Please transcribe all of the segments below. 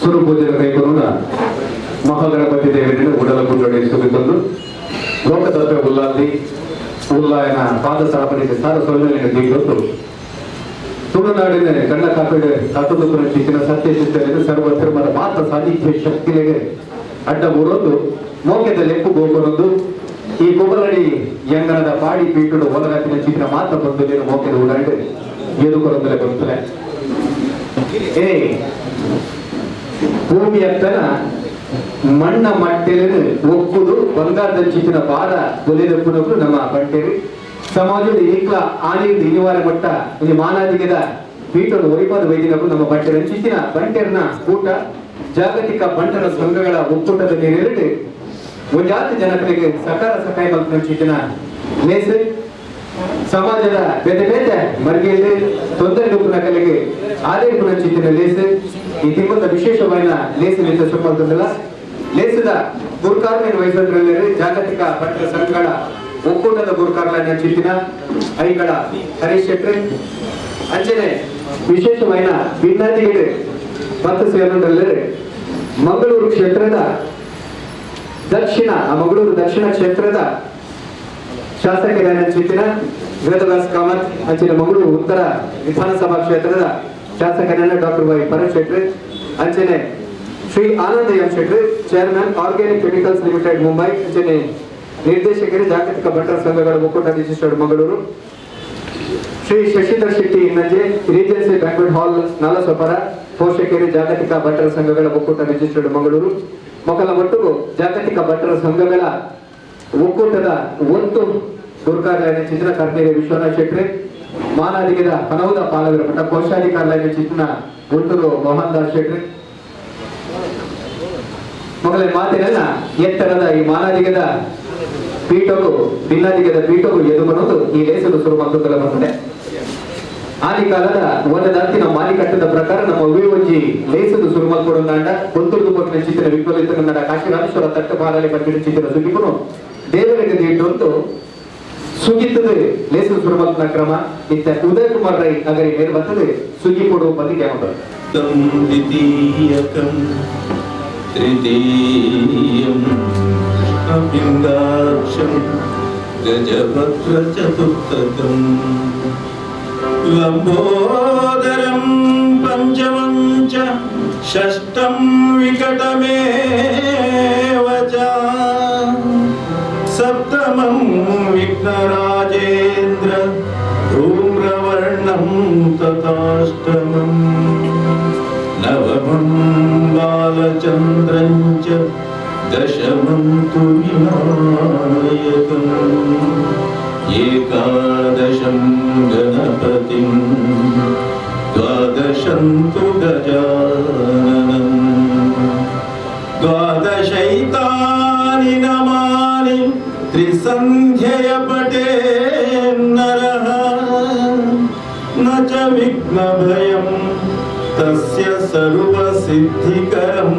ಸುರು ಪೂಜೆ ಕೈಗೊಳ್ಳ ಮಹಾಗಣಪತಿ ದೇವರನ್ನು ಉಡಲ ಗುಂಡೊಡೆ ಸುಗಿತಂದು ಲೋಕತತ್ವ ಉಲ್ಲಾದಿ ಉಲ್ಲಾಯನ ಪಾದ ಸ್ಥಾಪನೆಗೆ ಸಾರ ಸೊಲ್ಲೆಯನ್ನು ದೀಗೊತ್ತು ತುಳುನಾಡಿನ ಕಣ್ಣ ಕಾಪಿಡೆ ಕಾತುದುಪುರ ಚಿಕ್ಕಿನ ಸತ್ಯ ಸರ್ವ ಧರ್ಮದ ಮಾತ್ರ ಸಾಧಿತ್ಯ ಶಕ್ತಿಗೆ ಅಡ್ಡ ಬರೋದು ಮೋಕ್ಯದ ಲೆಕ್ಕು ಗೋಪುರೊಂದು ಈ ಕುಬರಡಿ ಯಂಗನದ ಪಾಡಿ ಪೀಟುಡು ಒಲಗತ್ತಿನ ಚಿತ್ರ ಮಾತ್ರ ಬಂದು ಮೋಕ್ಯದ ಉಡಾಡಿ ಎದುಕೊರೊಂದಲೆ ಬರ್ತದೆ. ಏ ಭೂಮಿಯತ್ತನ ಮಣ್ಣ ಮಟ್ಟೆలను ಒಕ್ಕುದು ಬಂಗಾರದ ಚಿತ್ತಿನ ಪಾದ ಬಲಿದಪ್ಪನೊಬ್ರು ನಮ್ಮ ಬಂಟೇರಿ ಸಮಾಜದ ಏಕ್ಲ ಆನಿ ಇನಿವಾರ ಮಟ್ಟ ಇಲ್ಲಿ ಮಾನಾದಿಗೆದ ಪೀಠವನ್ನು ಒರಿಪಾದ ವೈದ್ಯನವರು ನಮ್ಮ ಬಂಟೆರ ಚಿತ್ತಿನ ಬಂಟೆರ್ನ ಕೂಟ ಜಾಗತಿಕ ಬಂಟರ ಸಂಘಗಳ ಒಕ್ಕೂಟದ ನೀರೆರಡು ಒಂಜಾತಿ ಜನಕರಿಗೆ ಸಕಾರ ಸಕಾಯ ಮಲ್ಪನ ಚಿತ್ತಿನ ಲೇಸು ಸಮಾಜದ ಬೇತೆ ಬೇತೆ ಮರ್ಗೆಯಲ್ಲಿ ತೊಂದರೆ ಕಲೆಗೆ ಆದಾಯ ಚಿತ್ತಿನ ಲೇಸು ಈ ತಿಂಗಳ ವಿಶೇಷವಾದ ಲೇಸು ಲೇಸ ಸುಮ್ಮಂತಂದಿಲ್ಲ. ಲೇಸದ ಗುರುಕಾರ್ಮಿನ ವಹಿಸಿದ್ರಲ್ಲಿ ಜಾಗತಿಕ ಬಂಟರ ಸಂಘಗಳ ಒಕ್ಕೂಟದ ಗುರುಕಾರ್ಲನ ಚಿತ್ತಿನ ಐಕಳ ಹರೀಶ್ ಶೆಟ್ಟಿ ಅಂಚನೆ ವಿಶೇಷವಾದ ಭಿನ್ನಾದಿಗೆ ಮತ್ತು ಸೇರಿದ್ರಲ್ಲಿ ಮಂಗಳೂರು ಕ್ಷೇತ್ರದ ದಕ್ಷಿಣ ಮಂಗಳೂರು ದಕ್ಷಿಣ ಕ್ಷೇತ್ರದ ಶಾಸಕರಾದ ಚಿತ್ತಿನ ವೇದವ್ಯಾಸ್ ಕಾಮತ್ ಅಂಚಿನ ಮಂಗಳೂರು ಉತ್ತರ ವಿಧಾನಸಭಾ ಕ್ಷೇತ್ರದ ಶಾಸಕರಾದ ಡಾಕ್ಟರ್ ವೈ ಭರತ್ ಶೆಟ್ಟಿ ಅಂಚನೆ Shri Anand M Shetty chairman organic chemicals limited Mumbai ಅಂಚನೆ ನಿರ್ದೇಶಕರು ಜಾಗತಿಕ ಬಂಟರ ಸಂಘಗಳ ಒಕ್ಕೂಟ registered Mangaluru Shri Shashidhar Shetty Innanje Regency banquet hall Nalasopara ಪೋಷಕರು ಜಾಗತಿಕ ಬಂಟರ ಸಂಘಗಳ ಒಕ್ಕೂಟ ರಿಜಿಸ್ಟರ್ಡ್ ಮಂಗಳೂರು ಮೊಕಲ ಒಟ್ಟಿಗೂ ಜಾಗತಿಕ ಬಂಟರ ಸಂಘಗಳ ಒಕ್ಕೂಟದ ಒಂದು ಗುರುಕಾರ್ಲೈನ ಚಿತ್ರ ಕರ್ನೇರಿ ವಿಶ್ವನಾಥ್ ಶೆಟ್ಟಿ ಮಾನಾದಿಗದ ಕನೌದ ಪಾಲವರ ಮಠ ಕೋಶಾಧಿಕಾರಿಲೈನ ಚಿತ್ರ ಗುಂಟೂರು ಮೋಹನ್ ದಾಸ್ ಶೆಟ್ಟಿ ಮೊದಲ ಮಾತಿನೆಲ್ಲ ಎತ್ತರದ ಈ ಮಾನಾದಿಗದ ಪೀಠವು ಭಿನ್ನಾದಿಗದ ಪೀಠವು ಎದು ಬರೋದು ಈ ಲೇಸಲು ಶುರು ಮಾಡ್ತದಲ್ಲ ಬರ್ತದೆ. ಆದಿ ಕಾಲದ ಒಂದದಾತಿ ನಮ್ಮ ಮಾಲಿಕಟ್ಟದ ಪ್ರಕಾರ ನಮ್ಮ ವಿವಂಜಿ ಲೇಸದು ಶುರು ಮಾಡ್ಕೊಡೋದಾಂಡ ಕೊಂತುರ್ದು ಕೊಟ್ಟಿನ ಚಿತ್ರ ವಿಫಲಿತ ನಡ ಕಾಶಿರಾಮೇಶ್ವರ ತಟ್ಟ ಬಾರಲಿ ಕಟ್ಟಿನ ಚಿತ್ರ ಸುಗಿಪುನು ದೇವರಿಗೆ ದಿಟ್ಟೊಂದು ಸುಗಿತದೆ ಲೇಸು ಶುರು ಮಾಡ್ತಿನ ಕ್ರಮ ಇತ್ತ ಉದಯ ಕುಮಾರ್ ರೈ ಅಗರಿ ಮೇಲ್ ಬರ್ತದೆ ಸುಗಿ ಕೊಡುವ ಬಂದಿಗೆ ದ್ವಿತೀಯಕಂ ತೃತೀಯಂ ಕೃಷ್ಣಪಿಂಗಾಕ್ಷಂ ಗಜಭದ್ರ ಚತುರ್ಥಕಂ ಲಂಬೋದರಂ ಪಂಚಮಂ ಚ ಷಷ್ಠಂ ವಿಕಟಮೇವ ಚ ಸಪ್ತಮಂ ವಿಘ್ನರಾಜೇಂದ್ರ ಧೂಮ್ರವರ್ಣಂ ತಥಾಷ್ಟಮಂ ನವಮಂ ಬಾಲಚಂದ್ರಂ ಚ ದಶಮಂ ತು ವಿನಾಯಕಂ ಏಕಾದಶಂ ಗಣಪತಿಂ ದ್ವಾದಶಂ ತು ಗಜಾನನಂ ದ್ವಾದಶೈತಾನಿ ನಮಾನಿ ತ್ರಿಸಂಧ್ಯಯ ಪಟೇ ನರಃ ನ ಚ ವಿಘ್ನಭಯಂ ತಸ್ಯ ಸರ್ವಸಿದ್ಧಿಕರಂ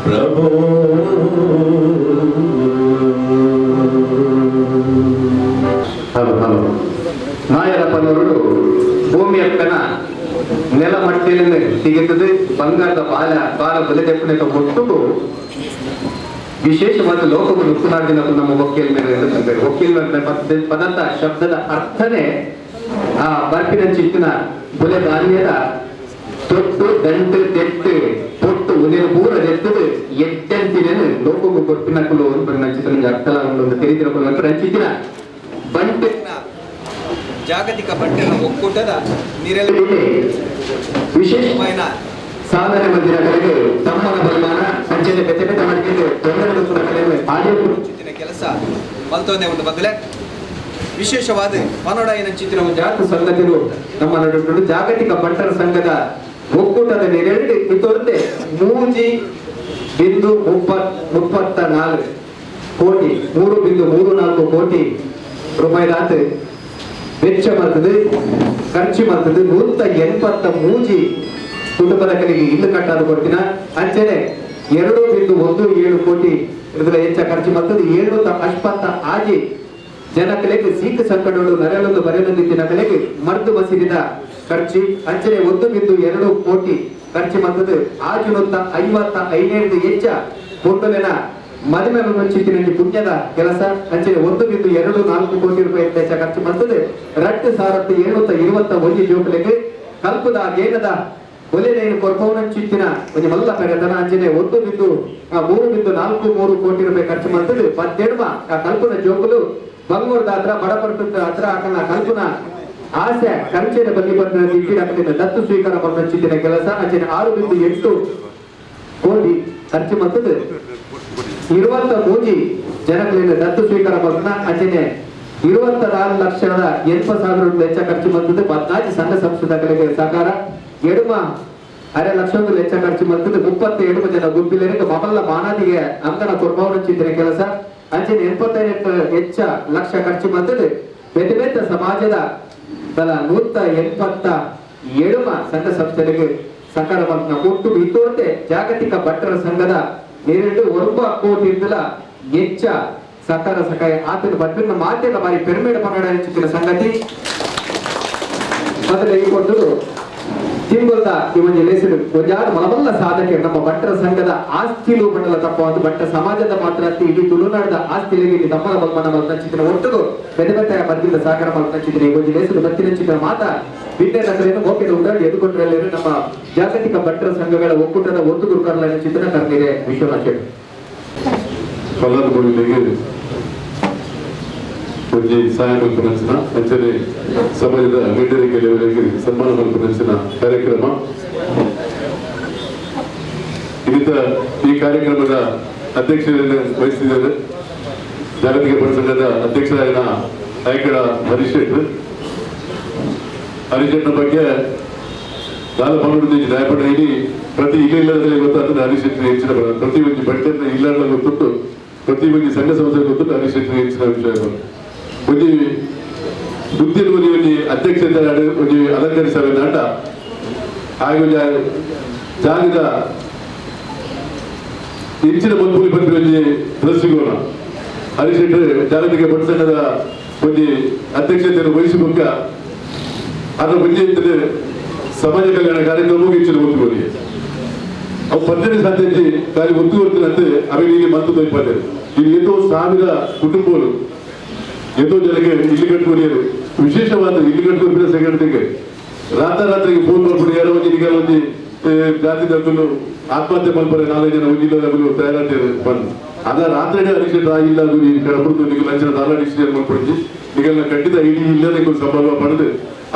ಪ್ರಭೋ. ಹಲೋ ಹಲೋ ನಾಯರ ಪನ್ನರುಡು ಭೂಮಿಯಕ್ಕನ ನೆಲ ಮಟ್ಟಿಲಿಂದ ತೆಗೆತದೆ ಬಂಗಾರದ ಬಾಲ ಬಾಲ ಬಲಿದೆಪ್ಪನೆ ಒಟ್ಟುಗು ವಿಶೇಷವಾದ ಲೋಕವು ನುಕ್ಕುನಾಡಿನ ನಮ್ಮ ವಕೀಲ್ ಮೇಲೆ ವಕೀಲ್ ಪದಂತ ಶಬ್ದದ ಅರ್ಥನೇ ಆ ಬರ್ಪಿನ ಚಿತ್ತಿನ ಬುಲೆ ಧಾನ್ಯದ ತೊಟ್ಟು ದಂಟು ತೆಟ್ಟು ತೊಟ್ಟು ಉನೇನು ಪೂರ ಎತ್ತದು ಎಟ್ಟಂತಿನೇನು ಲೋಕವು ಕೊಟ್ಟಿನ ಕುಲು ನಂಚಿತನ ಅರ್ಥಲ ಒಂದು ತಿಳಿದಿರೋ ರಂಚಿತಿನ ಬಂಟೆ ಜಾಗತಿಕ ಬಂಟರ ಒಕ್ಕೂಟದ ನಿರಲಿ ವಿಶೇಷವಾದ ಸಾಧನೆ ಮಂದಿರ ಕಡೆಗೆ ತಮ್ಮನ ಬಲಮಾನ ಸಂಚನೆ ಬೆತ್ತೆ ಬೆತ್ತೆ ಮಾಡಿಕೊಂಡು ತೊಂದರೆ ಕೆಲಸ ಮಲ್ತೋನೆ ಒಂದು ಬದಲೆ ವಿಶೇಷವಾದ ಮನೋಡಾಯಿನ ಚಿತ್ರ ಜಾತ ಸಂಗತಿಗಳು ನಮ್ಮ ನಡುವೆ ಜಾಗತಿಕ ಬಂಟರ ಸಂಘದ ಒಕ್ಕೂಟದ ನೆರಳಿ ಇತೊಂದೆ 3.34 ಕೋಟಿ 3.34 ಕೋಟಿ ರೂಪಾಯಿ ದಾತು ವೆಚ್ಚ ಮಾಡ್ತದೆ ಖರ್ಚು ಮಾಡ್ತದೆ 183 ಕುಟುಂಬದ ಕಡೆಗೆ ಇಲ್ಲು ಕಟ್ಟಾದ ಕೊಡ್ತೀನ ಅಂಚನೆ 2.17 ಕೋಟಿ ಇದರ ಹೆಚ್ಚ ಖರ್ಚು ಮಾಡ್ತದೆ 786 ಜನಕಲೆಗೆ ಸೀಕ ಸಂಕಟಗಳು ನರೆಲೊಂದು ಬರೆಯಲೊಂದು ಕಲೆಗೆ ಮದ್ದು ಮಸಿರಿದ ಖರ್ಚು ಅಂಚನೆ 1.2 ಕೋಟಿ ಖರ್ಚು ಮಂತದ್ದು 655 ಹೆಚ್ಚ ಪೊಣ್ಣುಲೆನ ಮದುವೆ ಚಿತ್ತಿನ ಪುಣ್ಯದ ಕೆಲಸ ಅಂಚನೆ 1.24 ಕೋಟಿ ರೂಪಾಯಿ ಹೆಚ್ಚ ಖರ್ಚು ಮಂತದ್ದು 2721 ಜೋಕುಲೆಗ್ ಕಲ್ಪದ ಗೇನದ ಒಲೆನೇನು ಕೊರ್ಪವನ ಚಿತ್ತಿನ ಒಂಜಿ ಮಲ್ಲ ಪೆರತನ ಅಂಚನೆ 1.343 ಕೋಟಿ ರೂಪಾಯಿ ಖರ್ಚು ಮಂತದ್ದು 17 ಆ ಕಲ್ಪನ ಜೋಕುಲು ಬಂಗೂರದ ಹತ್ರ ಬಡಪರ್ತದ ಹತ್ರ ಆಕನ ಕಲ್ಪನ ಆಸೆ ಕಂಚೆನ ಬಲ್ಲಿ ಬಂದ ದಿಟ್ಟಿನ ದತ್ತು ಸ್ವೀಕಾರ ಚಿತ್ತಿನ ಕೆಲಸ ಅಂಚನೆ 6.8 ಕೋಟಿ ಖರ್ಚು ಮಂತದ್ದು 23 ಜನಗಳಿಂದ ದತ್ತು ಸ್ವೀಕಾರ ಮಾಡ್ತಾನ ಅಂಚನೆ 24,80,000 ವೆಚ್ಚ ಖರ್ಚು ಮಂತದ್ದು 14 ಸಂಘ ಸಂಸ್ಥೆಗಳಿಗೆ ಸಹಕಾರ 2.5 ಲಕ್ಷ ವೆಚ್ಚ ಖರ್ಚು ಮಂತದ್ದು 37 ಜನ ಗುಂಪಿಲರಿಗೆ ಮಮಲ್ಲ ಮಾನಾದಿಗೆ ಅಂಕನ ಕೊರ್ಪವನ ಚಿತ್ತಿನ ಕೆಲಸ ಅಂಚನೆ 85 ಹೆಚ್ಚ ಲಕ್ಷ ಖರ್ಚು ಮಂತದ್ದು ಬೇತೆ ಬೇತೆ ಸಮಾಜದ ಬಲ 187 ಸಂಘ ಸಂಸ್ಥೆಗಳಿಗೆ ಸಹಕಾರ ಮಾಡ್ತಾನ ಒಟ್ಟು ಇತ್ತೋರ್ತೆ ಜಾಗತಿಕ ಭಟ್ಟರ ಸಂಘದ 2.9 ಕೋಟಿ ಹೆಚ್ಚ ಸಹಕಾರ ಸಹಾಯ ಆತನ ಬಟ್ಟಿನ ಮಾತೆಲ್ಲ ಬಾರಿ ಪೆರ್ಮೇಡ ಪನ್ನಡ ಹೆಚ್ಚುತ್ತಿನ ಸಂಗತಿ ಮೊದಲ ಈ ಕೊಟ್ಟು ತಿಂಗೊಲ್ದ ಈ ಒಂದು ಲೇಸರು ಒಂಜಾರು ಮಲಮಲ್ಲ ಸಾಧಕ ನಮ್ಮ ಭಟ್ಟರ ಸಂಘದ ಆಸ್ತಿಲು ಮಂಡಲ ತಪ್ಪ ಒಂದು ಭಟ್ಟ ಸಮಾಜದ ಮಾತ್ರ ಇಡೀ ತುಳುನಾಡದ ಆಸ್ತಿಲಿಗೆ ತಮ್ಮನ ಬಲ್ಮನ ಮಲ್ತಂಚಿನ ಒಟ್ಟಿಗೂ ಬೆದೆ ಬೆತ್ತೆ ಬರ್ತಿದ್ದ ಸಹಕಾರ ಮಲ್ತಂಚಿನ ಈ ಒಂದು ಲೇಸರು ಬತ್ತಿನಂಚಿನ ಮಾತ ವಿದ್ಯಾನಗರೇನು ಮೋಕೆದ ಉದಾಹರಣೆ ಎದುಕೊಂಡ್ರಲ್ಲಿ ನಮ್ಮ ಜಾಗತಿಕ ಭಟ್ಟರ ಸಂಘಗಳ ಒಕ್ಕೂಟದ ಒತ್ತು ಗುರುಕರ್ಲ ಚಿತ್ರಣ ಕರೆದಿದೆ ವಿಶ್ವನಾಥ್ ಶೆಟ್ಟಿ. ಒಂಜಿ ಸಹಾಯ ಮಲ್ಪುನಂಚಿನ ಅಂಚನೆ ಸಮಾಜದ ಗಣ್ಯರಿಗೆ ಸನ್ಮಾನ ಮಲ್ಪುನಂಚಿನ ಕಾರ್ಯಕ್ರಮ ಇನ್ನಿತ ಈ ಕಾರ್ಯಕ್ರಮದ ಅಧ್ಯಕ್ಷತೆಯನ್ನು ವಹಿಸಿದ್ದಾರೆ ಜಾಗತಿಕ ಭಟ್ಟ ಸಂಘದ ಅಧ್ಯಕ್ಷರಾದ ನಾಯಕರ ಹರೀಶ್ ಶೆಟ್ಟರ್. ಹರೀಶ್ ಶೆಟ್ಟರ್ ಬಗ್ಗೆ ದಾದ ಪಂಗಡ ದಯಪಡ ಇಡೀ ಪ್ರತಿ ಇಲ್ಲದಲ್ಲಿ ಗೊತ್ತಾಗ್ತದೆ ಹರೀಶ್ ಶೆಟ್ಟರ್ ಹೆಚ್ಚಿನ ಪ್ರತಿ ಒಂದು ಬಟ್ಟೆಯನ್ನು ಇಲ್ಲ ಗೊತ್ತುಂಟು, ಪ್ರತಿ ಒಂದು ಸಂಘ ಸಂಸ್ಥೆ ಗೊತ್ತುಂಟು ಹರೀಶ್ ಶೆಟ್ಟರ್ ಹೆಚ್ಚಿನ ವಿಷಯಗಳು. ಒಂಜಿ ಬುದ್ಧಿನ ಒಂಜಿ ಒಂಜಿ ಅಧ್ಯಕ್ಷತೆ ಒಂಜಿ ಅಲಂಕರಿಸವೆ ನಾಟ ಹಾಗೆ ಒಂಜಿ ಜಾಗದ ಹೆಚ್ಚಿನ ಮನ್ಪುಲಿ ಪಂಪಿ ಒಂಜಿ ದೃಷ್ಟಿಕೋನ ಹರೀಶ್ ಶೆಟ್ಟರ್ ಜಾಗತಿಕ ಭಟ್ಟ ಸಂಘದ ಒಂಜಿ ಅಧ್ಯಕ್ಷತೆಯನ್ನು ವಹಿಸಿ ಮುಖ ಅದರ ಒಂಜಿ ಸಮಾಜ ಕಲ್ಯಾಣ ಕಾರ್ಯಕ್ರಮಕ್ಕೆ ಹೆಚ್ಚಿನ ಒತ್ತು ಕೊಡಿ ಅವು ಪದ್ದತಿ ಸಾಧ್ಯತೆ ಕಾರ್ಯ ಒತ್ತು ಕೊಡ್ತೀನಂತೆ ಅವೆಗೆ ಮಂತು ತೋಯ್ಪಾದೆ. ಇದು ಏತೋ ಸಾವಿರ ಕುಟುಂಬಗಳು ಏತೋ ಜನಕ್ಕೆ ಇಲ್ಲಿ ಕಟ್ಕೊಂಡಿಯರು ವಿಶೇಷವಾದ ಇಲ್ಲಿ ಕಟ್ಕೊಂಡು ಸೆಕೆಂಡ್ಗೆ ರಾತ್ರಾತ್ರಿಗೆ ಫೋನ್ ಮಾಡ್ಬಿಟ್ಟು ಯಾರೋ ಒಂದು ಈಗ ಒಂದು ಜಾತಿ ದಕ್ಕಲು ಆತ್ಮಹತ್ಯೆ ಮಲ್ಪರೆ 4 ಜನ ಒಂಜಿಲ್ಲದಾಗಲು ತಯಾರಾಗ್ತಾರೆ ಬಂದು ಅದ ರಾತ್ರಿ ಹರೀಶ್ ಇಲ್ಲ ಕಡಪುರದ್ದು ನಿಗಲ ಅಂಚಿನ ದಾಲ ಡಿಸಿಷನ್ ಮಾಡ್ಕೊಡ್ತಿ ನಿಗಲ್ನ ಖಂಡಿತ ಇಡೀ ಇಲ್ಲದೆ ಸಂಭವ ಪಡೆದು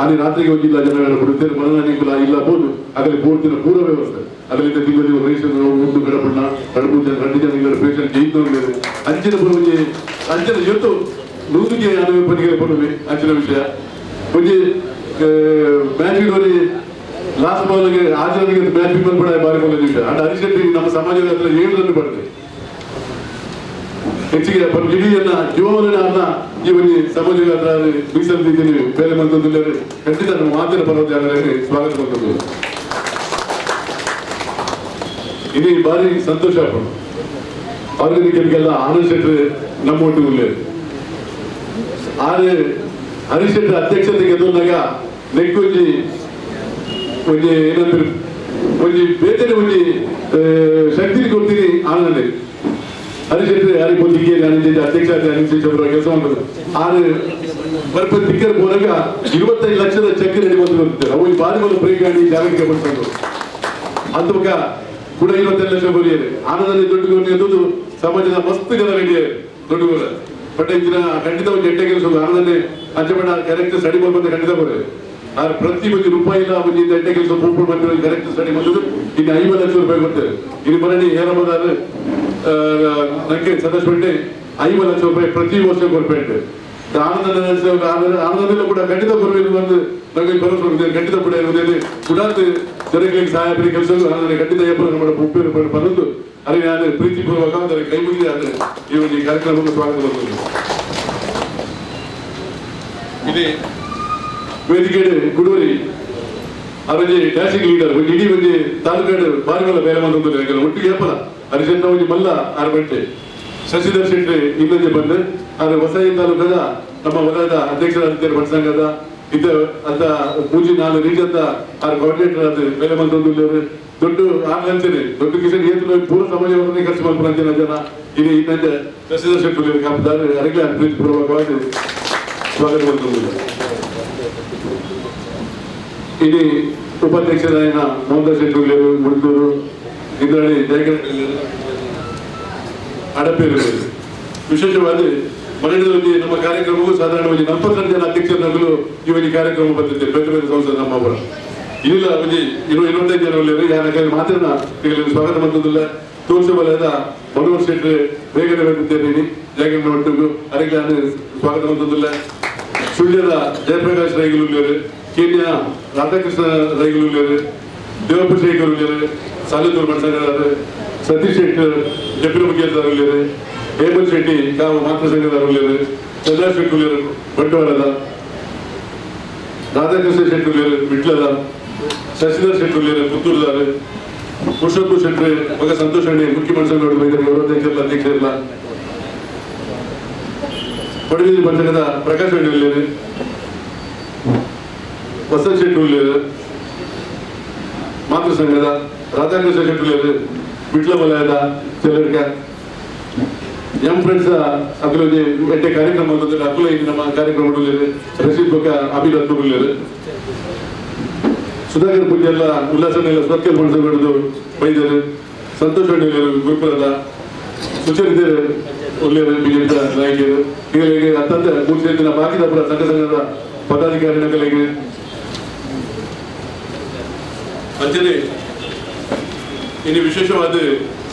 ಅಲ್ಲಿ ರಾತ್ರಿಗೆ ಹೋಗಿಲ್ಲ ಜನಗಳ ಕೊಡುತ್ತೇನೆ ಮನನ ನಿಗುಲ ಇಲ್ಲ ಬೋದು ಅದರಲ್ಲಿ ಪೂರ್ತಿನ ಪೂರ್ವ ವ್ಯವಸ್ಥೆ ಅದರಿಂದ ತಿಂಗಳಿಗೆ ರೇಷನ್ ಉಂಟು ಗಡಪಣ್ಣ ಕಡಪು ಜನ 2 ಜನ ಇಲ್ಲ ಪೇಷಂಟ್ ಜೈತವ್ರು ಅಂಚಿನ ಪೂರ್ವ ಅಂಚಿನ ಜೊತೆ ನೂರಿಗೆ ಅನುಭವ ಪನಿಗೆ ಪಡುವೆ ಅಂಚಿನ ವಿಷಯ ಒಂಜಿ ಮ್ಯಾಚ್ ಲಾಸ್ಟ್ ಬಾಲ್ಗೆ ಆಚರಣೆಗೆ ಮ್ಯಾಚ್ ಪಿಂಬಲ್ ಪಡ ಬಾರಿ ಬಾಲ್ ವಿಷಯ ಅಂಡ್ ಹರೀಶ್ ಶೆಟ್ಟಿ ನಮ್ಮ ಸಮಾಜದ ಹತ್ರ 7 ರನ್ ಪಡೆದೆ ಹೆಚ್ಚಿಗೆ ಇಡೀ ಜೀವನ ಈ ಒಂದು ಸಮಾಜದ ಹತ್ರ ಮೀಸಲಿದ್ದೀನಿ ಬೇರೆ ಮಂತಂದ್ರೆ ಖಂಡಿತ ನಮ್ಮ ಮಾತಿನ ಪರ್ವತ ಸ್ವಾಗತ ಮಾಡ್ತದ್ದು. ಇದು ಬಾರಿ ಸಂತೋಷ ಆಗ್ಬೋದು. ಅವ್ರಿಗೆ ಕೆಲಗೆಲ್ಲ ಆನಂದ್ ಶೆಟ್ಟರ್ ನಮ್ಮ ಒಟ್ಟಿಗೆ ಉಳ್ಳೇರು. ಆದರೆ ಹರೀಶ್ ಶೆಟ್ಟರ್ ಅಧ್ಯಕ್ಷತೆಗೆ ಎದುರಿನಾಗ ನೆಕ್ಕೊಂಜಿ ಒಂಜಿ ಏನಂದ್ರೆ ಒಂಜಿ ಬೇತನೆ ಒಂಜಿ ಶಕ್ತಿ ಕೊಡ್ತೀನಿ ಆನಂದ ಹರೀಶ್ ಶೆಟ್ಟರ್ ಯಾರಿಗೆ ಗೊತ್ತಿಗೆ ಅಧ್ಯಕ್ಷ ಕೆಲಸ ಮಾಡ್ತಾರೆ. ಆದರೆ ಬರ್ಪ ತಿಕ್ಕರ್ ಹೋದಾಗ 25 ಲಕ್ಷದ ಚೆಕ್ ರೆಡಿ ಬಂದು ಬರ್ತಿದ್ದಾರೆ. ಅವು ಈ ಬಾರಿ ಒಂದು ಬ್ರೇಕ್ ಆಗಿ ಜಾಗತಿಕ ಪಡ್ಕೊಂಡು ಅಂತಕ ಕೂಡ 25 ಲಕ್ಷ ಬರೆಯರು ಆನಂದಲ್ಲಿ ದೊಡ್ಡ ಎದುರು ಸಮಾಜದ ಮಸ್ತ್ ಜನ ರೆಡಿಯಾರೆ ದೊಡ್ಡ ಬಟ್ ಇಂದಿನ ಖಂಡಿತ ಒಂದು ಎಟ್ಟೆ ಕೆಲಸ ಆನಂದಲ್ಲಿ ಅಂಚಬಣ್ಣ ಕರೆಕ್ಟ್ ಸ್ಟಡಿ ಬಂದ ಖಂಡಿತ ಬರೋದು. ಆದ್ರೆ ಪ್ರತಿ ಒಂದು ರೂಪಾಯಿ ಇಲ್ಲ ಒಂದು ಎಟ್ಟೆ ಕೆಲಸ ಪೂರ್ಣ ಬಂದಿರೋ ಕರೆಕ್ಟ್ ಸ್ಟಡಿ ಬಂದದ್ದು ಇನ್ನು 50 ಲಕ್ಷ ರೂಪಾಯಿ ಕೊಡ್ತಾರೆ. ಇನ್ನು ಬರಣಿ ಹೇಳಬಹುದಾದ್ರೆ ನನಗೆ ಸದಸ್ಯ 50 ಲಕ್ಷ ರೂಪಾಯಿ ಪ್ರತಿ ವರ್ಷ ಕೊಡ್ಬೇಕು. ಆನಂದ ಆನಂದದಲ್ಲೂ ಕೂಡ ಖಂಡಿತ ಬರಬೇಕು ಒಂದು ನನಗೆ ಭರವಸೆ ಖಂಡಿತ ಕೂಡ ಇರುವುದೇ ಕೂಡ ಜನಗಳಿಗೆ ಸಹಾಯ ಕೆಲಸ ಖಂಡಿತ ಉಪಯೋಗ ಬಂದದ್ದು ಅಲ್ಲಿ ನಾನು ಪ್ರೀತಿಪೂರ್ವಕ ಅದರ ಕೈ ಮುಗಿದೆ. ಆದರೆ ಈ ಒಂದು ಕಾರ್ಯಕ್ರಮಕ್ಕೆ ಸ್ವಾಗತ ಬರ್ತದೆ. ಇಲ್ಲಿ ವೇದಿಕೆ ಗುಡೂರಿ ಅವರಿಗೆ ಡ್ಯಾಶಿಂಗ್ ಲೀಡರ್ ಒಂದು ಇಡೀ ಒಂದು ತಾಲೂಕು ಬಾರಿಗಳ ಬೇರೆ ಬಂದದ್ದು ಒಟ್ಟಿಗೆ ಹೇಪಲ ಹರಿಶಣ್ಣ ಒಂದು ಮಲ್ಲ 6 ಗಂಟೆ ಶಶಿಧರ್ ಶೆಟ್ಟಿ ಇನ್ನೊಂದು ಬಂದು ಆದರೆ ಹೊಸೈ ತಾಲೂಕದ ನಮ್ಮ ವಲಯದ ಅಧ್ಯಕ್ಷರಾಗಿದ್ದಾರೆ ಭಟ್ ಸಂಘದ ಇದು ಅಂತ ಮೂಜಿ ನಾಲ್ ರೀಜನ್ ಆರ್ coordinator ಅದು ಮೇಲೆ ಬಂದೊಂದು ದೊಡ್ಡ ಆರ್ಲಂಚನೆ ದೊಡ್ಡ ಕಿಶನ್ ಏತು ಪೂರ ಸಮಾಜವನ್ನು ಖರ್ಚು ಮಾಡ್ಕೊಂಡ ಜನ ಇದು ಇನ್ನಂತೆ ಶಶಿಧರ್ ಶೆಟ್ಟಿ ಕಾಪುದಾರ ಅರಗಲೇ ಪ್ರೀತಿಪೂರ್ವಕವಾಗಿ ಸ್ವಾಗತ ಮಾಡ್ಕೊಂಡಿಲ್ಲ. ಇಡೀ ಉಪಾಧ್ಯಕ್ಷರಾಯನ ಮೋಹನ್ ಶೆಟ್ಟಿ ಮುಳುಗೂರು ಇಂದ್ರಾಣಿ ಜಯಕರ್ ಅಡಪೇರು. ವಿಶೇಷವಾಗಿ ಮನೆಯಲ್ಲಿ ನಮ್ಮ ಕಾರ್ಯಕ್ರಮಕ್ಕೂ ಸಾಧಾರಣವಾಗಿ 42 ಜನ ಅಧ್ಯಕ್ಷರನ್ನು ಈ ಒಂದು ಕಾರ್ಯಕ್ರಮ ಬಂದಿದ್ದೆ ಬೇರೆ ಬೇರೆ ಸಂಸ್ಥೆ ನಮ್ಮ ಇಲ್ಲ ಒಂಜಿ 25 ಜನ ಯಾರ ಮಾತ್ರ ಸ್ವಾಗತ ಬಂದಿಲ್ಲ. ತೋರ್ಸ ವಲಯದ ಮನೋಹರ್ ಶೆಟ್ಟಿ ಬೇಗನೆ ಬಂದಿದ್ದೇನೆ ಜಯಕರ್ ಒಟ್ಟಿಗೂ ಅರಗಲೇ ಸ್ವಾಗತ ಬಂದಿಲ್ಲ. ಸುಳ್ಯದ ಜಯಪ್ರಕಾಶ್ ರೈಗಳು, ಕೇನ್ಯಾ ರಾಧಾಕೃಷ್ಣ ರೈಗಳು, ದೇವಪ್ಪ ಶೇಖರ್, ಸಾಲೂರು ಮನಸಂಘದಾರರು, ಸತೀಶ್ ಶೆಟ್ಟಿ ಜಪ್ಪಿನ ಮುಖ್ಯಸ್ಥರು, ಹೇಮಂತ್ ಶೆಟ್ಟಿ ಕಾವು ಮಾತೃ ಸಂಘದವರು, ಚಂದ್ರ ಶೆಟ್ಟಿ ಬಂಟ್ವಾಳದ, ರಾಧಾಕೃಷ್ಣ ಶೆಟ್ಟಿ ವಿಟ್ಲದ, ಶಶಿಧರ್ ಶೆಟ್ಟಿ ಪುತ್ತೂರುದಾರು, ಪುರುಷೋತ್ತಮ ಶೆಟ್ಟಿ ಮಗ ಸಂತೋಷ್ ಅಣ್ಣಿ ಮುಖ್ಯ ಮನಸಂಘ ಗೌರವಾಧ್ಯಕ್ಷರಲ್ಲ ಅಧ್ಯಕ್ಷರಿಲ್ಲ, ಪಡವಿದ್ರಿ ಪಂಚಕದ ಪ್ರಕಾಶ್ ಅಣ್ಣಿ, ವಸಂತ್ ಶೆಟ್ಟಿ ಮಾತೃ ಸಂಘದ ರಾಧಾಕೃಷ್ಣ ಶೆಟ್ಟಿ ವಿಟ್ಲ ವಲಯದ ಚೆಲ್ಲಡ್ಕ ಎಂ ಫ್ರೆಂಡ್ಸ್ ಅಕುಲೋಜಿ ಎಡ್ಡೆ ಕಾರ್ಯಕ್ರಮ ಅಕುಲ ನಮ್ಮ ಕಾರ್ಯಕ್ರಮ ರಶೀದ್ ಬೊಕ್ಕ ಅಬಿಲ್ ಅತ್ಮಗುಲ್ಲೇರು ಸುಧಾಕರ್ ಪೂಜೆಲ್ಲ ಉಲ್ಲಾಸನೆಲ್ಲ ಸ್ವರ್ಕಲ್ ಮನಸ್ಸು ಬೈದರು, ಸಂತೋಷ್ ಅಣ್ಣಿ ಗುರುಕುಲದ ಸುಚರಿತರು ಒಳ್ಳೆಯರು ಬಿಜೆಪಿ ನಾಯಕಿಯರು ಹೀಗಾಗಿ ಅತ್ಯಂತ ಮೂರು ದಿನ ಬಾಕಿದ ಸಂಘ ಸಂಘದ ಪದಾಧಿಕಾರಿಗಳಿಗೆ ಅಂಚನೆ ಇನ್ನು ವಿಶೇಷವಾದ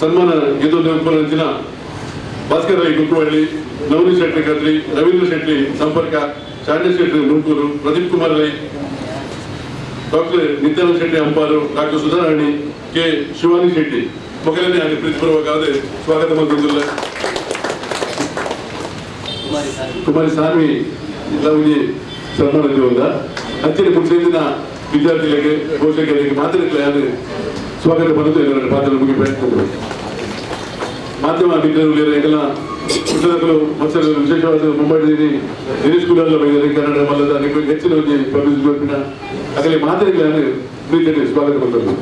ಸನ್ಮಾನ ಗೆದ್ದು ಭಾಸ್ಕರ್ ರೈ ಕುಕ್ಕುವಳ್ಳಿ, ನವನಿ ಶೆಟ್ಟಿ ಖತ್ರಿ, ರವೀಂದ್ರ ಶೆಟ್ಟಿ ಸಂಪರ್ಕ, ಚಾಂಡ Shetty Mundkur, Pradeep Kumar Rai, doctor Nityananda Shetty Amparu, doctor Sudharani, K Shivani Shetty ಮೊದಲನೇ ಆಗಿ ಪ್ರೀತಿಪೂರ್ವಕವಾದ ಸ್ವಾಗತ ಮಾಡಿಲ್ಲ. ಕುಮಾರಿ ಸಾನ್ವಿ ಎಲ್ಲ ಸನ್ಮಾನ ಅಂಚನೆ ಮುಗಿಸಿದ ವಿದ್ಯಾರ್ಥಿಗಳಿಗೆ ಪೋಷಕರಿಗೆ ಮಾತ್ರ ಸ್ವಾಗತ ಬಂದು ಪಾತ್ರ ಮುಗಿ ಪ್ರಯತ್ನ ಮಾಧ್ಯಮ ಮಿತ್ರರು ಪುಸ್ತಕಗಳು ಮತ್ತು ವಿಶೇಷವಾದ ಮುಂಬೈ ದಿನೇಶ್ ಕುಲಾಲ್ ಬೈದರೆ ಕನ್ನಡ ಮಲ್ಲದ ಹೆಚ್ಚಿನ ಪಬ್ಲಿಸಿಟಿ ಅದರಲ್ಲಿ ಮಾತ್ರ ಪ್ರೀತಿಯಲ್ಲಿ ಸ್ವಾಗತ ಬಂದರು.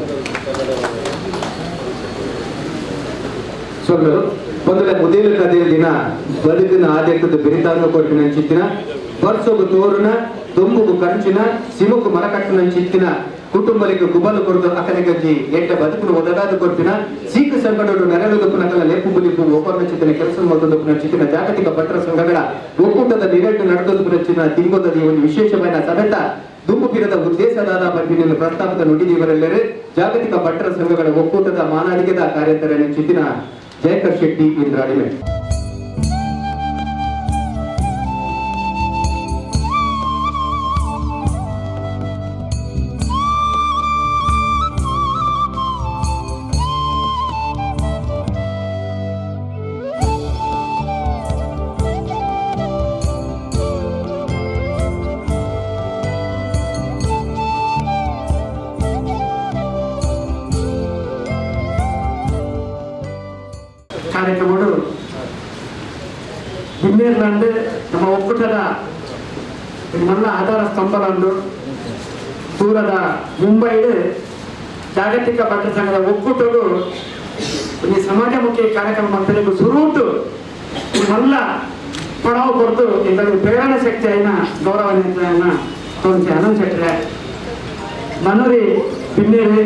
ಸೊಲ್ಲರು ಮೊದಲ ಮೊದಲ ಕಥೆಯ ದಿನ ಬದುಕಿನ ಆದ್ಯತೆ ಬೆರಿತಾಂಗ ಕೊಟ್ಟಿನ ಚಿತ್ತಿನ ವರ್ಷಗು ತೋರುನ ದೊಂಬುಗು ಕಂಚಿನ ಸಿಮುಕು ಮರಕಟ್ಟಿನ ಚಿತ್ತಿನ ಕುಟುಂಬಲಿಗೆ ಗುಬಲು ಕೊರದು ಅಕಲಿಗಜ್ಜಿ ಎಟ್ಟ ಬದುಕುನು ಒದಗಾದ ಕೊರ್ಪಿನ ಸೀಕು ಸಂಕಟಡು ನೆರಳುದಪ್ಪನ ಲೇಪು ಬುಲಿಪು ಒಪ್ಪಂದ ಚಿತ್ತಿನ ಕೆಲಸ ಮೊದಲುದಪ್ಪನ ಚಿತ್ತಿನ ಜಾಗತಿಕ ಭಟ್ರ ಸಂಘಗಳ ಒಕ್ಕೂಟದ ನಿರಟ್ಟು ನಡೆದಪ್ಪನ ಚಿನ್ನ ತಿಂಗೋದ ಈ ಒಂದು ವಿಶೇಷವಾದ ಸಭೆತ ದುಂಬು ಪಿರದ ಉದ್ದೇಶದಾದ ಪಂಪಿನ ಪ್ರಸ್ತಾಪದ ನುಡಿದೀವರೆಲ್ಲರೂ ಜಾಗತಿಕ ಭಟ್ರ ಸಂಘಗಳ ಒಕ್ಕೂಟದ ಮಾನಾಡಿಗೆದ ಕಾರ್ಯತರಣೆ ಚಿತ್ತಿನ ಜಯಕರ್ ಶೆಟ್ಟಿ ಇಂದ್ರಾಣಿಮೆ. ಕಾರ್ಯಕ್ರಮಗಳು ಬಿನ್ನೇರ್ಲಂಡು ನಮ್ಮ ಒಕ್ಕೂಟದ ಮಲ್ಲ ಆಧಾರ ಸ್ತಂಭಲಂಡು ದೂರದ ಮುಂಬೈಡು ಜಾಗತಿಕ ಭಟ್ರ ಸಂಘದ ಒಕ್ಕೂಟಗಳು ಈ ಸಮಾಜಮುಖಿ ಕಾರ್ಯಕ್ರಮ ಮಂತ್ರಿಗೂ ಸುರೂಟು ಮಲ್ಲ ಪಡವು ಕೊಡ್ತು ಇದರಲ್ಲಿ ಪ್ರೇರಣಾ ಶಕ್ತಿ అయిన ಗೌರವಾನ್ವಿತನ ತೋರಿಸಿ ಆನಂದ್ ಶೆಟ್ಟರೆ ಮನೂರಿ ಬಿನ್ನೇರಿ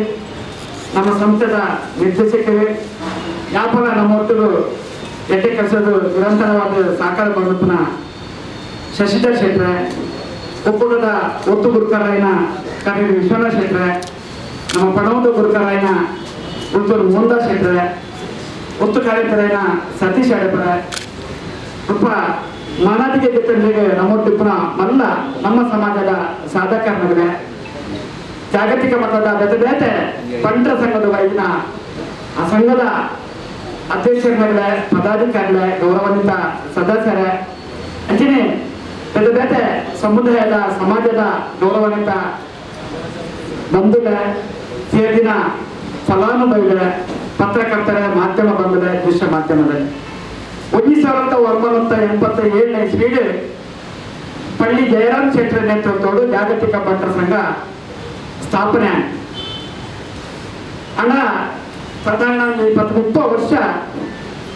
ನಮ್ಮ ಸಂಸ್ಥೆದ ನಿರ್ದೇಶಕರೇ ಯಾಪಲ ನಮ್ಮ ಒಟ್ಟು ಎಡ್ಡೆ ಕೆಲಸದ ನಿರಂತರವಾದ ಸಹಕಾರ ಬಂದಪ್ಪನ ಶಶಿಧರ್ ಶೆಟ್ರೆ, ಒಕ್ಕೂಟದ ಒತ್ತು ಗುರುಕರಾಯನ ಕಾರ್ಯ ವಿಶ್ವನಾಥ್ ಶೆಟ್ರೆ, ನಮ್ಮ ಪಣವದ ಗುರುಕರಾಯನ ಉತ್ತೂರು ಮೋಹನ್ದಾಸ್ ಶೆಟ್ರೆ, ಒತ್ತು ಕಾರ್ಯಕರಾಯನ ಸತೀಶ್ ಅಡಪರೆ, ಒಬ್ಬ ಮಾನಾದಿಗೆ ಜೊತೆಗೆ ನಮ್ಮೊಟ್ಟಿಪ್ಪನ ಮಲ್ಲ ನಮ್ಮ ಸಮಾಜದ ಸಾಧಕರನಗರೆ ಜಾಗತಿಕ ಮಟ್ಟದ ಬೇತೆ ಬೇತೆ ಬಂಟರ ಸಂಘದ ವೈದ್ಯನ ಆ ಸಂಘದ ಅಧ್ಯಕ್ಷರೇ, ಪದಾಧಿಕಾರಿಗಳೇ, ಗೌರವಾನ್ವಿತ ಸದಸ್ಯರೇ, ಅಂಚನೆ ಬೇತೆ ಬೇತೆ ಸಮುದಾಯದ ಸಮಾಜದ ಗೌರವಾನ್ವಿತ ಬಂಧುಗಳೇ, ಸೇರಿನ ಫಲಾನುಭವಿಗಳೇ, ಪತ್ರಕರ್ತರೇ, ಮಾಧ್ಯಮ ಬಂಧುಗಳೇ, ದೃಶ್ಯ ಮಾಧ್ಯಮಗಳೇ, 1987 ಇಸ್ವಿಡ್ ಪಳ್ಳಿ ಜಯರಾಮ್ ಶೆಟ್ಟರ ನೇತೃತ್ವದೋಡು ಜಾಗತಿಕ ಬಂಟರ ಸಂಘ ಸ್ಥಾಪನೆ ಅಣ್ಣ ಸಾಧಾರಣ 20-30 ವರ್ಷ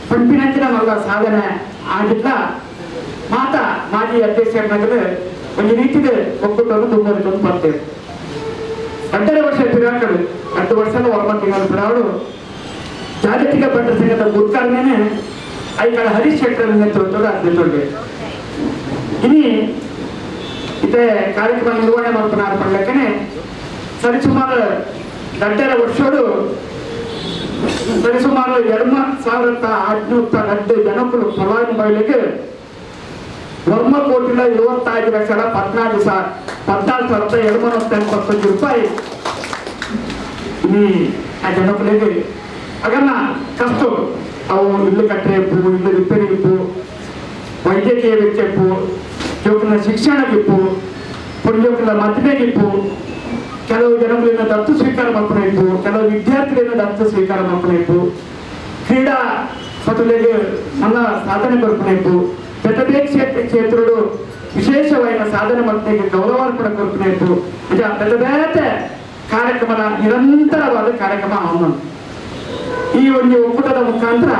ಪಂಪಿನಂಚಿನ ಮಲ್ಲ ಸಾಧನೆ ಆಗಿದ್ದ ಮಾತಾ ಮಾಜಿ ಅಧ್ಯಕ್ಷರ ಒಂದು ರೀತಿಯ ಒಕ್ಕೂಟವನ್ನು ಮುಂದುವರಿಕೊಂಡು ಬರ್ತೇವೆ. 2.5 ವರ್ಷ ಪಿರಾಕಡು 2 ವರ್ಷದ 9 ತಿಂಗಳ ಪಿರಾಡು ಜಾಗತಿಕ ಬಂಟರ ಸಂಘದ ಗುರುಕಾರನೇ ಐಕಳ ಹರೀಶ್ ಶೆಟ್ಟರ್ ನೇತೃತ್ವದ ಅಧ್ಯಕ್ಷರಿಗೆ ಇನಿ ಇದೇ ಕಾರ್ಯಕ್ರಮ ನಿರ್ವಹಣೆ ಮಾಡ್ತಾನೆ ಪಡ್ಲಕ್ಕನೆ ಸರಿಸುಮಾರು 2.5 ವರ್ಷಗಳು ಸರಿಸುಮಾರು 2802 ಜನಕ್ಕಳು ಫಲಾನುಭವಿಗಳಿಗೆ 1 ಕೋಟಿ 25 ಲಕ್ಷ 14,281 ರೂಪಾಯಿ ಈ ಆ ಜನಕ್ಕಳಿಗೆ ಅದನ್ನ ಕಷ್ಟ ಅವು ಇಲ್ಲು ಕಟ್ಟೆಪ್ಪು ಇಲ್ಲು ರಿಪೇರಿ ಇಪ್ಪು ವೈದ್ಯಕೀಯ ವೆಚ್ಚಪ್ಪು ಜೋಕನ ಶಿಕ್ಷಣಕ್ಕಿಪ್ಪು ಪುಣ್ಯೋಕನ ಮದುವೆಗಿಪ್ಪು ಕೆಲವು ಜನಗಳಿಂದ ದತ್ತು ಸ್ವೀಕಾರ ಮಾಡ್ಕೊಂಡಿತ್ತು, ಕೆಲವು ವಿದ್ಯಾರ್ಥಿಗಳಿಂದ ದತ್ತು ಸ್ವೀಕಾರ ಮಾಡ್ಕೊಂಡಿತ್ತು, ಕ್ರೀಡಾ ಪಟುಗಳಿಗೆ ನನ್ನ ಸಾಧನೆ ಕೊಡ್ಕೊಂಡಿತ್ತು, ಬೇರೆ ಕ್ಷೇತ್ರಗಳು ವಿಶೇಷವಾದ ಸಾಧನೆ ಮಾಡ್ಲಿಕ್ಕೆ ಗೌರವಾರ್ಪಣೆ ಕೊಡ್ಕೊಂಡಿತ್ತು. ಇದು ಬೇರೆ ಬೇರೆ ಕಾರ್ಯಕ್ರಮದ ನಿರಂತರವಾದ ಕಾರ್ಯಕ್ರಮ ಅವನು ಈ ಒಂದು ಒಕ್ಕೂಟದ ಮುಖಾಂತರ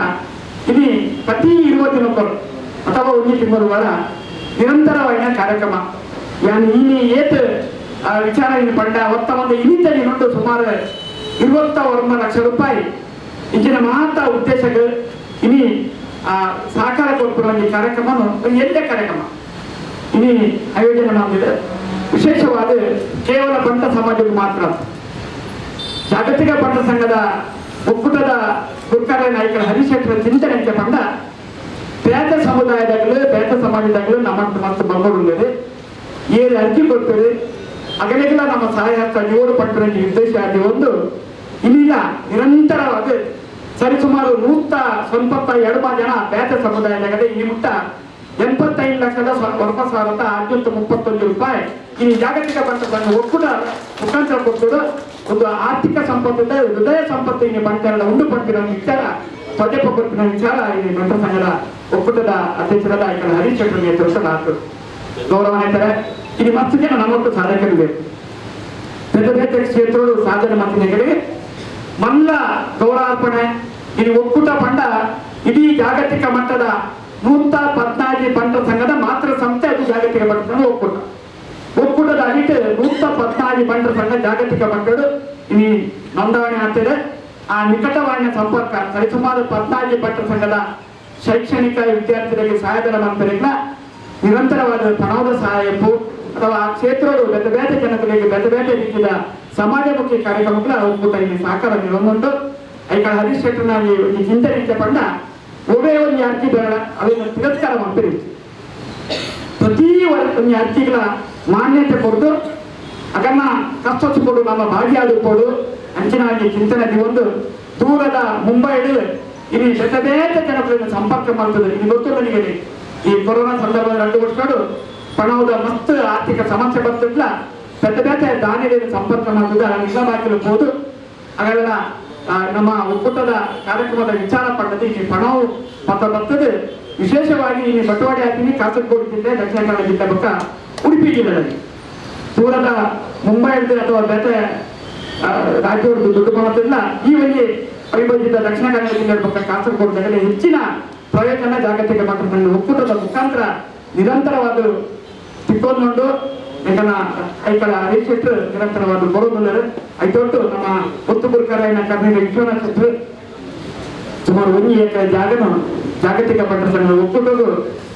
ಇಲ್ಲಿ ಪ್ರತಿ 20 ದಿನಕ್ಕೂ ಅಥವಾ 1 ತಿಂಗಳು ವಾರ ನಿರಂತರವಾದ ಕಾರ್ಯಕ್ರಮ ಯಾನ್ ಇನಿ ಏತ್ ವಿಚಾರ ಪಂಡ ಒತ್ತ ಒಂದು ಇನ್ನಿತಲ್ಲಿ ಉಂಟು ಸುಮಾರು 29 ಲಕ್ಷ ರೂಪಾಯಿ ಇಂಚಿನ ಮಾತ ಉದ್ದೇಶಗಳು ಇನಿ ಆ ಸಹಕಾರ ಕೊಡ್ತಿರುವ ಈ ಕಾರ್ಯಕ್ರಮ ಎಲ್ಲೇ ಕಾರ್ಯಕ್ರಮ ಇನಿ ಆಯೋಜನೆ ಮಾಡಿದೆ. ವಿಶೇಷವಾದ ಕೇವಲ ಬಂಟ ಸಮಾಜಕ್ಕೆ ಮಾತ್ರ ಜಾಗತಿಕ ಬಂಟ ಸಂಘದ ಒಕ್ಕೂಟದ ಗುರುಕಾರ ನಾಯಕರ ಹರಿಶೆಟ್ಟರ ಚಿಂತನೆ ಬಂದ ಬೇತ ಸಮುದಾಯದಾಗಲೂ ಬೇತ ಸಮಾಜದಾಗಲೂ ನಮ್ಮ ಮತ್ತು ಬಂದವರು ಏಳು ಅರ್ಜಿ ಕೊಡ್ತೇವೆ ಅಗಲಿಗೆಲ್ಲ ನಮ್ಮ ಸಹಾಯ 7 ಪಟ್ಟಣ ಉದ್ದೇಶ ಆಗಿ ಒಂದು ಇನ್ನಿಲ್ಲ ನಿರಂತರವಾದ ಸರಿಸುಮಾರು 172 ಜನ ಬೇತ ಸಮುದಾಯದಾಗಲೇ ಈ ಮುಟ್ಟ 85 ಲಕ್ಷದ 9,631 ರೂಪಾಯಿ ಈ ಜಾಗತಿಕ ಬಂಟ ಸಂಘ ಒಕ್ಕೂಟ ಮುಖಾಂತರ ಕೊಟ್ಟರು. ಒಂದು ಆರ್ಥಿಕ ಸಂಪತ್ತು ಹೃದಯ ಸಂಪತ್ತು ಈ ಬಂಟರ ಉಂಡು ಪಟ್ಟಿನ ವಿಚಾರ ಸ್ವಜಪ ಕೊಟ್ಟಿನ ವಿಚಾರ ಈ ಬಂಟ ಸಂಘದ ಒಕ್ಕೂಟದ ಅಧ್ಯಕ್ಷರಾದ ಹರೀಶ್ ಶೆಟ್ಟರ್ ನೇತೃತ್ವದ ಗೌರವಾನ್ವಿತರೆ. ಇಲ್ಲಿ ಮಸ್ತು ಜನ ನಮ್ಮೊಟ್ಟು ಸಾಧಕರಿವೆ ಬೇರೆ ಬೇರೆ ಕ್ಷೇತ್ರಗಳು ಸಾಧನೆ ಮಾತಿನಗಳಿಗೆ ಮಲ್ಲ ಗೌರವಾರ್ಪಣೆ ಇಲ್ಲಿ ಒಕ್ಕೂಟ ಪಂಡ ಇಡೀ ಜಾಗತಿಕ ಮಟ್ಟದ 114 ಬಂಟ ಸಂಘದ ಮಾತೃ ಸಂಸ್ಥೆ ಅದು ಜಾಗತಿಕ ಬಂಟ ಸಂಘ ಒಕ್ಕೂಟ. ಒಕ್ಕೂಟದ ಅಡಿಟ್ 114 ಬಂಟ ಸಂಘ ಜಾಗತಿಕ ಮಟ್ಟದ ಇಲ್ಲಿ ನೋಂದಣಿ ಆಗ್ತದೆ. ಆ ನಿಕಟವಾದ ಸಂಪರ್ಕ ಸರಿಸುಮಾರು 14 ಬಂಟ ಸಂಘದ ಶೈಕ್ಷಣಿಕ ವಿದ್ಯಾರ್ಥಿಗಳಿಗೆ ಸಹಾಯಧನ ಮಾಡ್ತಾರಿಲ್ಲ ನಿರಂತರವಾದ ಪಣದ ಸಹಾಯಕ್ಕೂ ಅಥವಾ ಆ ಕ್ಷೇತ್ರಗಳು ಬೇರೆ ಬೇರೆ ಜನಗಳಿಗೆ ಬೇರೆ ಬೇರೆ ರೀತಿಯ ಸಮಾಜಮುಖಿ ಕಾರ್ಯಕ್ರಮಗಳ ಒಕ್ಕೂಟ ಇಲ್ಲಿ ಸಹಕಾರ ನೀಡೊಂದುಂಟು. ಐಕಳ ಹರೀಶ್ ಶೆಟ್ಟರ್ನ ಈ ಚಿಂತನೆ ಪಂಡ ಒಬ್ಬೇ ಒಂದು ಅರ್ಜಿ ಬೇಡ ಅದನ್ನು ತಿರಸ್ಕಾರ ಮಾಡ್ತೀರಿ. ಪ್ರತಿ ಒಂದು ಅರ್ಜಿಗಳ ಮಾನ್ಯತೆ ಕೊಟ್ಟು ಅದನ್ನ ಕಷ್ಟಕೊಡು ನಮ್ಮ ಭಾಗಿಯಾಗಿರ್ಬೋದು ಅಂಚಿನಾಗಿ ಚಿಂತನೆ ಒಂದು ದೂರದ ಮುಂಬೈ ಇಲ್ಲಿ ಬೇರೆ ಬೇರೆ ಜನಗಳನ್ನು ಸಂಪರ್ಕ ಮಾಡ್ತದೆ. ಇಲ್ಲಿ ಗೊತ್ತು ನನಗೆ ಈ ಕೊರೋನಾ ಸಂದರ್ಭದ 2 ವರ್ಷಗಳು ಪಣದ ಮಸ್ತ್ ಆರ್ಥಿಕ ಸಮಸ್ಯೆ ಬರ್ತಿಲ್ಲ ಬೇರೆ ಬೇರೆ ದಾನಿಗಳನ್ನು ಸಂಪರ್ಕ ಮಾಡ್ತದೆ ಅದನ್ನ ಬಾಕಿರ್ಬೋದು. ಹಾಗೆಲ್ಲ ನಮ್ಮ ಒಕ್ಕೂಟದ ಕಾರ್ಯಕ್ರಮದ ವಿಚಾರ ಪಟ್ಟದ್ದು ಈ ಪಣವು ಪತ್ರ ಬರ್ತದೆ. ವಿಶೇಷವಾಗಿ ಇಲ್ಲಿ ಬಟವಾಡಿ ಹಾಕಿನಿ ಕಾಸರಗೋಡು ಜಿಲ್ಲೆ, ದಕ್ಷಿಣ ಕನ್ನಡ ಜಿಲ್ಲೆ ಪಕ್ಕ ಉಡುಪಿ ಜಿಲ್ಲೆಯಲ್ಲಿ ದೂರದ ಮುಂಬೈ ಅಥವಾ ಬೇರೆ ರಾಜ್ಯದ ದುಡ್ಡು ಬರೋದಿಲ್ಲ. ಈ ಒಂದು ಅವಿಭಜಿತ ದಕ್ಷಿಣ ಕನ್ನಡ ಜಿಲ್ಲೆ ಪಕ್ಕ ಕಾಸರಗೋಡು ಜಿಲ್ಲೆ ಹೆಚ್ಚಿನ ಪ್ರಯೋಜನ ಜಾಗತಿಕ ಮಟ್ಟದ ಒಕ್ಕೂಟದ ಮುಖಾಂತರ ನಿರಂತರವಾದ ಸಿಕ್ಕೊಂಡು ಐಕಳ ಹರೀಶ್ ಶೆಟ್ಟರ್ ನಿರಂತರವಾದ ಬರೋದಿಲ್ಲ. ಐತೊಟ್ಟು ನಮ್ಮ ಒತ್ತು ಗುರುಕರಾಯನ ಕರ್ನಾಟಕ ವಿಶ್ವನಾಥ್ ಶೆಟ್ಟರ್ ಸುಮಾರು 1 ಎಕರೆ ಜಾಗನು ಜಾಗತಿಕ ಬಂಟರ ಸಂಘದ ಒಕ್ಕೂಟವು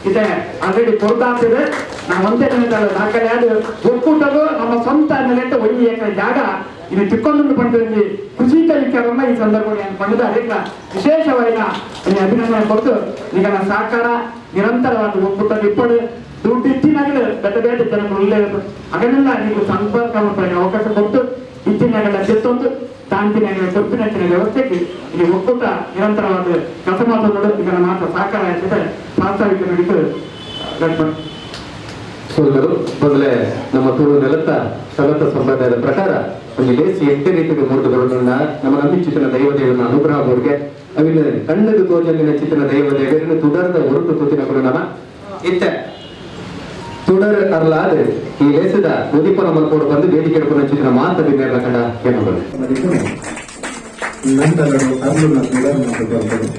ಇದೆ ಆಲ್ರೆಡಿ ಕೊರತಾಗ್ತಿದೆ. ನಾವು ಒಂದೇ ದಿನದ ದಾಖಲೆ ಅದು ಒಕ್ಕೂಟವು ನಮ್ಮ ಸ್ವಂತ ನೆಲೆಟ್ಟು 1 ಎಕರೆ ಜಾಗ ಇದು ಚಿಕ್ಕೊಂದು ಪಂಡದಲ್ಲಿ ಕುಸಿತ ವಿಚಾರವನ್ನು ಈ ಸಂದರ್ಭದಲ್ಲಿ ಪಂಡದ ಅದಕ್ಕೆ ವಿಶೇಷವಾದ ಅಭಿನಂದನೆ ಕೊಟ್ಟು ಈಗ ಸಹಕಾರ ನಿರಂತರವಾದ ಒಕ್ಕೂಟ ಇಪ್ಪಡು ದುಡ್ಡು ಇತ್ತಿನಾಗಲೂ ಬೇರೆ ಬೇರೆ ಜನಗಳು ಉಲ್ಲೇಖ ಅದನ್ನೆಲ್ಲ ನೀವು ಸಂಪರ್ಕ ಅವಕಾಶ ಕೊಟ್ಟು ಇತ್ತಿನಾಗಲ ಜೊತ್ತೊಂದು ತಾಂತಿನ ಕೊಪ್ಪಿನ ವ್ಯವಸ್ಥೆಗೆ ಇಲ್ಲಿ ಒಕ್ಕೂಟ ನಿರಂತರವಾದ ಕೆಲಸ ಮಾತನಾಡು ಇದರ ಮಾತ್ರ ಸಹಕಾರ ಆಯ್ತದೆ ಪ್ರಾಸ್ತಾವಿಕ ನಡೀತು. ಸೋದರು ಮೊದಲೇ ನಮ್ಮ ತುಳು ನೆಲತ್ತ ಸಲತ ಸಂಪ್ರದಾಯದ ಪ್ರಕಾರ ಒಂದು ಲೇಸಿ ಎಟ್ಟೆ ರೀತಿಯ ಮೂರ್ತಿಗಳನ್ನ ನಮ್ಮ ನಂಬಿಚಿತನ ದೈವ ದೇವನ ಅನುಗ್ರಹ ಅವರಿಗೆ ಅವಿನ ಕಣ್ಣದು ತೋಜಲಿನ ಚಿತನ ದೈವ ದೇವರನ್ನು ತುಡರದ ಹೊರಟು ತುತ್ತಿನ ನಮ್ಮ ಇತ್ತೆ ತುಡರ್ ಅರ್ಲಾದ್ ಈ ಲೇಸದ ಉದಿಪನ ಮಲ್ಪೋಡು ಬಂದು ವೇದಿಕೆ ಚಿತ್ರ ಮಾತ ಬಿನ್ನೇರ್ನ ಕಂಡ ಕೇಳಬಹುದು. ನಂತರಡು ಅರ್ಲುನ ತುಡರ್ ಮತ್ತು ಬರ್ತದೆ.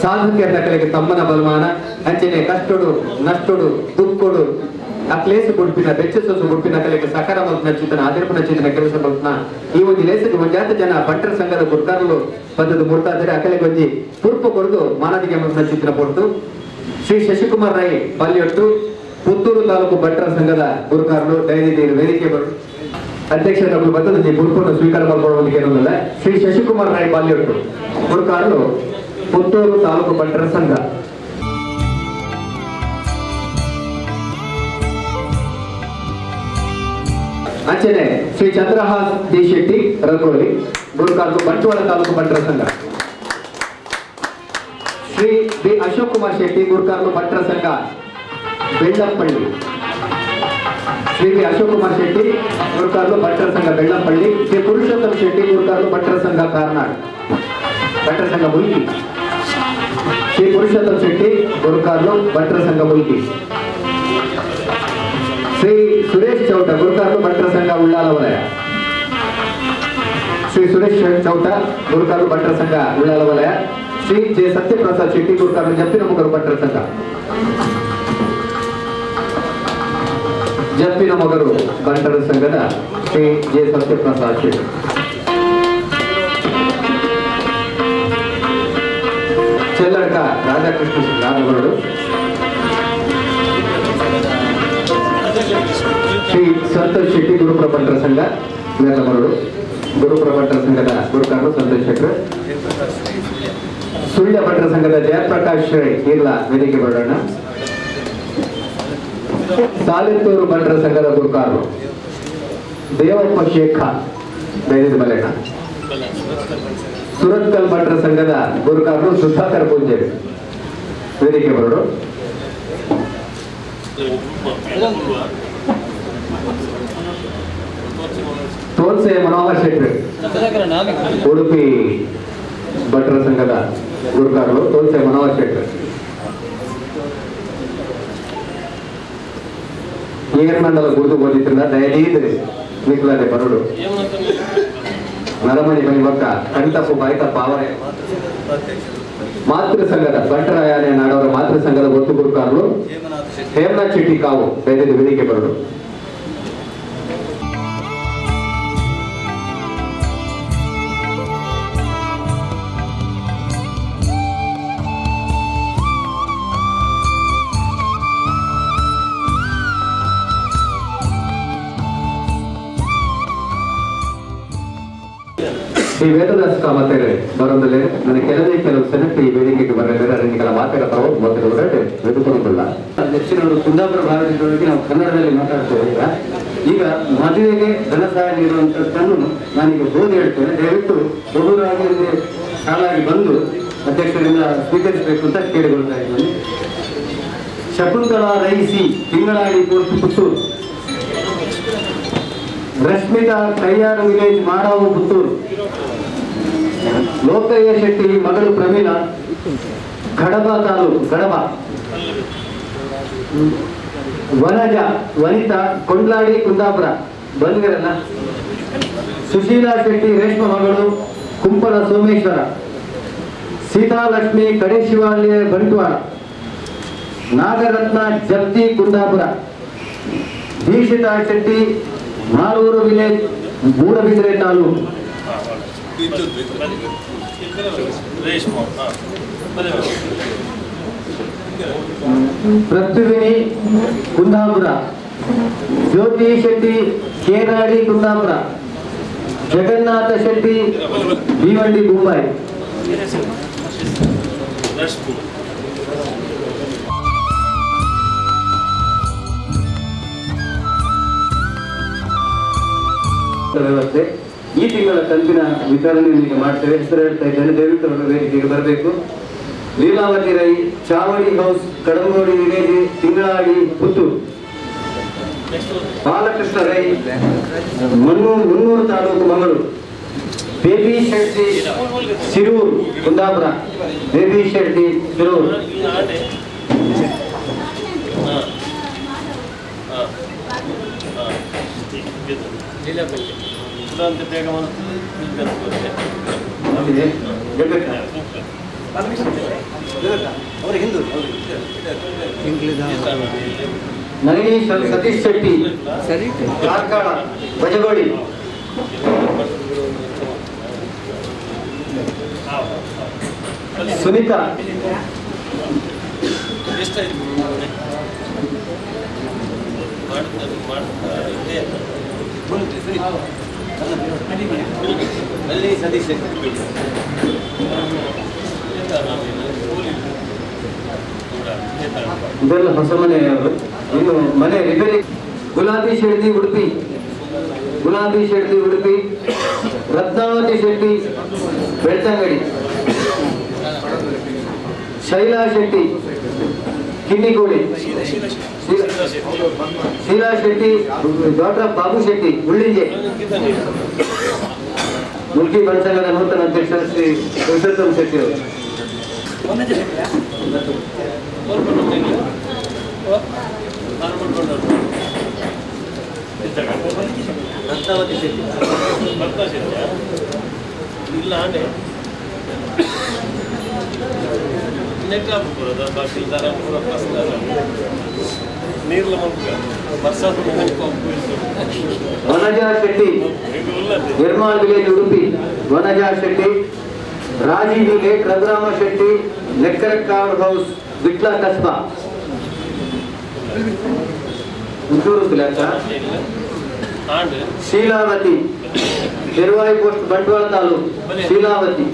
ಸಾಧಕರ ನಕಲಿಗೆ ತಮ್ಮನ ಬಲಮಾನ ಅಂಚನೆ ಕಷ್ಟಡು ನಷ್ಟಡು ದುಃಖಡು ಅಕ್ಲೇಸ ಗುಡ್ಪಿನ ಬೆಚ್ಚಸೊಸು ಗುಡ್ಪಿನ ಕಲೆಗೆ ಸಕಾರ ಮಲ್ಪನ ಚಿಂತನ ಆದಿರ್ಪನ ಚಿಂತನ ಕೆಲಸ ಮಲ್ಪನ ಈ ಒಂದು ಲೇಸಕ್ಕೆ ಒಂಜಾತ ಜನ ಬಂಟರ ಸಂಘದ ಗುರ್ಕಾರಲು ಬಂದದ್ದು ಮುರ್ತಾದರೆ ಅಕಲೆಗೆ ಒಂಜಿ ಪುರ್ಪ ಕೊರದು ಮಾನದಿಗೆ ಮಲ್ಪನ ಚಿಂತನ ಕೊಡ್ತು. ಶ್ರೀ ಶಶಿಕುಮಾರ್ ರೈ ಪಲ್ಯೊಟ್ಟು ಪುತ್ತೂರು ತಾಲೂಕು ಬಂಟರ ಸಂಘದ ಗುರುಕಾರರು ದಯವಿಟ್ಟು ವೇದಿಕೆ ಬರು ಅಧ್ಯಕ್ಷರ ಬತ್ತದ ಗುರುಪನ್ನು ಸ್ವೀಕಾರ ಮಾಡಿಕೊಳ್ಳುವುದಕ್ಕೆ ಏನೊಂದಲ್ಲ. ಶ್ರೀ ಶಶಿಕುಮಾರ್ ರೈ ಬಾಲ್ಯೊಟ್ಟು ಗುರುಕಾರರು ಪುತ್ತೂರು ತಾಲೂಕು ಬಂಟರ ಸಂಘ. ಅಂಚನೆ ಶ್ರೀ ಚಂದ್ರಹಾಸ್ ಡಿ ಶೆಟ್ಟಿ ರಂಗೋಲಿ ಗುರುಕಾರರು ಬಂಟ್ವಾಳ ತಾಲೂಕು ಬಂಟರ ಸಂಘ. ಶ್ರೀ ಬಿ ಅಶೋಕ್ ಕುಮಾರ್ ಶೆಟ್ಟಿ ಗುರುಕಾರರು ಬಂಟರ ಸಂಘ ಬೆಳ್ಳಂಪಳ್ಳಿ. ಶ್ರೀ ಬಿ ಅಶೋಕ್ ಕುಮಾರ್ ಶೆಟ್ಟಿ ಗುರುಕಾರರು ಬಂಟರ ಸಂಘ ಬೆಳ್ಳಂಪಳ್ಳಿ. ಶ್ರೀ ಪುರುಷೋತ್ತಮ ಶೆಟ್ಟಿ ಗುರುಕಾರರು ಬಂಟರ ಸಂಘ ಕಾರ್ನಾಡ್ ಬಂಟರ ಸಂಘ ಮುಲ್ಕಿ. ಶ್ರೀ ಪುರುಷೋತ್ತಮ ಶೆಟ್ಟಿ ಗುರುಕಾರರು ಬಂಟರ ಸಂಘ ಮುಲ್ಕಿ. ಶ್ರೀ ಸುರೇಶ್ ಚೌಟ ಗುರುಕಾರರು ಬಂಟರ ಸಂಘ ಉಳ್ಳಾಲ ವಲಯ. ಶ್ರೀ ಸುರೇಶ್ ಚೌಟ ಗುರುಕಾರರು ಬಂಟರ ಸಂಘ ಉಳ್ಳಾಲ ವಲಯ. ಶ್ರೀ ಜೆ ಸತ್ಯಪ್ರಸಾದ್ ಶೆಟ್ಟಿ ಗುರುಕಾರರು ಜಪ್ಪಿನ ಮೊಗರು ಬಂಟರ ಸಂಘ. ಜಪ್ಪಿನ ಮೊಗರು ಬಂಟರ ಸಂಘದ ಶ್ರೀ ಜೆ ಸತ್ಯಪ್ರಸಾದ್ ಶೆಟ್ಟಿ. ಚೆಲ್ಲಡ್ಕ ರಾಧಾಕೃಷ್ಣ ರಾಧಗೌಡರು. ಶ್ರೀ ಸಂತೋಷ್ ಶೆಟ್ಟಿ ಗುರುಪುರ ಬಂಟರ ಸಂಘ ಮೇಲಮರಡು. ಗುರುಪುರ ಬಂಟರ ಸಂಘದ ಗುರುಕಾರರು ಸಂತೋಷ್ ಶೆಟ್ಟರು. ಸುಳ್ಯ ಬಂಟರ ಸಂಘದ ಜಯಪ್ರಕಾಶ್ ರೈ ಇರ್ಲಾ ವೇದಿಕೆ ಬರೋಣ. ಸಾಲಿತ್ತೂರು ಬಂಟರ ಸಂಘದ ಗುರುಕಾರರು ದೇವಪ್ಪ ಶೇಖ ದಯವಿಟ್ಟು ಬಲೆಣ. ಸುರತ್ಕಲ್ ಬಂಟರ ಸಂಘದ ಗುರುಕಾರರು ಸುಧಾಕರ್ ಪೂಂಜೇರಿ ವೇದಿಕೆ ಬರೋಡು. ತೋನ್ಸೆ ಮನೋಹರ್ ಶೆಟ್ಟಿ ಉಡುಪಿ ಭಟ್ರ ಸಂಘದ ಗುರುಕಾರರು ತೋನ್ಸೆ ಮನೋಹರ್ ಶೆಟ್ಟಿ. ಏರ್ಮಂಡಲ ಗುರುತು ಓದಿದ್ರಿಂದ ದಯದೀದು ನಿಕ್ಲಾದೆ ಬರೋಡು. ನರಮಣಿ ಬಳಿವಕ್ಕ ಕಣ್ತಪ್ಪು ಬಾಯ್ತಪ್ಪ ಅವರೇ ಮಾತೃ ಸಂಘದ ಬಂಟರಾಯನೆ ನಾಡವರ ಮಾತೃ ಸಂಘದ ಒತ್ತು ಗುರುಕಾರರು ಹೇಮನಾಥ್ ಶೆಟ್ಟಿ ಕಾವು ದಯವಿಟ್ಟು ವೇದಿಕೆ ಬರೋಡು. Shri Vedavyasa ಕಾಮತ್ತೇರೆ ಬರೋದಲ್ಲೇ ನನ್ನ ಕೆಲವೇ ಕೆಲವು ಸೆನೆಟ್ ಈ ವೇದಿಕೆಗೆ ಬರಲಿದ್ದಾರೆ. ಅದನ್ನ ಮಾತಾಡ ಮೊದಲು ವೆದುಕೊಡುತ್ತಿಲ್ಲ. ದಕ್ಷಿಣ ಕುಂದಾಪುರ ಭಾಗದೊಳಗೆ ನಾವು ಕನ್ನಡದಲ್ಲಿ ಮಾತಾಡ್ತೇವೆ. ಈಗ ಈಗ ಮದುವೆಗೆ ಧನ ಸಹಾಯ ನೀಡುವಂಥದ್ದನ್ನು ನಾನೀಗ ಓದಿ ಹೇಳ್ತೇನೆ. ದಯವಿಟ್ಟು ಬಹುರಾಗಿ ಸಾಲಾಗಿ ಬಂದು ಅಧ್ಯಕ್ಷರಿಂದ ಸ್ವೀಕರಿಸಬೇಕು ಅಂತ ಕೇಳಿಕೊಳ್ತಾ ಇದ್ದೇನೆ. ಶಕುಂತಲಾ ರೈಸಿ, ತಿಂಗಳಾಡಿ ಪೋಸ್ಟ್, ಪುತ್ತೂರು. ರಶ್ಮಿತಾ ಕೈಯಾರು ವಿಲೇಜ್, ಮಾಡಾವು, ಪುತ್ತೂರು. ಲೋಕಯ್ಯ ಶೆಟ್ಟಿ ಮಗಳು ಪ್ರಮೀಳಾ, ಕಡಬ ತಾಲೂಕು, ಕಡಬ. ವನಜ ವನಿತಾ, ಕೊಂಡ್ಲಾಡಿ, ಕುಂದಾಪುರ. ಬಂದ್ವಿರಲ್ಲ. ಸುಶೀಲಾ ಶೆಟ್ಟಿ ರೇಷ್ಮ ಮಗಳು, ಕುಂಪಲ ಸೋಮೇಶ್ವರ. ಸೀತಾಲಕ್ಷ್ಮಿ ಕಡೇಶಿವಾಳ್ಯ, ಬಂಟ್ವಾಳ. ನಾಗರತ್ನ ಜಪ್ತಿ, ಕುಂದಾಪುರ. ದೀಕ್ಷಿತಾ ಶೆಟ್ಟಿ, ಮಾಲೂರು ವಿಲೇಜ್, ಮೂಡಬಿದ್ರೆ ತಾಲೂಕು. ಪೃಥ್ವಿನಿ, ಕುಂದಾಪುರ. ಜ್ಯೋತಿ ಶೆಟ್ಟಿ, ಕೇರಾಡಿ, ಕುಂದಾಪುರ. ಜಗನ್ನಾಥ ಶೆಟ್ಟಿ, ಭೀವಂಡಿ, ಮುಂಬೈ. ವ್ಯವಸ್ಥೆ ಈ ತಿಂಗಳ ಕಂತಿನ ವಿತರಣೆಯೊಂದಿಗೆ ಮಾಡ್ತೇವೆ. ಹೆಸರು ಹೇಳ್ತಾ ಇದ್ದೇನೆ, ದಯವಿಟ್ಟು ಅವರ ವೇದಿಕೆಗೆ ಬರಬೇಕು. Leelavathi Rai, Chavadi house, Kadambodi village, Tingaladi, Puttur. Balakrishna Rai, Munnur taluk, Mangaluru. Baby Shetty, Sirur, Kundapura. Baby Shetty, Sirur. Nalini Satish Shetty, Karkala, Bajagodi. Sunita. Satish Shetty. ಇದೆಲ್ಲ ಹೊಸ ಮನೆಯವರು. ಇನ್ನು ಮನೆ ರಿಪೇರಿ. ಗುಲಾಬಿ ಶೆಟ್ಟಿ, ಉಡುಪಿ. ಗುಲಾಬಿ Shetty, Udupi. Ratnavati Shetty, Belthangady. Shaila Shetty, Kinnigoli. Sheela Shetty, daughter of Babu Shetty, Ullinje. Mulki ಬಣಸಂಘದ ನೂತನ ಅಧ್ಯಕ್ಷ ಶ್ರೀ ಪುರುಷೋತ್ತಮ ಶೆಟ್ಟಿ ಅವರು. Ratnavati Shetty. Vanaja Shetty, Nirmal village, Udupi. Vanaja Shetty. Rajiv late Raghurama Shetty, Nekkarakkad house, Vitla Kasba, Puttur. Sheelavathi, Shervayi post, Bantwal taluk. Sheelavathi.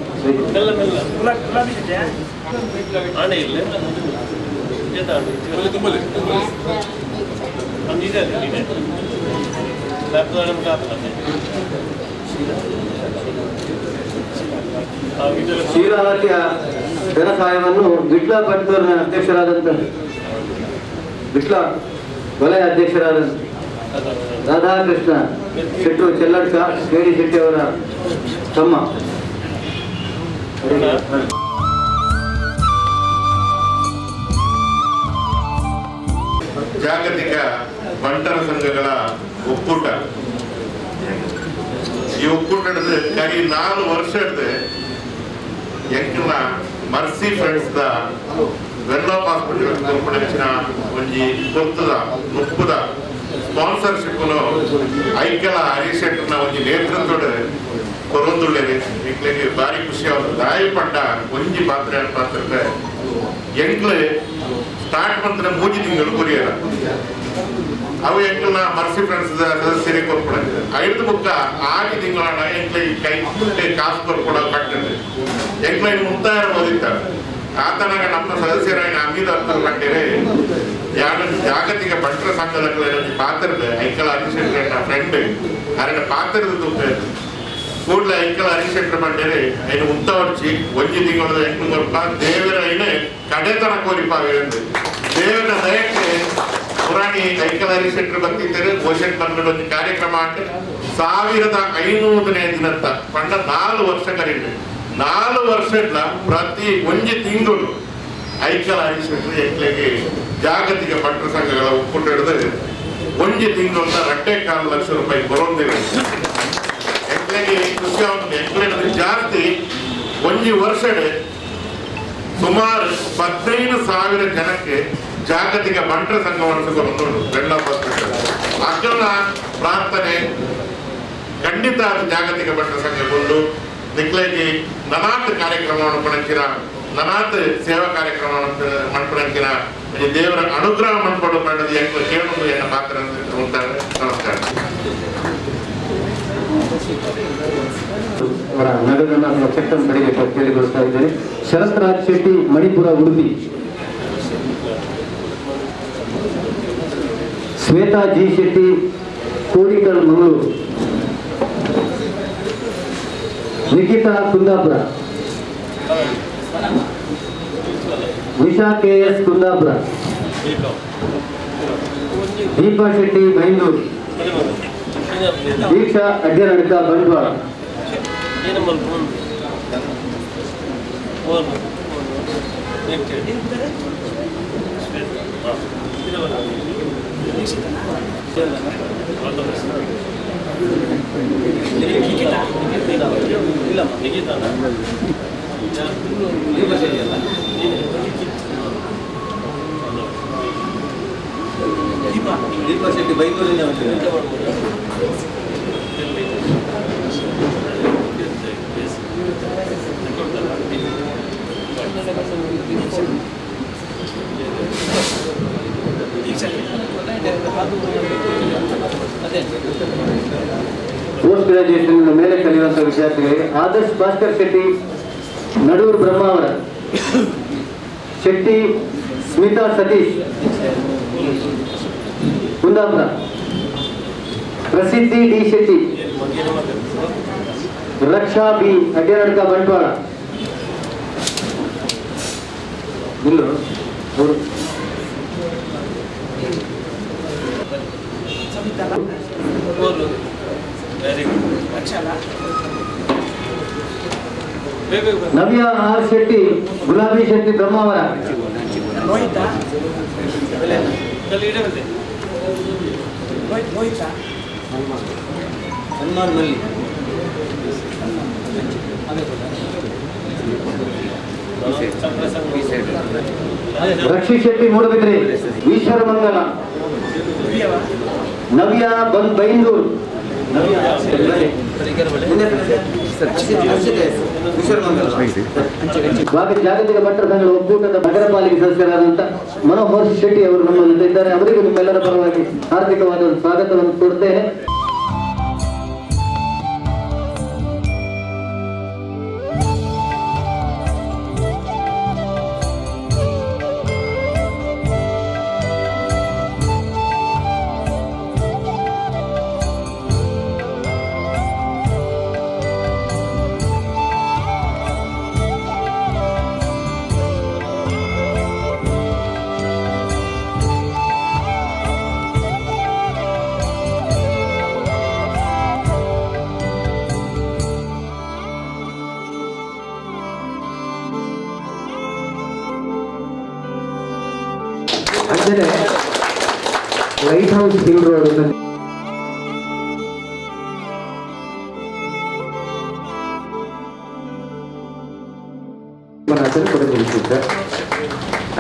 ಶೀಲಾವತಿಯ ಧನ ಸಹಾಯವನ್ನು ವಿಟ್ಲ ಬಂಟೂರಿನ ಅಧ್ಯಕ್ಷರಾದಂಥ ವಿಟ್ಲ ವಲಯ ಅಧ್ಯಕ್ಷರಾದ ರಾಧಾಕೃಷ್ಣ ಶೆಟ್ಟರು ಚೆಲ್ಲಡ್ಕ, ಕೆ ಡಿ ಶೆಟ್ಟಿ ಅವರ ತಮ್ಮ. ಜಾಗತಿಕ ಬಂಟರ ಸಂಘಗಳ ಒಕ್ಕೂಟ. ಈ ಒಕ್ಕೂಟದ ಕೈ 4 ವರ್ಷದ ಎಂಕಲ್ನ Mercy friends the Wenlock hospital ಕೊರಪಡಿಸಿನ ಒಂಜಿ ಪೊರ್ತದ ಮುಪ್ಪುದ ಸ್ಪಾನ್ಸರ್ಶಿಪ್ ಐಕಲ ಹರೀಶ್ ಶೆಟ್ಟರ್ನ ಒಂಜಿ ನೇತೃತ್ವದ ಕೊರೊಂದುಳ್ಳೇರಿ. ಎಂಕ್ಲೆಗ್ ಭಾರಿ ಖುಷಿ ಆವೊಂದು. ದಾಯಿ ಪಂಡ ಒಂಜಿ ಪಾತ್ರ ಪಾತ್ರದ ಎಂಕ್ಲೆ ಸ್ಟಾರ್ಟ್ ಮಂತ್ರ 3 ತಿಂಗಳು ಕೊರಿಯರ ಅವು ಎಂಕಲ್ನ ಮರ್ಸಿ ಫ್ರೆಂಡ್ಸ್ ಸದಸ್ಯರಿಗೆ ಕೊರ್ಪುಣ ಐದು ಬುಕ್ಕ 6 ತಿಂಗಳಾಣ ಎಂಕ್ಲ ಕೈ ಕಾಸು ಕೊರ್ಪುಣ ಕಟ್ಟಂడి ಎಂಕ್ಲ ಇನ್ನು ಮುಂತಾರ ಓದಿತ್ತಾರೆ ಆತನಾಗ ನಮ್ಮ ಸದಸ್ಯರಾಗಿ ಅಮೀದ್ ಅಬ್ದುಲ್ ಬಂಟೇರೆ ಯಾರು ಜಾಗತಿಕ ಬಂಟರ ಸಂಘದ ಪಾತ್ರದ ಐಕಲ್ ಹರೀಶ್ ಶೆಟ್ಟರ್ ಫ್ರೆಂಡ್ ಅರಡ ಪಾತ್ರದ ದುಡ್ಡು ಕೂಡಲೇ ಐಕಲ್ ಹರೀಶ್ ಶೆಟ್ಟರ್ ಬಂಟೇರೆ ಐನು ಉಂತ వచ్చి ಒಂಜಿ ತಿಂಗಳದ ಎಂಕ್ಲು ಕೊರ್ಪ ದೇವರ ಐನು ಕಡೆತನ ಕೋರಿಪಾವಿರಂದು ದೇವರ ದಯಕ್ಕೆ ಪುರಾಣಿ ಐಕಲ್ ಹರೀಶ್ ಶೆಟ್ಟರ್ ಬರ್ತಿದ್ದಾರೆ ಘೋಷಣೆ ಬಂದ ಒಂದು ಕಾರ್ಯಕ್ರಮ అంటే 1500ನೇ ದಿನತ್ತ ಪಂಡ 4 ವರ್ಷ ಕರೀಂಡು 4 ವರ್ಷ ಪ್ರತಿ ಒಂಜಿ ತಿಂಗಳು ಐಕಲ್ ಹರೀಶ್ ಶೆಟ್ಟರ್ ಎಂಕ್ಲೆಗೆ ಜಾಗತಿಕ ಬಂಟರ ಸಂಘಗಳ ಒಕ್ಕೂಟ ಹಿಡಿದು ಒಂಜಿ ತಿಂಗಳ 2.25 ಲಕ್ಷ ರೂಪಾಯಿ ಬರೋದಿಲ್ಲ. ಎಂಕ್ಲೆಗೆ ಖುಷಿ ಆಗುತ್ತದೆ. ಎಂಕ್ಲೆಗೆ ಜಾಸ್ತಿ ಒಂಜಿ ವರ್ಷ ಸುಮಾರು 15,000 ಜನಕ್ಕೆ ಜಾಗತಿಕ ಬಂಟರ ಸಂಘವನ್ನು ಬರೋದು ಬೆಳ್ಳ ಅಗ್ರಣ ಪ್ರಾರ್ಥನೆ ಖಂಡಿತ ಅದು ಜಾಗತಿಕ ಬಂಟರ ಸಂಘಗೊಂಡು ನಿಕ್ಲೆಗೆ ನನಾತ್ ಕಾರ್ಯಕ್ರಮವನ್ನು ಪಣಂಚಿನ ನನಾತ್ ಸೇವಾ ಕಾರ್ಯಕ್ರಮವನ್ನು ಮನ್ಪಣಂಚಿನ ದೇವರ ಅನುಗ್ರಹ ಮನ್ಪಡು ಪಡೆದು ಎಂಕ್ಲು ಕೇಳುವುದು ಎನ್ನ ಪಾತ್ರ ಉಂಟಾರೆ. ನಮಸ್ಕಾರ. ಅವರ ನಗರವನ್ನು ಚೆಕ್ ಪಡೆಯಬೇಕು ಕೇಳಿಕೊಳ್ತಾ ಇದ್ದೇನೆ. ಶರತ್ ರಾಜ್ ಶೆಟ್ಟಿ, ಮಣಿಪುರ, ಉಡುಪಿ. ಶ್ವೇತಾ ಜಿ ಶೆಟ್ಟಿ, ಕೋಡಿಕಲ್, ಮಂಗಳೂರು. ನಿಖಿತಾ ಕುಂದಾಪುರ, ನಿಶಾ ಕೆಎಸ್ ಕುಂದಾಪುರ, ದೀಪಾ ಶೆಟ್ಟಿ ಬೈಂದೂರು, ದೀಕ್ಷಾ ಅಡ್ಯನಡ್ಕ ಬಂಟ್ವಾಳ. ದೀಪಾ ಶೆಟ್ಟಿ ಬೈಂದೂರಿನ ಪೋಸ್ಟ್ ಗ್ರಾಜುಯೇಷನ್ ಮೇಲೆ ಕಲಿಯುವಂತಹ ವಿದ್ಯಾರ್ಥಿಗಳಿಗೆ ಆದರ್ಶ್ ಭಾಸ್ಕರ್ ಶೆಟ್ಟಿ, ನಡೂರು ಬ್ರಹ್ಮಾವರ, ಶೆಟ್ಟಿ ಸ್ಮಿತಾ ಸತೀಶ್, ಕುಂದಾಪುರ, ಪ್ರಸಿದ್ಧಿ ಡಿ ಶೆಟ್ಟಿ, ರಕ್ಷಾ ಬಿ ಅಡ್ಯನಡ್ಕ ಬಂಟ್ವಾಳ. ನಿಲ್ಲು ಅವರು. ನವ್ಯ ಆರ್ ಶೆಟ್ಟಿ, ಗುಲಾಬಿ ಶೆಟ್ಟಿ ಬ್ರಹ್ಮಾವರ, ಸನ್ಮಾನ್ ಮಲ್ಲಿ, ರಕ್ಷಿ ಶೆಟ್ಟಿ ಮೂಡಬಿದ್ರಿ, ಈಶ್ವರ ಮಂಗಲ, ನವ್ಯ ಬೈಂದೂರು, ಜಾಗತಿಕ ಬಂಟರ ಸಂಘಗಳ ಒಕ್ಕೂಟದ ನಗರ ಪಾಲಿಕೆ ಸದಸ್ಯರಾದಂತ ಮನೋಹರ್ ಶೆಟ್ಟಿ ಅವರು ನಮ್ಮ ಜೊತೆ ಇದ್ದಾರೆ. ಅವರಿಗೂ ನಿಮ್ಮೆಲ್ಲರ ಪರವಾಗಿ ಹಾರ್ದಿಕವಾದ ಸ್ವಾಗತವನ್ನು ಕೊಡ್ತೇನೆ. Light house hill road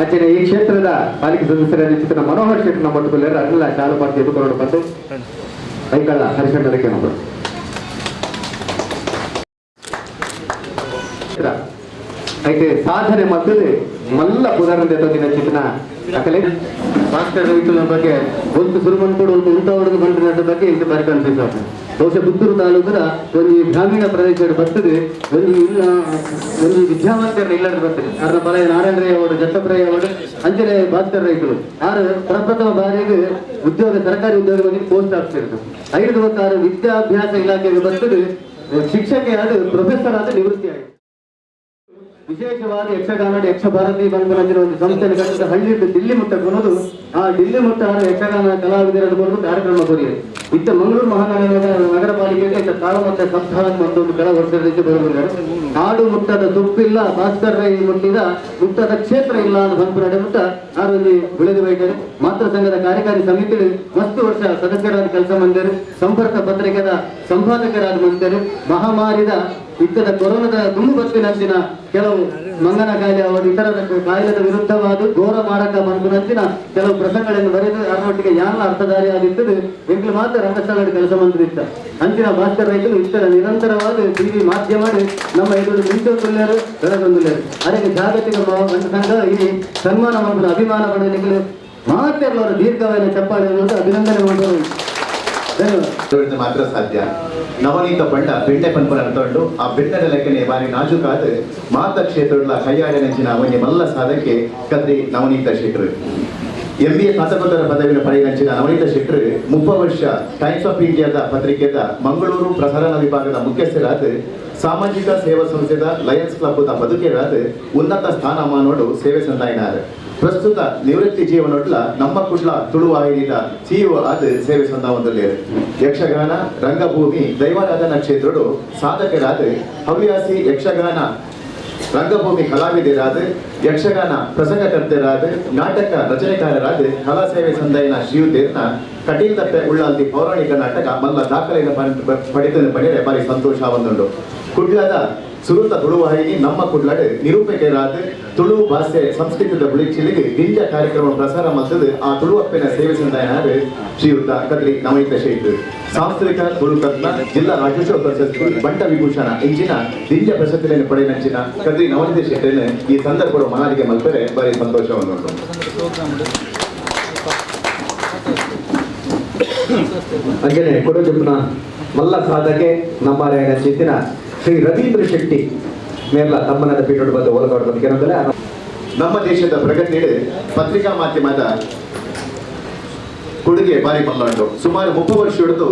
ಅಂಚನೆ ಈ ಕ್ಷೇತ್ರದ ಪಾಲಿಕೆ ಸದಸ್ಯರ ಚಿತ್ರ ಮನೋಹರ್ ಶೆಟ್ಟಿ ನಮ್ಮ ಒಟ್ಟುಕೊಳ್ಳಾರ ಅರ್ನಲ್ಲ ಶಾಲು ಪಾರ್ಟಿ ಎದುರುಕೊಂಡು ಬಂದು ಐಕಳ್ಳ ಹರಿಶಣ್ಣರಕ್ಕೆ ನೋಡು. అయితే ಸಾಧನೆ ಮತ್ತದು ಮಲ್ಲ ಪುದರಂದೆ ತೊಂದಿನ ಚಿತ್ರ ಅಕಲೆ ಭಾಸ್ಕರ್ ರೈತನ ಬಗ್ಗೆ ಒಂದು ಸುರುಮನ್ಕೋಡು ಒಂದು ಉಂಟಾವಡದು ಬಂದ ಬಗ್ಗೆ ಇಂತ ಬಾರಿ ಕನ್ಫ್ಯೂಸ್ ಆಗ್ತದೆ. ಬಹುಶಃ ಪುತ್ತೂರು ತಾಲೂಕದ ಒಂದು ಗ್ರಾಮೀಣ ಪ್ರದೇಶದ ಬರ್ತದೆ, ಒಂದು ಇಲ್ಲ ಒಂದು ವಿದ್ಯಾವಂತರ ಇಲ್ಲದ ಬರ್ತದೆ. ಅದರ ಬಲ ನಾರಾಯಣ ರೈ ಅವರು, ಜತ್ತಪ್ರೈ ಅವರು, ಅಂಜನೆ ಭಾಸ್ಕರ್ ರೈತರು ಆರು ಪ್ರಪ್ರಥಮ ಬಾರಿಗೆ ಉದ್ಯೋಗ ಸರ್ಕಾರಿ ಉದ್ಯೋಗವಾಗಿ ಪೋಸ್ಟ್ ಆಗ್ತಿರ್ತದೆ. 5 ವಿದ್ಯಾಭ್ಯಾಸ ಇಲಾಖೆಗೆ ಬರ್ತದೆ, ಶಿಕ್ಷಕಿ ಆದ ಪ್ರೊಫೆಸರ್ ಆದ ನಿವೃತ್ತಿ ಆಗಿದೆ. ವಿಶೇಷವಾದ ಯಕ್ಷಗಾನ ಯಕ್ಷಭಾರತಿ ಬಂಧುರಂಜನ ಒಂದು ಸಂಸ್ಥೆಯನ್ನು ಕಟ್ಟಿದ ಹಳ್ಳಿ ದಿಲ್ಲಿ ಮುಟ್ಟ ಕೊನೋದು, ಆ ದಿಲ್ಲಿ ಮುಟ್ಟ ಯಕ್ಷಗಾನ ಕಲಾವಿದರನ್ನು ಕೊಡೋದು ಕಾರ್ಯಕ್ರಮ ಕೊರಿಯರು. ಇತ್ತ ಮಂಗಳೂರು ಮಹಾನಗರ ನಗರ ಪಾಲಿಕೆಗೆ ಇತ್ತ ತಾಳಮತ್ತ ಸಪ್ತಾಹ ಮತ್ತೊಂದು ಕೆಳ ವರ್ಷದಿಂದ ಬರುವುದಾರೆ. ನಾಡು ಮುಟ್ಟದ ತುಪ್ಪಿಲ್ಲ, ಭಾಸ್ಕರ್ ರೈ ಮುಟ್ಟಿದ ಮುಟ್ಟದ ಕ್ಷೇತ್ರ ಇಲ್ಲ ಅನ್ನೋ ಬಂಪು ಮುಟ್ಟ ಆರಲ್ಲಿ ಬೆಳೆದು ಬೈತಾರೆ. ಮಾತೃ ಸಂಘದ ಕಾರ್ಯಕಾರಿ ಸಮಿತಿ ಮಸ್ತು ವರ್ಷ ಸದಸ್ಯರಾದ ಕೆಲಸ ಮಂದಿರು, ಸಂಪರ್ಕ ಪತ್ರಿಕೆದ ಸಂಪಾದಕರಾದ ಮಂದಿರು. ಮಹಾಮಾರಿದ ಇತ್ತದ ಕೊರೋನಾದ ತುಂಬು ಬತ್ತಿನಂಚಿನ ಕೆಲವು ಮಂಗನ ಕಾಯಿಲೆ ಅವರು ಇತರ ಕಾಯಿಲೆದ ವಿರುದ್ಧವಾದ ಘೋರ ಮಾರಕ ಬಂಧುನಂಚಿನ ಕೆಲವು ಪ್ರಸಂಗಗಳನ್ನು ಬರೆದು ಅದರೊಟ್ಟಿಗೆ ಯಾನ ಅರ್ಥಧಾರಿ ಆಗಿರ್ತದೆ. ಎಂಗ್ಲು ಮಾತ್ರ ರಂಗಸ್ಥಳ ಕೆಲಸ ಮಂದಿತ್ತ ಅಂಚಿನ ಭಾಸ್ಕರ್ ರೈತರು ಇತರ ನಿರಂತರವಾದ ಟಿವಿ ಮಾಧ್ಯಮ ನಮ್ಮ ಎದುರು ನಿಂತೊಂದುಲ್ಲೇರು ಬೆಳಗೊಂದುಲ್ಲೇರು. ಅದಕ್ಕೆ ಜಾಗತಿಕ ಸಂಘ ಈ ಸನ್ಮಾನ ಮಾಡುವ ಅಭಿಮಾನ ಪಡೆಯಲಿಕ್ಕೆ ಮಾತ್ರ ದೀರ್ಘವಾದ ಚಪ್ಪಾಳೆ ಅಭಿನಂದನೆ ಮಾಡುವರು. ಧನ್ಯವಾದ. ಮಾತ್ರ ಸಾಧ್ಯ ನವನೀತ ಪಂಡ ಬೆಣ್ಣೆ ಪನ್ಪನ ಅರ್ಥಂಡು ಆ ಬೆಣ್ಣದ ಲೆಕ್ಕನೆ ಬಾರಿ ನಾಜುಕಾದ ಮಾತ ಕ್ಷೇತ್ರಗಳ ಕೈಯಾಡಿನಂಚಿನ ಒಂಜಿ ಮಲ್ಲ ಸಾಧಕ್ಕೆ ಕದ್ರಿ ನವನೀತ ಶೆಟ್ರು. MBA ಸ್ನಾತಕೋತ್ತರ ಪದವಿಯನ್ನು ಪಡೆಯಂಚಿನ ನವನೀತ ಶೆಟ್ರು 30 ವರ್ಷ ಟೈಮ್ಸ್ ಆಫ್ ಇಂಡಿಯಾದ ಪತ್ರಿಕೆದ ಮಂಗಳೂರು ಪ್ರಸಾರಣ ವಿಭಾಗದ ಮುಖ್ಯಸ್ಥರಾದ, ಸಾಮಾಜಿಕ ಸೇವಾ ಸಂಸ್ಥೆದ ಲಯನ್ಸ್ ಕ್ಲಬ್ ಪದುಕೆರಾದ ಉನ್ನತ ಸ್ಥಾನಮಾನೋಡು ಸೇವೆ ಸಂದಾಯಿನಾರು. ಪ್ರಸ್ತುತ ನಿವೃತ್ತಿ ಜೀವನೊಡ್ಲ ನಮ್ಮ ಕುಡ್ಲ ತುಳು ವಾಹಿನಿದ ಸಿಇಒ ಆದ ಸೇವೆ ಸಂದಾವೊಂದುಲ್ಲೇರು. ಯಕ್ಷಗಾನ ರಂಗಭೂಮಿ ದೈವಾರಾಧನಾ ಕ್ಷೇತ್ರಡು ಸಾಧಕರಾದ, ಹವ್ಯಾಸಿ ಯಕ್ಷಗಾನ ರಂಗಭೂಮಿ ಕಲಾವಿದರಾದ, ಯಕ್ಷಗಾನ ಪ್ರಸಂಗಕರ್ತರಾದ, ನಾಟಕ ರಚನೆಕಾರರಾದ ಕಲಾ ಸೇವೆ ಸಂದಾಯನ ಶ್ರೀಯುತೇರ್ನ ಕಟೀಲ್ ತಪ್ಪೆ ಉಳ್ಳಾಲ್ತಿ ಪೌರಾಣಿಕ ನಾಟಕ ಮಲ್ಲ ದಾಖಲೆಯನ್ನು ಪಡೆದ ಪಡೆಯರೆ ಬಾರಿ ಸಂತೋಷ ಒಂದುಂಡು. ಕುಡ್ಲದ ಸುರುತ ತುಳು ವಾಹಿನಿ ನಮ್ಮ ಕುಡ್ಲಡು ನಿರೂಪಕರಾದ ತುಳು ಭಾಷೆ ಸಂಸ್ಕೃತದ ಬುಳಿಚಿಲಿಗೆ ದಿಂಜ ಕಾರ್ಯಕ್ರಮ ಪ್ರಸಾರ ಮಾಡ್ತದೆ. ಆ ತುಳು ಅಪ್ಪನ ಸೇವೆ ಸಂದಾಯನಾದ ಶ್ರೀಯುತ ಕದ್ರಿ ನವನೀತ ಶೆಟ್ರು. ಸಾಂಸ್ಕೃತಿಕ ತುಳು ರತ್ನ, ಜಿಲ್ಲಾ ರಾಜ್ಯೋತ್ಸವ ಪ್ರಶಸ್ತಿ, ಬಂಟ ವಿಭೂಷಣ ಇಂಚಿನ ದಿಂಜ ಪ್ರಶಸ್ತಿಯನ್ನು ಪಡೆಯನಂಚಿನ ಕದ್ರಿ ನವನೀತ ಶೆಟ್ಟರನ್ನು ಈ ಸಂದರ್ಭದ ಮನಾಲಿಗೆ ಮಲ್ಪರೆ ಬಾರಿ ಸಂತೋಷವನ್ನು. ಅಂಜನೆ ಕೊಡಜುಪ್ಪನ ಮಲ್ಲ ಸಾಧಕೆ ನಮ್ಮ ಚಿಂತಿನ ಶ್ರೀ ರವೀಂದ್ರ ಶೆಟ್ಟಿ ಮೇರ್ಲ ತಮ್ಮನದ ಪೀಠೋಡು ಬಂದು ಒಳಗಾಡು ಬಂದು ಕೆಲವೊಂದಲ್ಲ. ನಮ್ಮ ದೇಶದ ಪ್ರಗತಿ ಪತ್ರಿಕಾ ಮಾಧ್ಯಮದ ಕೊಡುಗೆ ಬಾರಿ ಮಲ್ಲುಂಟು. ಸುಮಾರು 30 ವರ್ಷ ಹಿಡಿದು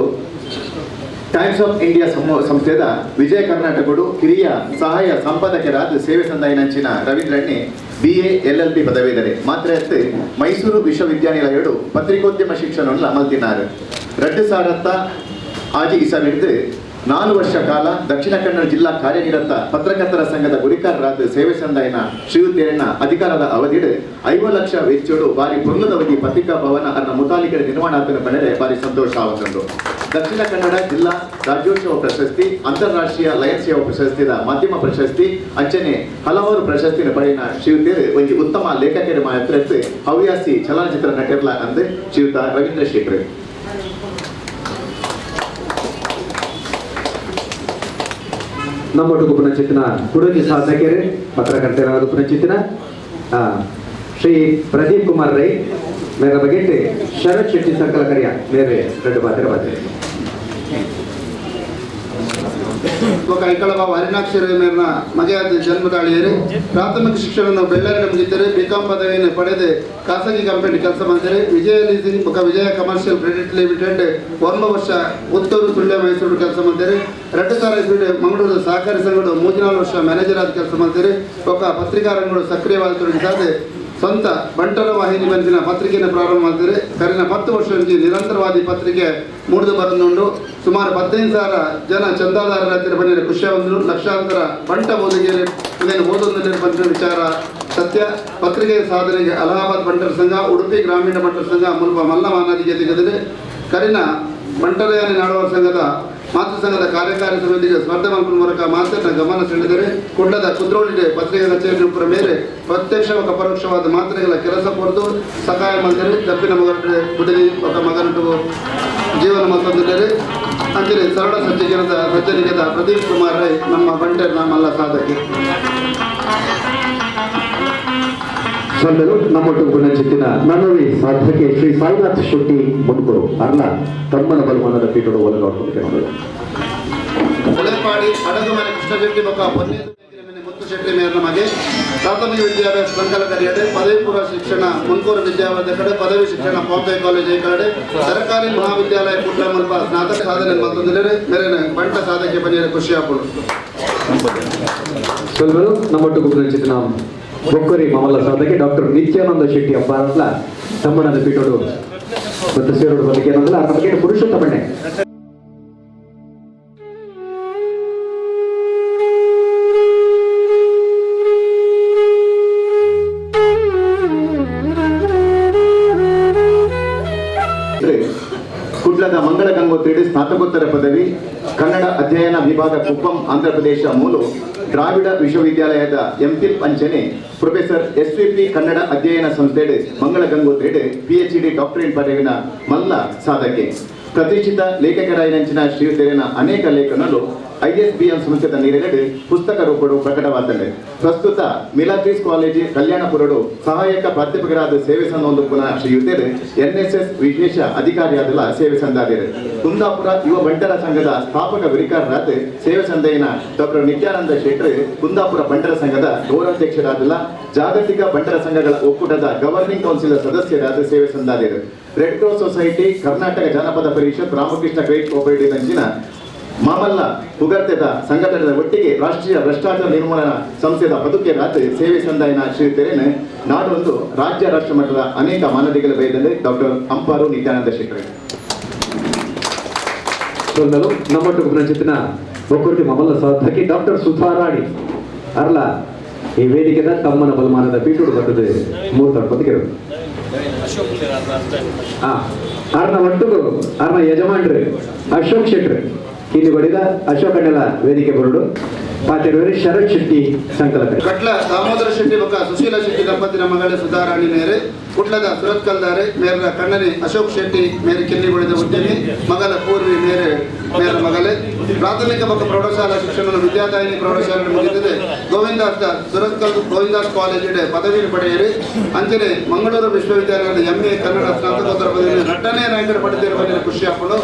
times of India ಸಂಸ್ಥೆದ ವಿಜಯ ಕರ್ನಾಟಕಡು ಕಿರಿಯ ಸಹಾಯ ಸಂಪಾದಕರಾದ ಸೇವೆ ಸಂದಾಯನಂಚಿನ ರವೀಂದ್ರಣ್ಣಿ BA LLB ಪದವೀಧರೆ. ಮಾತ್ರ ಮೈಸೂರು ವಿಶ್ವವಿದ್ಯಾನಿಲಯಡು ಪತ್ರಿಕೋದ್ಯಮ ಶಿಕ್ಷಣವನ್ನು ಅಮಲ್ತಿನಾರು. 2006 ಇಸವಿಡ್ದು 4 ವರ್ಷ ಕಾಲ ದಕ್ಷಿಣ ಕನ್ನಡ ಜಿಲ್ಲಾ ಕಾರ್ಯನಿರತ ಪತ್ರಕರ್ತರ ಸಂಘದ ಗುರಿಕಾರರಾದ ಸೇವೆ ಸಂದಾಯನ ಶ್ರೀಯುತೇರಣ್ಣ ಅಧಿಕಾರದ ಅವಧಿಡು 50 ಲಕ್ಷ ವೆಚ್ಚೋಡು ಬಾರಿ ಪೊರ್ಲದವಧಿ ಪತ್ರಿಕಾ ಭವನ ಅನ್ನ ಮುತಾಲಿಕರ ನಿರ್ಮಾಣಾತನ ಪಡೆದರೆ ಬಾರಿ ಸಂತೋಷ ಆವತ್ತುಂಡು. ದಕ್ಷಿಣ ಕನ್ನಡ ಜಿಲ್ಲಾ ರಾಜ್ಯೋತ್ಸವ ಪ್ರಶಸ್ತಿ, ಅಂತಾರಾಷ್ಟ್ರೀಯ ಲಯನ್ಸ್ ಸೇವಾ ಪ್ರಶಸ್ತಿದ ಮಾಧ್ಯಮ ಪ್ರಶಸ್ತಿ ಅಂಚನೆ ಹಲವಾರು ಪ್ರಶಸ್ತಿನ ಪಡೆಯನ ಶ್ರೀಯುತೇರು ಒಂದು ಉತ್ತಮ ಲೇಖಕರ ಮಾತ್ರ ಹವ್ಯಾಸಿ ಚಲನಚಿತ್ರ ನಟರ್ಲ ಅಂದು ಶ್ರೀಯುತ ರವೀಂದ್ರ ಶೆಟ್ರು. ನಮ್ಮೊಟ್ಟಿಗೆ ಪುನಚಿತ್ತಿನ ಕುಡುಕಿ ಸಾಧಕರು ಪತ್ರಕರ್ತರಾದ ಪುನಚಿತ್ತಿನ ಶ್ರೀ ಪ್ರದೀಪ್ ಕುಮಾರ್ ರೈ ಮೇರ ಬಗ್ಗೆ ಶರತ್ ಶೆಟ್ಟಿ ಸರ್ಕಲ್ ಕರಿಯ ಮೇರೆ ಎರಡು ಪಾತ್ರ ಪಾತ್ರೆ. ಐಕಳಬಾಬು ಹರಿಣಾಕ್ಷರ ಮೇರಿನ ಮಗೆಯಾದ ಜನ್ಮದಾಳಿಯರು. ಪ್ರಾಥಮಿಕ ಶಿಕ್ಷಣವನ್ನು ಬೆಳ್ಳಾರಿ ಮುಗಿದ್ದರೆ ಬಿಕಾಂ ಪದವಿಯನ್ನು ಪಡೆದು ಖಾಸಗಿ ಕಂಪನಿ ಕೆಲಸ ಮಾಡಿದರೆ ವಿಜಯ ಲೀಸಿಂಗ್ ಬೊಕ ವಿಜಯ commercial credit limited 1 ವರ್ಷ ಪುತ್ತೂರು ಸುಳ್ಯ ಮೈಸೂರು ಕೆಲಸ ಮಾಡಿದರೆ 2000 ಮಂಗಳೂರು ಸಹಕಾರಿ ಸಂಘಗಳು 34 ವರ್ಷ ಮ್ಯಾನೇಜರ್ ಆದ ಕೆಲಸ ಮಾಡಿದರೆ ಬೊಕ ಪತ್ರಿಕಾರಂಗಗಳು ಸಕ್ರಿಯವಾಗಿ ತೊಡಗಿಸಾದ ಸ್ವಂತ ಬಂಟರ ವಾಹಿನಿ ಬಂದಿನ ಪತ್ರಿಕೆಯನ್ನು ಪ್ರಾರಂಭ ಮಾಡಿದರೆ ಕರಿನ 10 ವರ್ಷ ನಿರಂತರವಾದಿ ಪತ್ರಿಕೆ ಮೂಡಿದು ಬರನುಂಡು. ಸುಮಾರು 15,000 ಜನ ಚಂದಾದಾರರ ಹತ್ತಿರ ಬಂದಿರೋ ಖುಷಿಯ ಒಂದು ಲಕ್ಷಾಂತರ ಬಂಟ ಓದಿಗೆ ಇದನ್ನು ಓದೊಂದರಲ್ಲಿ ಬಂದಿರೋ ವಿಚಾರ ಸತ್ಯ. ಪತ್ರಿಕೆಯ ಸಾಧನೆಗೆ ಅಲಹಾಬಾದ್ ಬಂಟರ ಸಂಘ, ಉಡುಪಿ ಗ್ರಾಮೀಣ ಬಂಟರ ಸಂಘ ಮುಲ್ಪ ಮಲ್ಲ ಮಾನದಿಗೆ ತೆಗೆದರೆ ಕರಿನ ಬಂಟರಯಾನಿ ನಾಡವರ ಸಂಘದ ಮಾತೃ ಸಂಘದ ಕಾರ್ಯಕಾರಿ ಸಮಿತಿಗೆ ಸ್ಪರ್ಧೆ ಮಲ್ಪನ ಮೂಲಕ ಮಾತನ್ನ ಗಮನ ಸೆಳೆದರೆ ಕುಡ್ಲದ ಕುದ್ರೋಳಿಗೆ ಪತ್ರಿಕೆ ಕಚೇರಿ ಮೇಲೆ ಪ್ರತ್ಯಕ್ಷ ಪರೋಕ್ಷವಾದ ಮಾತ್ರೆಗಳ ಕೆಲಸ ಕೊರತು ಸಹಾಯ ಮಾಡಿದರೆ ತಪ್ಪಿನ ಮಗನ ಬುಡಲಿ ఒక ಮಗನಟು ಜೀವನ ಮತ್ತೊಂದಿದ್ದಾರೆ. ಅಂದರೆ ಸರಳ ಸಜ್ಜನಿಕೆದ ಸಜ್ಜನಿಕೆದ ಪ್ರದೀಪ್ ಕುಮಾರ್ ರೈ ನಮ್ಮ ಬಂಟೆ ನಮ್ಮಲ್ಲ ಸಾಧಕಿ. ಸೊಲ್ಲಲು ನಮ್ಮೊಟ್ಟು ಪುನಂಚಿತ್ತಿನ ನನ್ನೊರಿ ಸಾಧಕೆ ಶ್ರೀ ಸಾಯಿನಾಥ್ ಶೆಟ್ಟಿ ಮುನ್ಕುರು ಅರ್ಲ ತಮ್ಮನ ಬಲಮಾನದ ಪೀಠೋಡು ಒಲಗಾಡ್ಕೊಂಡು ಕೊಲೆಪಾಡಿ ಅಡಗುಮನೆ ಕೃಷ್ಣ ಶೆಟ್ಟಿ ಬೊಕ್ಕ ಮುತ್ತು ಶೆಟ್ಟಿ ಮೇರ್ನ ಮಗೆ ಪ್ರಾಥಮಿಕ ವಿದ್ಯಾಭ್ಯಾಸ ಸಂಕಲ ಕರಿಯಡೆ ಪದವಿ ಪೂರ್ವ ಶಿಕ್ಷಣ ಮುನ್ಕೂರು ವಿದ್ಯಾವರ್ಧ ಕಡೆ ಪದವಿ ಶಿಕ್ಷಣ ಬಾಂಬೆ ಕಾಲೇಜ್ ಕಡೆ ಸರ್ಕಾರಿ ಮಹಾವಿದ್ಯಾಲಯ ಕುಟ್ಲಮಲ್ಪ ಸ್ನಾತಕ ಸಾಧನೆ ಮತ್ತೊಂದು ಮೇರೆನ ಬಂಟ ಸಾಧಕೆ ಬನ್ನಿರ ಖುಷಿ ಆಪುಡು. ಸೊಲ್ವರು ನಮ್ಮೊಟ್ಟು ಪುನಂಚಿತ್ತಿನ ಬೊಕ್ಕರಿ ಮಾಮಲ್ಲ ಸಾಧಕೆ ಡಾಕ್ಟರ್ ನಿತ್ಯಾನಂದ ಶೆಟ್ಟಿ ಅಂಬಾರಲ್ಲ ತಮ್ಮನದ ಪೀಠೋಡು ಮತ್ತು ಸೇರೋಡು ಬದಕೆ ಏನಂದ್ರೆ ಅದರ ಬಗ್ಗೆ ಪುರುಷೋತ್ತಮಣ್ಣೆ. ಕುಡ್ಲದ ಮಂಗಳ ಗಂಗೋತ್ರಿ ಸ್ನಾತಕೋತ್ತರ ಪದವಿ ಕನ್ನಡ ಅಧ್ಯಯನ ವಿಭಾಗ ಕುಪ್ಪಂ ಆಂಧ್ರಪ್ರದೇಶ ಮೂಲ ದ್ರಾವಿಡ ವಿಶ್ವವಿದ್ಯಾಲಯದ ಎಂಫಿಲ್ ಅಂಚನೆ ಪ್ರೊಫೆಸರ್ ಎಸ್ವಿಪಿ ಕನ್ನಡ ಅಧ್ಯಯನ ಸಂಸ್ಥೆ ಮಂಗಳ ಗಂಗೋತ್ರಿ ಪಿಎಚ್ಡಿ ಡಾಕ್ಟರೇಟ್ ಪದವಿನ ಮಲ್ಲ ಸಾಧಕೆ. ಪ್ರತಿಷ್ಠಿತ ಲೇಖಕರಾಯಿನಂಚಿನ ಶ್ರೀಯುತರಿನ ಅನೇಕ ಲೇಖನಗಳು ಐಎಸ್ಬಿಎಂ ಸಂಸ್ಥೆದ ನೀರಿನಡಿ ಪುಸ್ತಕ ರೂಪಡು ಪ್ರಕಟವಾದನೆ. ಪ್ರಸ್ತುತ ಮಿಲಾದ್ರೀಸ್ ಕಾಲೇಜು ಕಲ್ಯಾಣಪುರಡು ಸಹಾಯಕ ಪ್ರಾಧ್ಯಾಪಕರಾದ ಸೇವೆ ಸಂದ ಪುನಃ ಶ್ರೀಯುತರು ಎನ್ಎಸ್ಎಸ್ ವಿಶೇಷ ಅಧಿಕಾರಿಯಾದಲ್ಲ ಸೇವೆ ಸಂದಾದಿರು. ಕುಂದಾಪುರ ಯುವ ಬಂಟರ ಸಂಘದ ಸ್ಥಾಪಕ ವಿರಿಕಾರರಾದ ಸೇವೆ ಸಂದೆಯ ಡಾಕ್ಟರ್ ನಿತ್ಯಾನಂದ ಶೆಟ್ಟರು ಕುಂದಾಪುರ ಬಂಟರ ಸಂಘದ ಗೌರವಾಧ್ಯಕ್ಷರಾದಲ್ಲ ಜಾಗತಿಕ ಬಂಟರ ಸಂಘಗಳ ಒಕ್ಕೂಟದ ಗವರ್ನಿಂಗ್ ಕೌನ್ಸಿಲ್ ಸದಸ್ಯರಾದ ಸೇವೆ ಸಂದಾದಿರು. ರೆಡ್ ಕ್ರಾಸ್ ಸೊಸೈಟಿ, ಕರ್ನಾಟಕ ಜಾನಪದ ಪರಿಷತ್, ರಾಮಕೃಷ್ಣ ಕ್ರೆಡಿಟ್ ಕೋಆಪರೇಟಿವ್ ಅಂಚಿನ ಮಾಮಲ್ಲ ಪುಗರ್ತೆದ ಸಂಘಟನೆಯ ಒಟ್ಟಿಗೆ ರಾಷ್ಟ್ರೀಯ ಭ್ರಷ್ಟಾಚಾರ ನಿರ್ಮೂಲನಾ ಸಂಸ್ಥೆಯ ಪದುಕೆರಾದ ಸೇವೆ ಸಂದಾಯನ ಶ್ರೀ ತೆರೆನ ನಾಡೊಂದು ರಾಜ್ಯ ರಾಷ್ಟ್ರ ಮಟ್ಟದ ಅನೇಕ ಮಾನದಿಗಳ ಬೈದಲ್ಲಿ ಡಾಕ್ಟರ್ ಅಂಪಾರು ನಿತ್ಯಾನಂದ ಶೆಟ್ಟರ್. ನಮ್ಮೊಟ್ಟು ಪುನಂಚಿತ್ತಿನ ಒಕ್ಕೂಟಿ ಮಾಮಲ್ಲ ಸಾಧಕಿ ಡಾಕ್ಟರ್ ಸುಧಾರಾಣಿ ಅರ್ಲ ಈ ವೇದಿಕೆದ ತಮ್ಮನ ಬಲಮಾನದ ಪೀಠೋಡು ಬರ್ತದೆ ಮೂರ್ತ ಬದುಕಿರು. ಅರ್ನ ಒಟ್ಟುಗು ಅರ್ನ ಯಜಮಾನ್ರಿ ಅಶೋಕ್ ಶೆಟ್ರು ಇಲ್ಲಿ ಬಡಿದ ಅಶೋಕ್ ಅಣ್ಣಲ ವೇದಿಕೆ ಬರುಡು ಪಾತೆರುವರು ಶರತ್ ಶೆಟ್ಟಿ ಸಂಕಲಕ. ಕಟ್ಲ ದಾಮೋದರ ಶೆಟ್ಟಿ ಬೊಕ್ಕ ಸುಶೀಲ ಶೆಟ್ಟಿ ದಂಪತಿನ ಮಗಳ ಸುಧಾರಾಣಿ ಮೇರೆ ಕುಟ್ಲದ ಸುರತ್ ಕಲ್ದಾರೆ ಮೇರ ಕಣ್ಣನೆ ಅಶೋಕ್ ಶೆಟ್ಟಿ ಮೇರೆ ಕೆನ್ನಿಗೊಳಿದ ಉದ್ಯಮಿ ಮಗಲ ಪೂರ್ವಿ ಮೇರೆ ಮೇರ ಮಗಲೆ. ಪ್ರಾಥಮಿಕ ಬೊಕ್ಕ ಪ್ರೌಢಶಾಲಾ ಶಿಕ್ಷಣ ವಿದ್ಯಾದಾಯಿನಿ ಪ್ರೌಢಶಾಲೆ ಮುಗಿದಿದೆ. ಗೋವಿಂದಾಸ್ ಸುರತ್ಕಲ್ ಗೋವಿಂದಾಸ್ ಕಾಲೇಜ್ ಪದವಿ ಪಡೆಯಿರಿ. ಅಂಚನೆ ಮಂಗಳೂರು ವಿಶ್ವವಿದ್ಯಾಲಯದ ಎಂಎ ಕನ್ನಡ ಸ್ನಾತಕೋತ್ತರ ಪದವಿ 2ನೇ ರ್ಯಾಂಕ್ ಪಡೆದಿರುವ ಖುಷಿ ಹಾಕೊಂಡು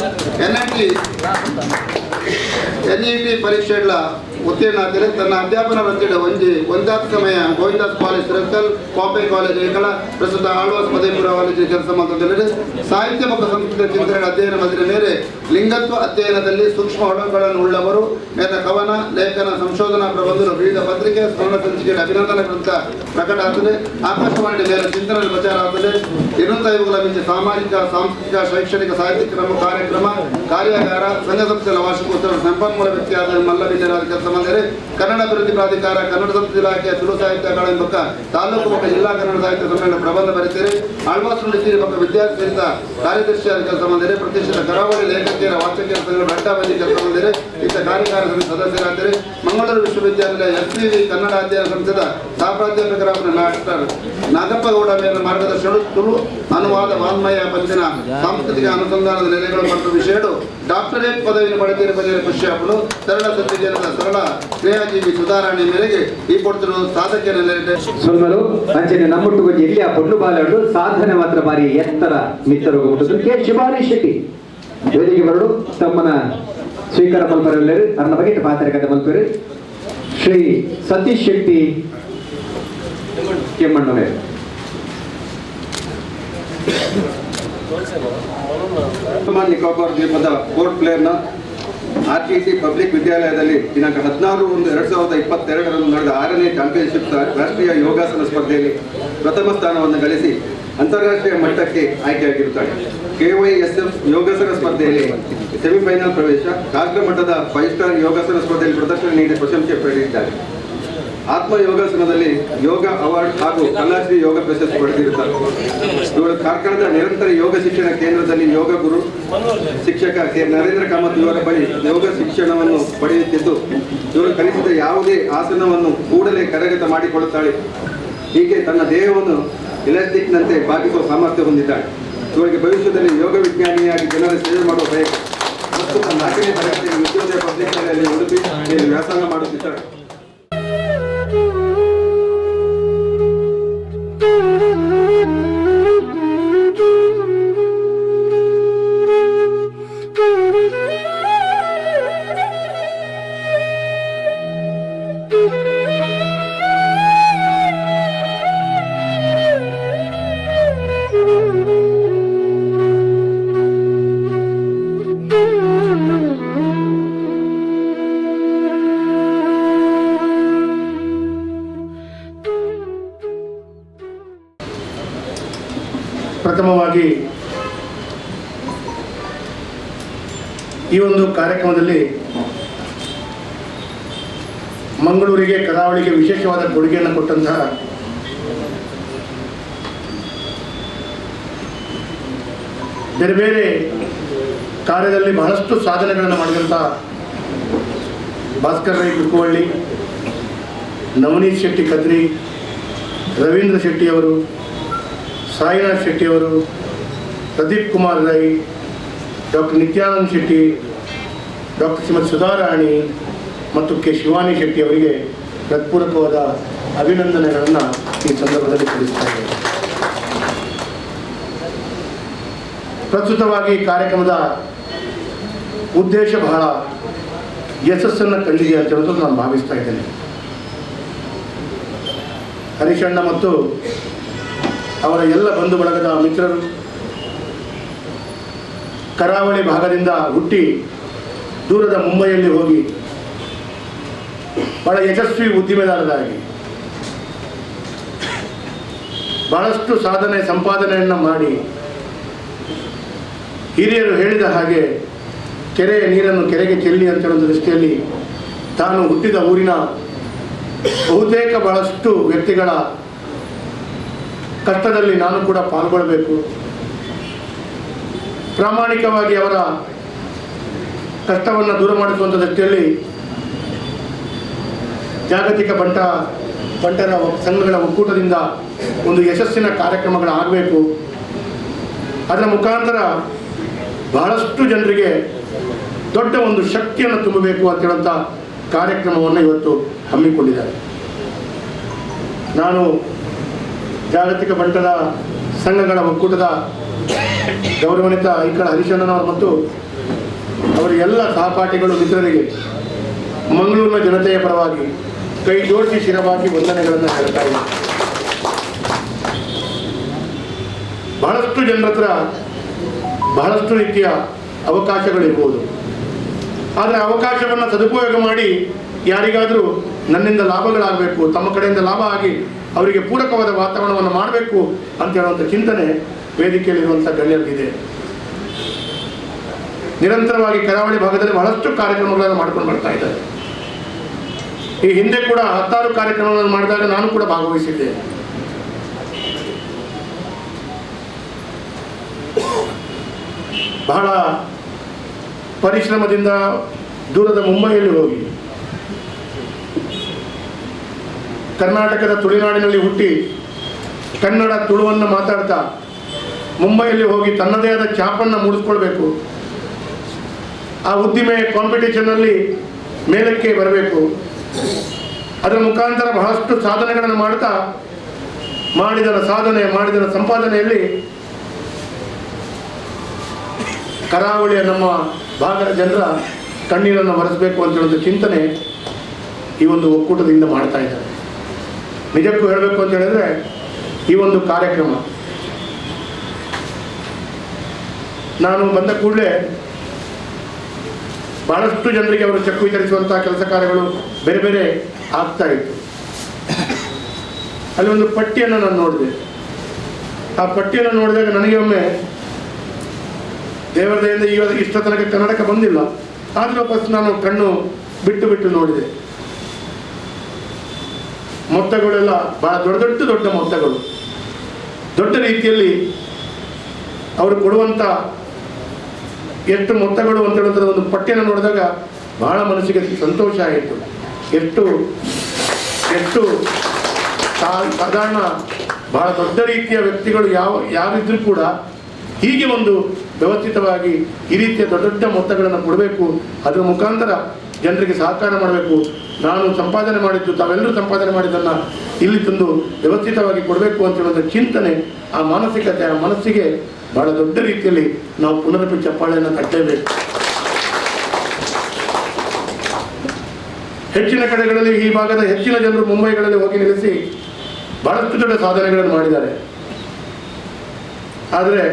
ಎನ್ಇಟಿ ಪರೀಕ್ಷೆಗಳ ಉತ್ತೀರ್ಣಾದರೆ ತನ್ನ ಅಧ್ಯಾಪನ ವೃತ್ತಿಯ ಒಂಜಿ ಒಂದಾದ ಸಮಯ Govindas college circle Bombay college ಏಕಳ ಪ್ರಸ್ತುತ ಆಳ್ವಾಸ್ ಪದವಿಪೂರ್ವ ಕಾಲೇಜು ಕೆಲಸ ಮಾಡುತ್ತಿದ್ದಾರೆ. ಸಾಹಿತ್ಯ ಮತ್ತು ಸಂಸ್ಕೃತಿ ಚಿಂತನೆಗಳ ಅಧ್ಯಯನ ಮಾಡಿದ ಮೇಲೆ ಲಿಂಗತ್ವ ಅಧ್ಯಯನದಲ್ಲಿ ಸೂಕ್ಷ್ಮ ಒಳಗಳನ್ನು ಉಳ್ಳವರು. ಮೇರ ಕವನ, ಲೇಖನ, ಸಂಶೋಧನಾ ಪ್ರಬಂಧಗಳು ವಿವಿಧ ಪತ್ರಿಕೆ ಸ್ಮರಣ ಸಂಚಿಕೆಗಳ ಅಭಿನಂದನಾ ಗ್ರಂಥ ಪ್ರಕಟ ಆಗ್ತದೆ. ಆಕಾಶವಾಣಿ ಮೇಲೆ ಚಿಂತನೆ ಪ್ರಚಾರ ಆಗ್ತದೆ. 250 ಮಿಂಚೆ ಸಾಮಾಜಿಕ, ಸಾಂಸ್ಕೃತಿಕ, ಶೈಕ್ಷಣಿಕ, ಸಾಹಿತ್ಯ ಕ್ರಮ ಕಾರ್ಯಕ್ರಮ, ಕಾರ್ಯಾಗಾರ, ಸಂಘ ಸಂಸ್ಥೆಗಳ ವಾರ್ಷಿಕೋತ್ಸವ ಸಂಪನ್ಮೂಲ ವ್ಯಕ್ತಿಯಾದ ಮಲ್ಲಬಿಲ್ಲರಾದ ಕೆಲಸ ಮಾಡಿದರೆ ಕನ್ನಡ ಅಭಿವೃದ್ಧಿ ಪ್ರಾಧಿಕಾರ, ಕನ್ನಡ ಸಂಸ್ಕೃತಿ ಇಲಾಖೆ, ತುಳು ಸಾಹಿತ್ಯ ಅಕಾಡೆಮಿ ಪಕ್ಕ ತಾಲೂಕು ಪಕ್ಕ ಜಿಲ್ಲಾ ಕನ್ನಡ ಸಾಹಿತ್ಯ ಸಮ್ಮೇಳನ ಪ್ರಬಂಧ ಬರೆಯುತ್ತಾರೆ. ಆಳ್ವಾಸ್ ನುಡಿಸಿರಿ ಪಕ್ಕ ವಿದ್ಯಾರ್ಥಿ ಸಹಿತ ಕಾರ್ಯದರ್ಶಿಯಾದ ಕೆಲಸ ಮಾಡಿದರೆ ಪ್ರತಿಷ್ಠಿತ ಕರಾವಳಿ ಲೇಖಕಿಯರ ವಾಚಕಿಯರ ಸಂಘ ಅಡ್ಡಾವಧಿ ಕೆಲಸ ಮಾಡಿದರೆ ಇತ್ತ ಕಾರ್ಯಕಾರ ಸಮಿತಿ ಸದಸ್ಯರಾದರೆ ಮಂಗಳೂರು ವಿಶ್ವವಿದ್ಯಾನಿಲಯ ಎಸ್ವಿವಿ ಕನ್ನಡ ಅಧ್ಯಯನ ಸಂಸ್ಥೆದ ಸಹ ಪ್ರಾಧ್ಯಾಪಕರಾದ ಡಾಕ್ಟರ್ ನಾಗಪ್ಪ ಗೌಡ ಮೇಲಿನ ಮಾರ್ಗದರ್ಶನ ತುಳು ಅನುವಾದ ವಾನ್ಮಯ ಪಂಚಿನ ಸಾಂಸ್ಕೃತಿಕ ಅನುಸಂಧಾನದ ನೆಲೆಗಳು ಮತ್ತು ವಿಷಯಗಳು ಡಾಕ್ಟರೇಟ್ ಪದವಿಯನ್ನು ಪಡೆದಿರುವ ಖುಷಿಯಾಗಲು ಸರಳ ಸತ್ಯಜನದ ಸರಳ ಕ್ರಿಯಾಜೀವಿ ಸುಧಾರಣೆ ಮೇರೆಗೆ ಈ ಕೊಡ್ತಿರುವ ಸಾಧಕ ಸೊಲ್ಮಲು ಅಂಚನೆ ನಮ್ಮೊಟ್ಟು ಎಲ್ಲಿ ಆ ಪೊಣ್ಣು ಬಾಲಡು ಸಾಧನೆ ಮಾತ್ರ ಬಾರಿ ಎತ್ತರ ಮಿತ್ತರು ಕೆ ಶಿವಾನಿ ಶೆಟ್ಟಿ ವೇದಿಕೆ ಬರಡು ತಮ್ಮನ ಸ್ವೀಕಾರ ಮಲ್ಪರೆಲ್ಲರು ಅನ್ನ ಬಗ್ಗೆ ಪಾತ್ರ ಕಥೆ ಮಲ್ಪರು ಶ್ರೀ ಸತೀಶ್ ಶೆಟ್ಟಿ ಕೆಮ್ಮಣ್ಣವೇ. ಅಂಡಮಾನ್ ನಿಕೋಬಾರ್ ದ್ವೀಪದ ಪೋರ್ಟ್ ಪ್ಲೇರ್ನ ಆರ್ಟಿಸಿ ಪಬ್ಲಿಕ್ ವಿದ್ಯಾಲಯದಲ್ಲಿ ದಿನಾಂಕ 16/1/2022 ನಡೆದ 6ನೇ ಚಾಂಪಿಯನ್ಶಿಪ್ ರಾಷ್ಟ್ರೀಯ ಯೋಗಾಸನ ಸ್ಪರ್ಧೆಯಲ್ಲಿ ಪ್ರಥಮ ಸ್ಥಾನವನ್ನು ಗಳಿಸಿ ಅಂತಾರಾಷ್ಟ್ರೀಯ ಮಟ್ಟಕ್ಕೆ ಆಯ್ಕೆಯಾಗಿರುತ್ತಾರೆ. ಕೆವೈಎಸ್ಎಫ್ ಯೋಗಾಸನ ಸ್ಪರ್ಧೆಯಲ್ಲಿ ಸೆಮಿಫೈನಲ್ ಪ್ರವೇಶ, ರಾಷ್ಟ್ರ ಮಟ್ಟದ 5 ಸ್ಟಾರ್ ಯೋಗಾಸನ ಸ್ಪರ್ಧೆಯಲ್ಲಿ ಪ್ರದರ್ಶನ ನೀಡಿ ಪ್ರಶಂಸೆ ಪಡೆದಿದ್ದಾರೆ. ಆತ್ಮ ಯೋಗಾಸನದಲ್ಲಿ ಯೋಗ ಅವಾರ್ಡ್ ಹಾಗೂ ಕಲಾಶ್ರೀ ಯೋಗ ಪ್ರಶಸ್ತಿ ಪಡೆದಿರುತ್ತಾರೆ. ಇವರು ಕಾರ್ಕಳದ ನಿರಂತರ ಯೋಗ ಶಿಕ್ಷಣ ಕೇಂದ್ರದಲ್ಲಿ ಯೋಗ ಗುರು ಶಿಕ್ಷಕ ಕೆ ನರೇಂದ್ರ ಕಾಮತ್ ಇವರ ಬಳಿ ಯೋಗ ಶಿಕ್ಷಣವನ್ನು ಪಡೆಯುತ್ತಿದ್ದು, ಇವರು ಕಲಿಸಿದ ಯಾವುದೇ ಆಸನವನ್ನು ಕೂಡಲೇ ಕರಗತ ಮಾಡಿಕೊಳ್ಳುತ್ತಾಳೆ. ಹೀಗೆ ತನ್ನ ದೇಹವನ್ನು ಎಲಾಸ್ಟಿಕ್ನಂತೆ ಬಾಗಿಸುವ ಸಾಮರ್ಥ್ಯ ಹೊಂದಿದ್ದಾಳೆ. ಇವರಿಗೆ ಭವಿಷ್ಯದಲ್ಲಿ ಯೋಗ ವಿಜ್ಞಾನಿಯಾಗಿ ಜನರ ಸೇವೆ ಮಾಡುವ ಬಯಕೆ ಮತ್ತು ತನ್ನ 4ನೇ ತರಗತಿಯಲ್ಲಿ ವಿದ್ಯೋದಯ ಪಬ್ಲಿಕ್ ಶಾಲೆಯಲ್ಲಿ ಉಡುಪಿಯಲ್ಲಿ ವ್ಯಾಸಂಗ ಮಾಡುತ್ತಿದ್ದಾಳೆ. ಪ್ರಥಮವಾಗಿ ಈ ಒಂದು ಕಾರ್ಯಕ್ರಮದಲ್ಲಿ ಮಂಗಳೂರಿಗೆ, ಕರಾವಳಿಗೆ ವಿಶೇಷವಾದ ಕೊಡುಗೆಯನ್ನು ಕೊಟ್ಟಂತಹ ಬೇರೆ ಬೇರೆ ಕಾರ್ಯದಲ್ಲಿ ಬಹಳಷ್ಟು ಸಾಧನೆಗಳನ್ನು ಮಾಡಿದಂಥ ಭಾಸ್ಕರ್ ರೈ ಕುಕ್ಕುವಳ್ಳಿ, ನವನೀತ್ ಶೆಟ್ಟಿ ಕದ್ರಿ, ರವೀಂದ್ರ ಶೆಟ್ಟಿಯವರು, ಸಾಯಿನಾಥ್ ಶೆಟ್ಟಿಯವರು, ಪ್ರದೀಪ್ ಕುಮಾರ್ ರೈ, ಡಾಕ್ಟರ್ ನಿತ್ಯಾನಂದ ಶೆಟ್ಟಿ, ಡಾಕ್ಟರ್ ಶ್ರೀಮತಿ ಸುಧಾರಾಣಿ ಮತ್ತು ಕೆ ಶಿವಾನಿ ಶೆಟ್ಟಿ ಅವರಿಗೆ ಹೃತ್ಪೂರ್ವಕವಾದ ಅಭಿನಂದನೆಗಳನ್ನು ಈ ಸಂದರ್ಭದಲ್ಲಿ ತಿಳಿಸ್ತಾ ಇದ್ದೇನೆ. ಪ್ರಸ್ತುತವಾಗಿ ಕಾರ್ಯಕ್ರಮದ ಉದ್ದೇಶ ಬಹಳ ಯಶಸ್ಸನ್ನು ಕಂಡಿದೆ ಅಂತ ಹೇಳೋದು ನಾನು ಭಾವಿಸ್ತಾ ಇದ್ದೇನೆ. ಹರೀಶಣ್ಣ ಮತ್ತು ಅವರ ಎಲ್ಲ ಬಂಧು ಬಳಗದ ಮಿತ್ರರು ಕರಾವಳಿ ಭಾಗದಿಂದ ಹುಟ್ಟಿ ದೂರದ ಮುಂಬೈಯಲ್ಲಿ ಹೋಗಿ ಬಹಳ ಯಶಸ್ವಿ ಉದ್ದಿಮೆದಾರರಾಗಿ ಬಹಳಷ್ಟು ಸಾಧನೆ ಸಂಪಾದನೆಯನ್ನು ಮಾಡಿ ಹಿರಿಯರು ಹೇಳಿದ ಹಾಗೆ ಕೆರೆಯ ನೀರನ್ನು ಕೆರೆಗೆ ಚೆಲ್ಲಿ ಅಂತ ಹೇಳುವ ದೃಷ್ಟಿಯಲ್ಲಿ ತಾನು ಹುಟ್ಟಿದ ಊರಿನ ಬಹುತೇಕ ಬಹಳಷ್ಟು ವ್ಯಕ್ತಿಗಳ ಕಷ್ಟದಲ್ಲಿ ನಾನು ಕೂಡ ಪಾಲ್ಗೊಳ್ಳಬೇಕು, ಪ್ರಾಮಾಣಿಕವಾಗಿ ಅವರ ಕಷ್ಟವನ್ನು ದೂರ ಮಾಡಿಸುವಂಥ ದೃಷ್ಟಿಯಲ್ಲಿ ಜಾಗತಿಕ ಬಂಟರ ಸಂಘಗಳ ಒಕ್ಕೂಟದಿಂದ ಒಂದು ಯಶಸ್ಸಿನ ಕಾರ್ಯಕ್ರಮಗಳಾಗಬೇಕು, ಅದರ ಮುಖಾಂತರ ಬಹಳಷ್ಟು ಜನರಿಗೆ ದೊಡ್ಡ ಒಂದು ಶಕ್ತಿಯನ್ನು ತುಂಬಬೇಕು ಅಂತ ಹೇಳುವಂಥ ಕಾರ್ಯಕ್ರಮವನ್ನು ಇವತ್ತು ಹಮ್ಮಿಕೊಂಡಿದ್ದಾರೆ. ನಾನು ಜಾಗತಿಕ ಬಂಟರ ಸಂಘಗಳ ಒಕ್ಕೂಟದ ಗೌರವಾನ್ವಿತ ಐಕಳ ಹರಿಶಣ್ಣನವರು ಮತ್ತು ಅವರ ಎಲ್ಲ ಸಹಪಾಠಿಗಳು ಮಿತ್ರರಿಗೆ ಮಂಗಳೂರಿನ ಜನತೆಯ ಪರವಾಗಿ ಕೈ ಜೋಡಿಸಿ ಶಿರವಾಗಿ ವಂದನೆಗಳನ್ನು ಹೇಳ್ತಾ ಇದ್ದಾರೆ. ಬಹಳಷ್ಟು ಜನರ ಹತ್ರ ಬಹಳಷ್ಟು ರೀತಿಯ ಅವಕಾಶಗಳಿರ್ಬೋದು, ಆದರೆ ಅವಕಾಶವನ್ನು ಸದುಪಯೋಗ ಮಾಡಿ ಯಾರಿಗಾದರೂ ನನ್ನಿಂದ ಲಾಭಗಳಾಗಬೇಕು, ತಮ್ಮ ಕಡೆಯಿಂದ ಲಾಭ ಆಗಿ ಅವರಿಗೆ ಪೂರಕವಾದ ವಾತಾವರಣವನ್ನು ಮಾಡಬೇಕು ಅಂತ ಹೇಳುವಂಥ ಚಿಂತನೆ ವೇದಿಕೆಯಲ್ಲಿರುವಂಥ ಗಣ್ಯರಿಗಿದೆ. ನಿರಂತರವಾಗಿ ಕರಾವಳಿ ಭಾಗದಲ್ಲಿ ಬಹಳಷ್ಟು ಕಾರ್ಯಕ್ರಮಗಳನ್ನು ಮಾಡ್ಕೊಂಡು ಬರ್ತಾ ಇದ್ದಾರೆ. ಈ ಹಿಂದೆ ಕೂಡ 10 ಕಾರ್ಯಕ್ರಮಗಳನ್ನು ಮಾಡಿದಾಗ ನಾನು ಕೂಡ ಭಾಗವಹಿಸಿದ್ದೆ. ಬಹಳ ಪರಿಶ್ರಮದಿಂದ ದೂರದ ಮುಂಬೈಯಲ್ಲಿ ಹೋಗಿ ಕರ್ನಾಟಕದ ತುಳುನಾಡಿನಲ್ಲಿ ಹುಟ್ಟಿ ಕನ್ನಡ ತುಳುವನ್ನು ಮಾತಾಡ್ತಾ ಮುಂಬೈಯಲ್ಲಿ ಹೋಗಿ ತನ್ನದೇ ಆದ ಛಾಪನ್ನು ಮೂಡಿಸ್ಕೊಳ್ಬೇಕು, ಆ ಉದ್ದಿಮೆ ಕಾಂಪಿಟೇಷನ್ನಲ್ಲಿ ಮೇಲಕ್ಕೆ ಬರಬೇಕು, ಅದರ ಮುಖಾಂತರ ಬಹಳಷ್ಟು ಸಾಧನೆಗಳನ್ನು ಮಾಡ್ತಾ ಮಾಡಿದನ ಸಾಧನೆ ಮಾಡಿದನ ಸಂಪಾದನೆಯಲ್ಲಿ ಕರಾವಳಿಯ ನಮ್ಮ ಭಾಗದ ಜನರ ಕಣ್ಣೀರನ್ನು ಒರೆಸಬೇಕು ಅಂತ ಹೇಳೋದು ಚಿಂತನೆ ಈ ಒಂದು ಒಕ್ಕೂಟದಿಂದ ಮಾಡ್ತಾ ಇದ್ದಾರೆ. ನಿಜಕ್ಕೂ ಹೇಳಬೇಕು ಅಂತ ಹೇಳಿದ್ರೆ ಈ ಒಂದು ಕಾರ್ಯಕ್ರಮ ನಾನು ಬಂದ ಕೂಡಲೇ ಬಹಳಷ್ಟು ಜನರಿಗೆ ಅವರು ಚೆಕ್ ವಿತರಿಸುವಂಥ ಕೆಲಸ ಕಾರ್ಯಗಳು ಬೇರೆ ಬೇರೆ ಆಗ್ತಾ ಇತ್ತು. ಅಲ್ಲಿ ಒಂದು ಪಟ್ಟಿಯನ್ನು ನಾನು ನೋಡಿದೆ. ಆ ಪಟ್ಟಿಯನ್ನು ನೋಡಿದಾಗ ನನಗೆ ಒಮ್ಮೆ ದೇವರ ದಯೆಯಿಂದ ಇವಾಗ ಇಷ್ಟ ತನಕ ಕನ್ನಡಕ್ಕೆ ಬಂದಿಲ್ಲ, ಆದರೂ ಫಸ್ಟ್ ನಾನು ಕಣ್ಣು ಬಿಟ್ಟು ಬಿಟ್ಟು ನೋಡಿದೆ. ಮೊತ್ತಗಳೆಲ್ಲ ಬಹಳ ದೊಡ್ಡ ದೊಡ್ಡ ದೊಡ್ಡ ಮೊತ್ತಗಳು, ದೊಡ್ಡ ರೀತಿಯಲ್ಲಿ ಅವರು ಕೊಡುವಂಥ ಎಷ್ಟು ಮೊತ್ತಗಳು ಅಂತ ಹೇಳುವಂಥದ್ದು ಒಂದು ಪಟ್ಟಿಯನ್ನು ನೋಡಿದಾಗ ಬಹಳ ಮನಸ್ಸಿಗೆ ಸಂತೋಷ ಆಯಿತು. ಎಷ್ಟು ಎಷ್ಟು ಸಾಧಾರಣ ಬಹಳ ದೊಡ್ಡ ರೀತಿಯ ವ್ಯಕ್ತಿಗಳು ಯಾರಿದ್ರೂ ಕೂಡ ಹೀಗೆ ಒಂದು ವ್ಯವಸ್ಥಿತವಾಗಿ ಈ ರೀತಿಯ ದೊಡ್ಡ ದೊಡ್ಡ ಮೊತ್ತಗಳನ್ನು ಕೊಡಬೇಕು, ಅದರ ಮುಖಾಂತರ ಜನರಿಗೆ ಸಹಕಾರ ಮಾಡಬೇಕು, ನಾನು ಸಂಪಾದನೆ ಮಾಡಿದ್ದು ತಾವೆಲ್ಲರೂ ಸಂಪಾದನೆ ಮಾಡಿದ್ದನ್ನು ಇಲ್ಲಿ ತಂದು ವ್ಯವಸ್ಥಿತವಾಗಿ ಕೊಡಬೇಕು ಅಂತ ಹೇಳುವಂಥ ಚಿಂತನೆ, ಆ ಮಾನಸಿಕತೆ, ಆ ಮನಸ್ಸಿಗೆ ಬಹಳ ದೊಡ್ಡ ರೀತಿಯಲ್ಲಿ ನಾವು ಪುನರಪಿ ಚಪ್ಪಾಳೆಯನ್ನು ತಟ್ಟಲೇಬೇಕು. ಹೆಚ್ಚಿನ ಕಡೆಗಳಲ್ಲಿ ಈ ಭಾಗದ ಹೆಚ್ಚಿನ ಜನರು ಮುಂಬೈಗಳಲ್ಲಿ ಹೋಗಿ ನಿಲ್ಲಿಸಿ ಬಹಳಷ್ಟು ದೊಡ್ಡ ಸಾಧನೆಗಳನ್ನು ಮಾಡಿದ್ದಾರೆ. ಆದರೆ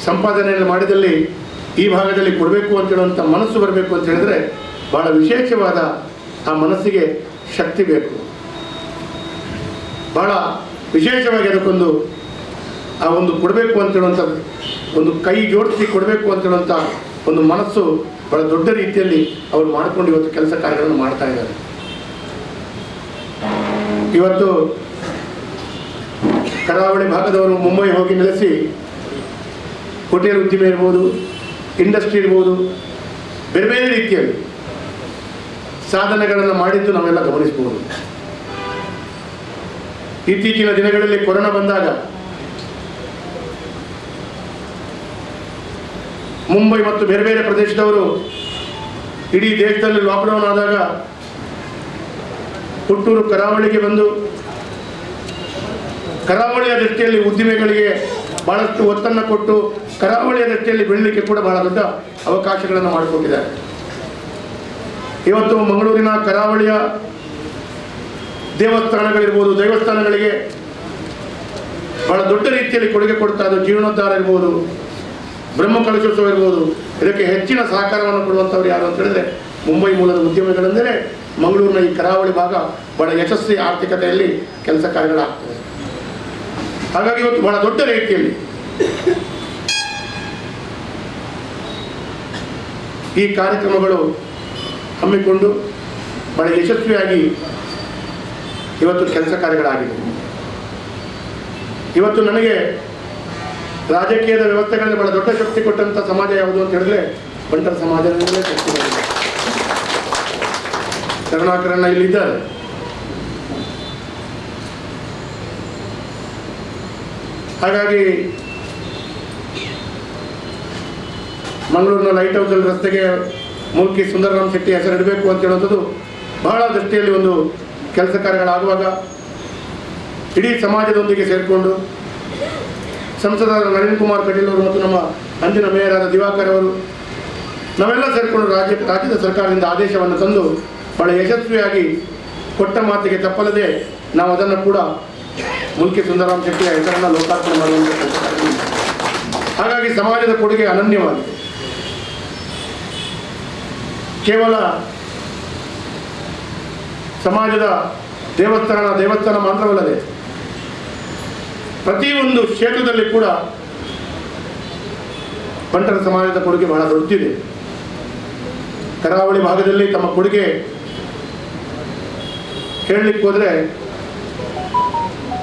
ಸಂಪಾದನೆಯನ್ನು ಮಾಡಿದಲ್ಲಿ ಈ ಭಾಗದಲ್ಲಿ ಕೊಡಬೇಕು ಅಂತ ಹೇಳುವಂಥ ಮನಸ್ಸು ಬರಬೇಕು ಅಂತ ಹೇಳಿದ್ರೆ ಬಹಳ ವಿಶೇಷವಾದ ಆ ಮನಸ್ಸಿಗೆ ಶಕ್ತಿ ಬೇಕು. ಬಹಳ ವಿಶೇಷವಾಗಿ ಅದಕ್ಕೊಂದು ಆ ಒಂದು ಕೊಡಬೇಕು ಅಂತೇಳುವಂಥ ಒಂದು ಕೈ ಜೋಡಿಸಿ ಕೊಡಬೇಕು ಅಂತೇಳುವಂಥ ಒಂದು ಮನಸ್ಸು ಭಾಳ ದೊಡ್ಡ ರೀತಿಯಲ್ಲಿ ಅವರು ಮಾಡಿಕೊಂಡು ಇವತ್ತು ಕೆಲಸ ಕಾರ್ಯಗಳನ್ನು ಮಾಡ್ತಾ ಇದ್ದಾರೆ. ಇವತ್ತು ಕರಾವಳಿ ಭಾಗದವರು ಮುಂಬೈ ಹೋಗಿ ನೆಲೆಸಿ ಹೋಟೆಲ್ ಉದ್ಯಮ ಇರ್ಬೋದು, ಇಂಡಸ್ಟ್ರಿ ಇರ್ಬೋದು, ಬೇರೆ ಬೇರೆ ರೀತಿಯಲ್ಲಿ ಸಾಧನೆಗಳನ್ನು ಮಾಡಿದ್ದು ನಾವೆಲ್ಲ ಗಮನಿಸ್ಬೋದು. ಇತ್ತೀಚಿನ ದಿನಗಳಲ್ಲಿ ಕೊರೋನಾ ಬಂದಾಗ ಮುಂಬೈ ಮತ್ತು ಬೇರೆ ಬೇರೆ ಪ್ರದೇಶದವರು ಇಡೀ ದೇಶದಲ್ಲಿ ಲಾಕ್ಡೌನ್ ಆದಾಗ ಹುಟ್ಟೂರು ಕರಾವಳಿಗೆ ಬಂದು ಕರಾವಳಿಯ ದೃಷ್ಟಿಯಲ್ಲಿ ಉದ್ದಿಮೆಗಳಿಗೆ ಬಹಳಷ್ಟು ಒತ್ತನ್ನು ಕೊಟ್ಟು ಕರಾವಳಿಯ ದೃಷ್ಟಿಯಲ್ಲಿ ಬೆಳಲಿಕ್ಕೆ ಕೂಡ ಬಹಳ ದೊಡ್ಡ ಅವಕಾಶಗಳನ್ನು ಮಾಡಿಕೊಟ್ಟಿದ್ದಾರೆ. ಇವತ್ತು ಮಂಗಳೂರಿನ ಕರಾವಳಿಯ ದೇವಸ್ಥಾನಗಳಿರ್ಬೋದು, ದೇವಸ್ಥಾನಗಳಿಗೆ ಬಹಳ ದೊಡ್ಡ ರೀತಿಯಲ್ಲಿ ಕೊಡುಗೆ ಕೊಡ್ತಾ ಇದ್ದು ಜೀರ್ಣೋದ್ಧಾರ ಇರ್ಬೋದು, ಬ್ರಹ್ಮ ಕಲಶೋತ್ಸವ ಇರ್ಬೋದು, ಇದಕ್ಕೆ ಹೆಚ್ಚಿನ ಸಹಕಾರವನ್ನು ಕೊಡುವಂಥವ್ರು ಯಾರು ಅಂತ ಹೇಳಿದ್ರೆ ಮುಂಬೈ ಮೂಲದ ಉದ್ಯಮಿಗಳೆಂದರೆ ಮಂಗಳೂರಿನ ಈ ಕರಾವಳಿ ಭಾಗ ಬಹಳ ಯಶಸ್ವಿ ಆರ್ಥಿಕತೆಯಲ್ಲಿ ಕೆಲಸ ಕಾರ್ಯಗಳಾಗ್ತವೆ. ಹಾಗಾಗಿ ಇವತ್ತು ಬಹಳ ದೊಡ್ಡ ರೀತಿಯಲ್ಲಿ ಈ ಕಾರ್ಯಕ್ರಮಗಳು ಹಮ್ಮಿಕೊಂಡು ಬಹಳ ಯಶಸ್ವಿಯಾಗಿ ಇವತ್ತು ಕೆಲಸ ಕಾರ್ಯಗಳಾಗಿದೆ. ಇವತ್ತು ನನಗೆ ರಾಜಕೀಯದ ವ್ಯವಸ್ಥೆಗಳಲ್ಲಿ ಬಹಳ ದೊಡ್ಡ ಶಕ್ತಿ ಕೊಟ್ಟಂಥ ಸಮಾಜ ಯಾವುದು ಅಂತ ಹೇಳಿದ್ರೆ ಬಂಟರ ಸಮಾಜದಿಂದಲೇ ಶಕ್ತಿ ಬಂದಿದೆ. ಕರುಣಾಕರಣ್ಣ ಇಲ್ಲಿದ್ದಾರೆ. ಹಾಗಾಗಿ ಮಂಗಳೂರಿನ ಲೈಟ್ ಹೌಸ್ ರಸ್ತೆಗೆ ಮುಲ್ಕಿ ಸುಂದರರಾಮ್ ಶೆಟ್ಟಿ ಹೆಸರಿಡಬೇಕು ಅಂತ ಹೇಳುವಂಥದ್ದು ಬಹಳ ದೃಷ್ಟಿಯಲ್ಲಿ ಒಂದು ಕೆಲಸ ಕಾರ್ಯಗಳಾಗುವಾಗ ಇಡೀ ಸಮಾಜದೊಂದಿಗೆ ಸೇರಿಕೊಂಡು ಸಂಸದರಾದ ನಳಿನ್ ಕುಮಾರ್ ಕಟೀಲ್ ಅವರು ಮತ್ತು ನಮ್ಮ ಅಂದಿನ ಮೇಯರಾದ ದಿವಾಕರ್ ಅವರು ನಾವೆಲ್ಲ ಸೇರಿಕೊಂಡು ರಾಜ್ಯದ ಸರ್ಕಾರದಿಂದ ಆದೇಶವನ್ನು ತಂದು ಬಹಳ ಯಶಸ್ವಿಯಾಗಿ ಕೊಟ್ಟ ಮಾತಿಗೆ ತಪ್ಪಲದೆ ನಾವು ಅದನ್ನು ಕೂಡ ಮುಲ್ಕಿ ಸುಂದರರಾಮ್ ಶೆಟ್ಟಿಯ ಹೆಸರನ್ನು ಲೋಕಾರ್ಪಣೆ ಮಾಡುವಂಥ ಕೆಲಸ. ಹಾಗಾಗಿ ಸಮಾಜದ ಕೊಡುಗೆ ಅನನ್ಯವಾಗಿದೆ. ಕೇವಲ ಸಮಾಜದ ದೇವಸ್ಥಾನ ಮಾತ್ರವಲ್ಲದೆ ಪ್ರತಿಯೊಂದು ಕ್ಷೇತ್ರದಲ್ಲಿ ಕೂಡ ಬಂಟರ ಸಮಾಜದ ಕೊಡುಗೆ ಬಹಳ ದೊಡ್ಡದಿದೆ. ಕರಾವಳಿ ಭಾಗದಲ್ಲಿ ತಮ್ಮ ಕೊಡುಗೆ ಹೇಳಲಿಕ್ಕೆ ಹೋದರೆ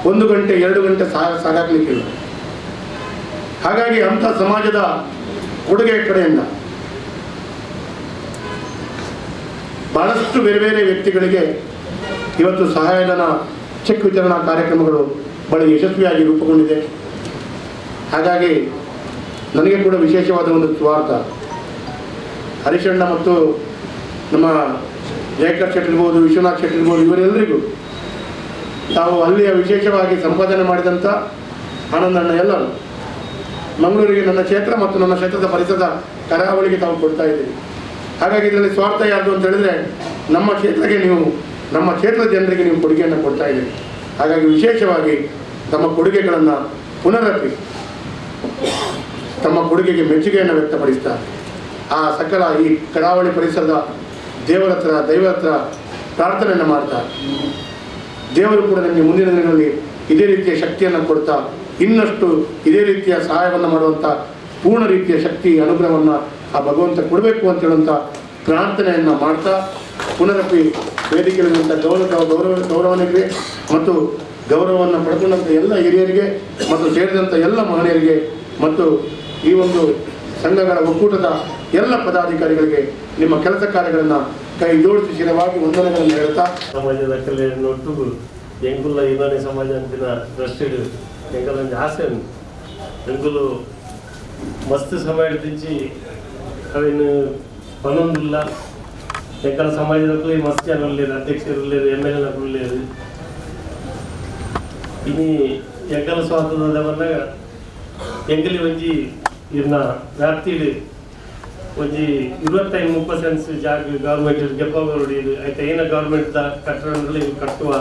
1 ಗಂಟೆ 2 ಗಂಟೆ ಸಾಕಾಗಲಿಕ್ಕಿಲ್ಲ. ಹಾಗಾಗಿ ಅಂಥ ಸಮಾಜದ ಕೊಡುಗೆ ಕಡೆಯಿಂದ ಬಹಳಷ್ಟು ಬೇರೆ ಬೇರೆ ವ್ಯಕ್ತಿಗಳಿಗೆ ಇವತ್ತು ಸಹಾಯಧನ ಚೆಕ್ ವಿತರಣಾ ಕಾರ್ಯಕ್ರಮಗಳು ಬಹಳ ಯಶಸ್ವಿಯಾಗಿ ರೂಪುಗೊಂಡಿದೆ. ಹಾಗಾಗಿ ನನಗೆ ಕೂಡ ವಿಶೇಷವಾದ ಒಂದು ಸ್ವಾರ್ಥ ಹರಿಶಣ್ಣ ಮತ್ತು ನಮ್ಮ ಜಯಕರ್ ಶೆಟ್ಟಿ ಇರ್ಬೋದು, ವಿಶ್ವನಾಥ್ ಶೆಟ್ಟಿ ಇರ್ಬೋದು, ಇವರೆಲ್ಲರಿಗೂ ತಾವು ಅಲ್ಲಿಯ ವಿಶೇಷವಾಗಿ ಸಂಪಾದನೆ ಮಾಡಿದಂಥ ಆನಂದಣ್ಣ ಎಲ್ಲರೂ ಮಂಗಳೂರಿಗೆ ನನ್ನ ಕ್ಷೇತ್ರ ಮತ್ತು ನನ್ನ ಕ್ಷೇತ್ರದ ಪರಿಸರದ ಕರಾವಳಿಗೆ ತಾವು ಕೊಡ್ತಾ ಇದ್ದೀರಿ. ಹಾಗಾಗಿ ಇದರಲ್ಲಿ ಸ್ವಾರ್ಥ ಯಾವುದು ಅಂತ ಹೇಳಿದ್ರೆ ನಮ್ಮ ಕ್ಷೇತ್ರಕ್ಕೆ ನೀವು, ನಮ್ಮ ಕ್ಷೇತ್ರದ ಜನರಿಗೆ ನೀವು ಕೊಡುಗೆಯನ್ನು ಕೊಡ್ತಾ ಇದ್ದೀರಿ. ಹಾಗಾಗಿ ವಿಶೇಷವಾಗಿ ತಮ್ಮ ಕೊಡುಗೆಗಳನ್ನು ಪುನರಪಿ ತಮ್ಮ ಕೊಡುಗೆಗೆ ಮೆಚ್ಚುಗೆಯನ್ನು ವ್ಯಕ್ತಪಡಿಸ್ತಾ ಆ ಸಕಲ ಈ ಕರಾವಳಿ ಪರಿಸರದ ದೇವರ ಹತ್ರ ದೈವರ ಹತ್ರ ಪ್ರಾರ್ಥನೆಯನ್ನು ಮಾಡ್ತಾ ದೇವರು ಕೂಡ ನಿಮಗೆ ಮುಂದಿನ ದಿನಗಳಲ್ಲಿ ಇದೇ ರೀತಿಯ ಶಕ್ತಿಯನ್ನು ಕೊಡ್ತಾ ಇನ್ನಷ್ಟು ಇದೇ ರೀತಿಯ ಸಹಾಯವನ್ನು ಮಾಡುವಂಥ ಪೂರ್ಣ ರೀತಿಯ ಶಕ್ತಿ ಅನುಗ್ರಹವನ್ನು ಆ ಭಗವಂತ ಕೊಡಬೇಕು ಅಂತ ಹೇಳುವಂಥ ಪ್ರಾರ್ಥನೆಯನ್ನು ಮಾಡ್ತಾ ಪುನರಪಿ ವೇದಿಕೆಯಲ್ಲಿರುವಂಥ ಗೌರವನಿಗೆ ಮತ್ತು ಗೌರವವನ್ನು ಪಡ್ಕೊಂಡಂಥ ಎಲ್ಲ ಹಿರಿಯರಿಗೆ ಮತ್ತು ಸೇರಿದಂಥ ಎಲ್ಲ ಮಹನೀಯರಿಗೆ ಮತ್ತು ಈ ಒಂದು ಸಂಘಗಳ ಒಕ್ಕೂಟದ ಎಲ್ಲ ಪದಾಧಿಕಾರಿಗಳಿಗೆ ನಿಮ್ಮ ಕೆಲಸ ಕಾರ್ಯಗಳನ್ನು ಕೈ ಜೋಡಿಸಿ ಶಿರವಾಗಿ ವಂದನೆಗಳನ್ನು ಹೇಳ್ತಾ ಸಮಾಜದ ಕಲೆಯನ್ನು ಎಂಗುಲ್ಲ ಯುನಾನಿ ಸಮಾಜ ಅಂತಿನ ದೃಷ್ಟಿಡು ಎಂಗಲೊಂದು ಆಸೆ ಎಂಗುಲು ಮಸ್ತ್ ಸಮಯ ಹಿಡ್ದಿಂಚಿ ಅವೇನು ಪನೊಂದಿಲ್ಲ. ಎಂಕಲ ಸಮಾಜದಕ್ಕೂ ಮಸ್ತ್ ಜನ ಉಳ್ಳೇರು, ಅಧ್ಯಕ್ಷರು ಉಳ್ಳೇರು, ಎಮ್ ಎಲ್ ಎನಕ್ಕೂ ಉಳ್ಳೇರು. ಇನಿ ಎಂಕಲ ಸ್ವಾತಂತ್ರ್ಯದ ಬಂದಾಗ ಎಂಗಲಿ ಒಂಜಿ ಇರ್ನ ವ್ಯಾಪ್ತಿಡು ಒಂಜಿ 25-30 ಸೆನ್ಸ್ ಜಾಗ ಗೌರ್ಮೆಂಟ್ ಜಪ್ಪಾಗೋಡಿ ಆಯ್ತಾ ಏನ ಗೌರ್ಮೆಂಟ್ ಕಟ್ಟಡ ಕಟ್ಟುವ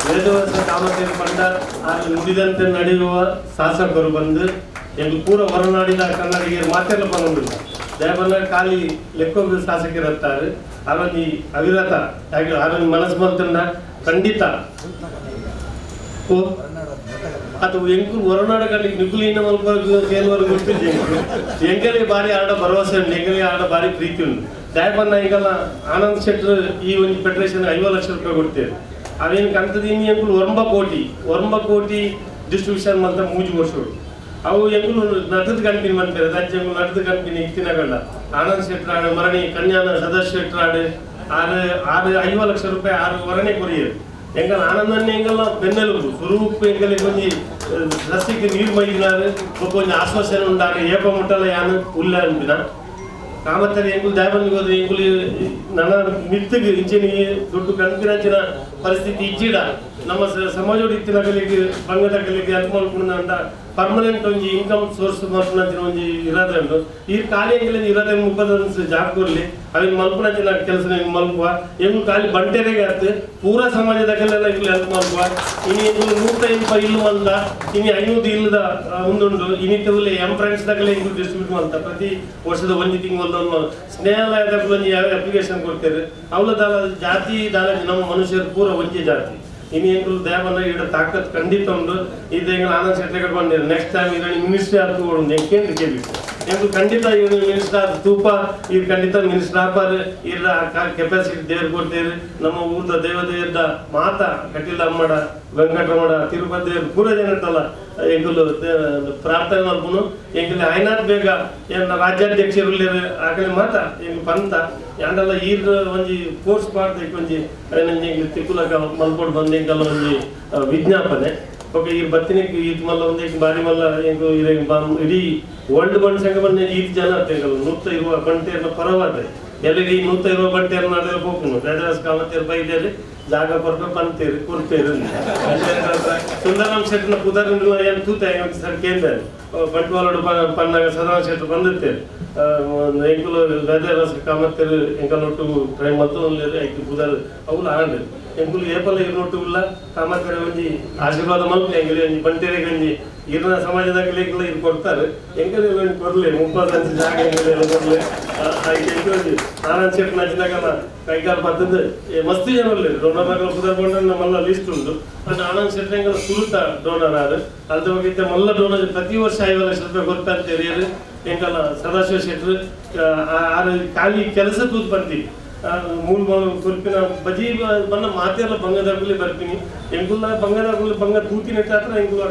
ವೇದವರ್ಷ ಕಾಮತೇರು ಪಂಡ ಅಲ್ಲಿ ನುಡಿದಂತೆ ನಡೆಯುವ ಶಾಸಕರು ಬಂದು ಎಂಗ್ ಪೂರ ಹೊರನಾಡಿದ ಕನ್ನಡಿಗರು ಮಾತೆಲ್ಲ ಬಂದಿಲ್ಲ. ದಯಬಲ್ಲ ಖಾಲಿ ಲೆಕ್ಕೋಗ ಶಾಸಕರಿರ್ತಾರೆ ಆರೊಂಜಿ ಅವಿರತ ಆರೊಂಜಿ ಮನಸ್ಸು ಬಂತಂಡ ಖಂಡಿತ ಓ ಅದು ಎಂಕು ಹೊರನಾಡ ಕಡೆ ನಿಗುಲಿನ ಕೇಳುವರು ಗೊತ್ತಿದ್ದೆ ಎಂಕಲಿ ಬಾರಿ ಆಡ ಭರವಸೆ ಉಂಟು, ಎಂಕಲಿ ಆಡ ಬಾರಿ ಪ್ರೀತಿ ಉಂಟು. ದಯಪನ್ನ ಈಗಲ್ಲ ಆನಂದ್ ಶೆಟ್ಟರ್ ಈ ಒಂದು ಫೆಡರೇಷನ್ 50 ಲಕ್ಷ ರೂಪಾಯಿ ಕೊಡ್ತೇವೆ. ಅವೇನು ಕಂತದ ಇನ್ನು ಎಂಕುಲು 9 ಕೋಟಿ ಡಿಸ್ಟ್ರಿಬ್ಯೂಷನ್ ಅಂತ 3 ವರ್ಷ ಅವು ಎಂಕುಲು ನಟದ ಕಂಪನಿ ಬಂತಾರೆ ರಾಜ್ಯ ನಟದ ಕಂಪನಿ ಇತ್ತಿನಗಲ್ಲ ಆನಂದ್ ಶೆಟ್ಟರ್ ಆಡು ಮರಣಿ ಕನ್ಯಾನ ಸದಸ್ಯ ಶೆಟ್ಟರ್ ಆಡು ಆರು ಆರು 50 ಲಕ್ಷ ರೂಪಾಯಿ 6 ವರಣೆ ಕೊರಿಯರು. ಎಂಗಲ್ ಆನಂದನ್ನೇ ಎಂಗಲ್ಲ ಬೆನ್ನೆಲುಬು ಸ್ವರೂಪ ಎಂಗಲಿ ಕೊಂಜಿ ರಸ್ತೆಗೆ ನೀರು ಮೈದಿನಾರು ಕೊಂಚ ಆಶ್ವಾಸನೆ ಉಂಡಾರು ಏಪ ಮುಟ್ಟಲ್ಲ ಯಾನು ಉಲ್ಲ ಅನ್ಪಿನ ಕಾಮತ್ತಲ್ಲಿ ಎಂಗುಲು ದಾಯಬಂದಿಗೆ ಹೋದ್ರೆ ಎಂಗುಲು ನನ್ನ ಮಿತ್ತಿಗೆ ಇಂಚಿನ ದುಡ್ಡು ಕಣ್ಪಿನಂಚಿನ ಪರಿಸ್ಥಿತಿ ಇಜ್ಜಿಡ ನಮ್ಮ ಸಮಾಜೋಡಿ ಇತ್ತಿನಗಲಿಗೆ ಬಂಗದಗಲಿಗೆ ಅಲ್ಪ ಮಲ್ಪುಂಡ ಪರ್ಮನೆಂಟ್ ಒಂಜಿ ಇನ್ಕಮ್ ಸೋರ್ಸ್ ಮಲ್ಪುನಂಚಿನ ಒಂಜಿ ಇರಾದೆ ಉಂಟು. ಈ ಖಾಲಿ ಎಂಗಲಿ ಇರಾದೆ 30 ಜಾಬ್ ಕೊರ್ಲಿ ಅವಿನ ಮಲ್ಪುನಂಚಿನ ಕೆಲಸ ಮಲ್ಪುವ ಎಂಗು ಖಾಲಿ ಬಂಟೆರೆಗೆ ಆತು ಪೂರಾ ಸಮಾಜದಾಗಲೆಲ್ಲ ಇಂಗ್ಲು ಹೆಲ್ಪ್ ಮಲ್ಪುವ. ಇನಿ ಎಂಗುಲು 180 ಇಲ್ಲು ಮಲ್ದ ಇನಿ 500 ಇಲ್ಲದ ಉಂದುಂಡು. ಇನಿ ತಗುಲೆ ಎಂ ಫ್ರೆಂಡ್ಸ್ ದಾಗಲೇ ಇಂಗ್ಲು ಡಿಸ್ಟ್ರಿಬ್ಯೂಟ್ ಮಲ್ತ ಪ್ರತಿ ವರ್ಷದ ಒಂಜಿ ತಿಂಗಳು ಸ್ನೇಹಾಲಯದಾಗ ಒಂಜಿ ಅಪ್ಲಿಕೇಶನ್ ಕೊಡ್ತೇವೆ. ಅವಳ ದಾಲ ಜಾತಿ ದಾಲ ನಮ್ಮ ಮನುಷ್ಯರು ಪೂರ ಒಂಜಿ ಜಾತಿ. ಇನಿ ಎಂಕುಲು ದೇವನ ಇಡ ತಾಕತ್ ಖಂಡಿತ ಉಂಟು. ಇದು ಎಂಗಲ್ ಆನಂದ್ ಶೆಟ್ಟರ್ ಬಂದಿರು ನೆಕ್ಸ್ಟ್ ಟೈಮ್ ಇದನ್ನು ಮಿನಿಸ್ಟ್ರಿ ಆದ ಉಂಟು ಎಂಕೇಂದ್ರ ಕೇಳಿ ಎಂಕುಲು ಖಂಡಿತ ಇವರು ಮಿನಿಸ್ಟರ್ ಆದ ತೂಪ ಇದು ಖಂಡಿತ ಮಿನಿಸ್ಟರ್ ಆಪಾರು ಇರ ಕೆಪಾಸಿಟಿ ದೇವ್ರು ಕೊಡ್ತೇವೆ. ನಮ್ಮ ಊರ್ದ ದೇವದೇವ್ರದ ಮಾತಾ ಕಟೀಲ ಅಮ್ಮಡ ವೆಂಕಟರಮಣ ತಿರುಪತಿ ದೇವ್ರು ಪೂರ ಜನಟ್ಟಲ್ಲ ಎಂಕುಲು ಪ್ರಾರ್ಥನೆ ಮಲ್ಪುನು. ಎಂಕುಲು ಆಯ್ನಾಥ್ ಬೇಗ ಏನ ರಾಜ್ಯಾಧ್ಯಕ್ಷರು ಆಕಲೆ ಮಾತಾ ಎಂಕ್ ಪಂತ ಯಾಂಡಲ್ಲ ಈರ್ ಒಂಜಿ ಕೋರ್ಸ್ ಮಾಡ್ಬೇಕು ಒಂಜಿ ಎಂಗ್ಲು ತಿಕ್ಕುಲಕ ಮಲ್ಪೋಡು ಬಂದು ಎಂಕಲ್ಲ ಒಂಜಿ ವಿಜ್ಞಾಪನೆ. ಓಕೆ ಈ ಬತ್ತಿನಿಗೆ ಈತ್ ಮಲ್ಲ ಒಂದೇ ಬಾರಿ ಮಲ್ಲ ಎಂಕು ಇಡೀ ವರ್ಲ್ಡ್ ಬಂಡ್ ಸಂಘ ಬಂದ ಈತ್ ಜನ ಎಂಕಲ್ಲ 120 ಬಂಟೆಯನ್ನ ಪರವಾದ್ರೆ ಎಲ್ಲರಿ 120 ಬಂಟೆಯನ್ನ ನಡೆದ್ರೆ ಹೋಗ್ನು ವೇದವ್ಯಾಸ ಕಾಮತ್ತೇರು ಬೈದೇರಿ ಜಾಗ ಕೊರ್ಪೆ ಬಂತೇರಿ ಕೊಡ್ತೇರಿ ಸುಂದರಾಮ್ ಶೆಟ್ಟರ್ನ ಪುದರ್ ಏನು ತೂತ ಸರ್ ಕೇಂದ್ರ ಬಂಟ್ವಾಳಡು ಪನ್ನಾಗ ಸದಾನಂದ ಶೆಟ್ಟರ್ ಬಂದಿರ್ತೇವೆ. ಎಂಕುಲು ವೇದವ್ಯಾಸ ಕಾಮತ್ತೇರು ಎಂಕಲ್ ಒಟ್ಟು ಟ್ರೈ ಮತ್ತೊಂದು ಐದು ಪುದರ್ ಅವುಲು ಆಂಡ್ ಎಂಕುಲು ಏಪಲ್ಲ ಇರ್ನೊಟ್ಟು ಉಲ್ಲ ಕಾಮತ್ತೇರ ಒಂಜಿ ಆಶೀರ್ವಾದ ಮಲ್ಪು ಎಂಕಲಿ ಒಂಜಿ ಬಂಟೆರೆ ಗಂಜಿ ಇರ್ನ ಸಮಾಜದಾಗ ಇದು ಕೊಡ್ತಾರೆ. ಎಂಕಲಿ ಒಂಜಿ ಕೊರ್ಲೆ 35 ಜಾಗ ಎಂಕಲಿ ಕೊರ್ಲೆ ಎಂಕಲಿ ಆನಂದ್ ಶೆಟ್ಟರ್ ನಚ್ಚಿನಾಗಲ್ಲ ಕೈಕಾಲು ಬರ್ತದೆ ಮಸ್ತ್ ಜನ ಡೋನರ್ ನಗರ ಪುದರ್ ಕೊಂಡ ನಮ್ಮಲ್ಲ ಲಿಸ್ಟ್ ಉಂಟು. ಬಟ್ ಆನಂದ್ ಶೆಟ್ಟರ್ ಎಂಕಲ್ ಸುರುತ ಡೋನರ್ ಆರು ಅಲ್ದ ಬಗ್ಗೆ ಮಲ್ಲ ಡೋನರ್ ಪ್ರತಿ ವರ್ಷ 50 ಲಕ್ಷ ರೂಪಾಯಿ ಕೊಡ್ತಾ ಅಂತೀರಿ. ಎಂಕಲ್ಲ ಸದಾಶಿವ ಶೆಟ್ಟರ್ ಆರು ಖಾಲಿ ಕೆಲಸ ತೂತು ಬರ್ತೀವಿ ಮೂಲ ಕುಲ್ಪಿನ ಬಜಿ ಬನ್ನ ಮಾತೆಲ್ಲ ಬಂಗದಾಗುಲಿ ಬರ್ತೀನಿ ಎಂಕುಲ್ಲ ಬಂಗದಾಗುಲಿ ಬಂಗ ತೂತಿನ ಹತ್ರ ಎಂಕುಲು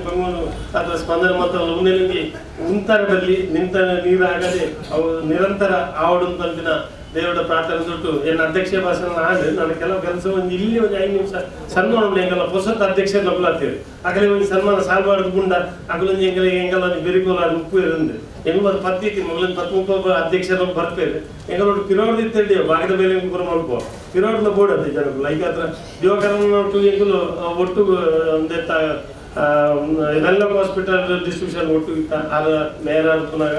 ಬಂಗನು ಅದರ ಸ್ಪಂದನೆ ಮಾತ್ರ ಉನ್ನೆಲಿಂಗಿ ಉಂತಾರ ಬಲ್ಲಿ ನಿಂತ ನೀರು ಆಗದೆ ಅವು ನಿರಂತರ ಆವಡು ತಲುಪಿನ ದೇವರ ಪ್ರಾರ್ಥನೆ ತೊಟ್ಟು ಎನ್ನ ಅಧ್ಯಕ್ಷ ಭಾಷಣ ಆಡು ನಾನು ಕೆಲವು ಕೆಲಸ ಒಂದು ಇಲ್ಲಿ ಒಂದು 5 ನಿಮಿಷ ಸನ್ಮಾನ ಉಂಟು. ಎಂಕಲ್ಲ ಹೊಸತ ಅಧ್ಯಕ್ಷ ನಬ್ಲಾತೀರಿ ಆಗಲೇ ಒಂದು ಸನ್ಮಾನ ಸಾಲ್ಬಾರ್ದು ಗುಂಡ ಅಗಲೊಂದು ಎಂಗಲಿಗೆ ಎಂಗಲ್ಲ ಒಂದು ಬೆರಿಕೋಲ ಅದು ಉಪ್ಪು ಇರಂದು ಎಂಗು ಅದು ಪತ್ತಿ ಮಗಳೊಂದು 10 ಅಧ್ಯಕ್ಷರು ಬರ್ಪೇರು ಎಂಗಳೊಟ್ಟು ಪಿರೋಡ್ದಿತ್ತೇಳಿ ಬಾಗಿದ ಮೇಲೆ ಪೂರ ಮಲ್ಪ ಪಿರೋಡ್ನ ಬೋರ್ಡ್ ಅದೇ ಜನಗಳು ಲೈಕ್ ಹತ್ರ ದಿವಾಕರನ ಒಟ್ಟು ಎಂಗುಲು ಒಟ್ಟು ಒಂದೆತ್ತ ವೆಲ್ಲಕ್ ಹಾಸ್ಪಿಟಲ್ ಡಿಸ್ಟ್ರಿಬ್ಯೂಷನ್ ಒಟ್ಟು ಇತ್ತ ಆರ ಮೇಯರ್ ಪುನಃ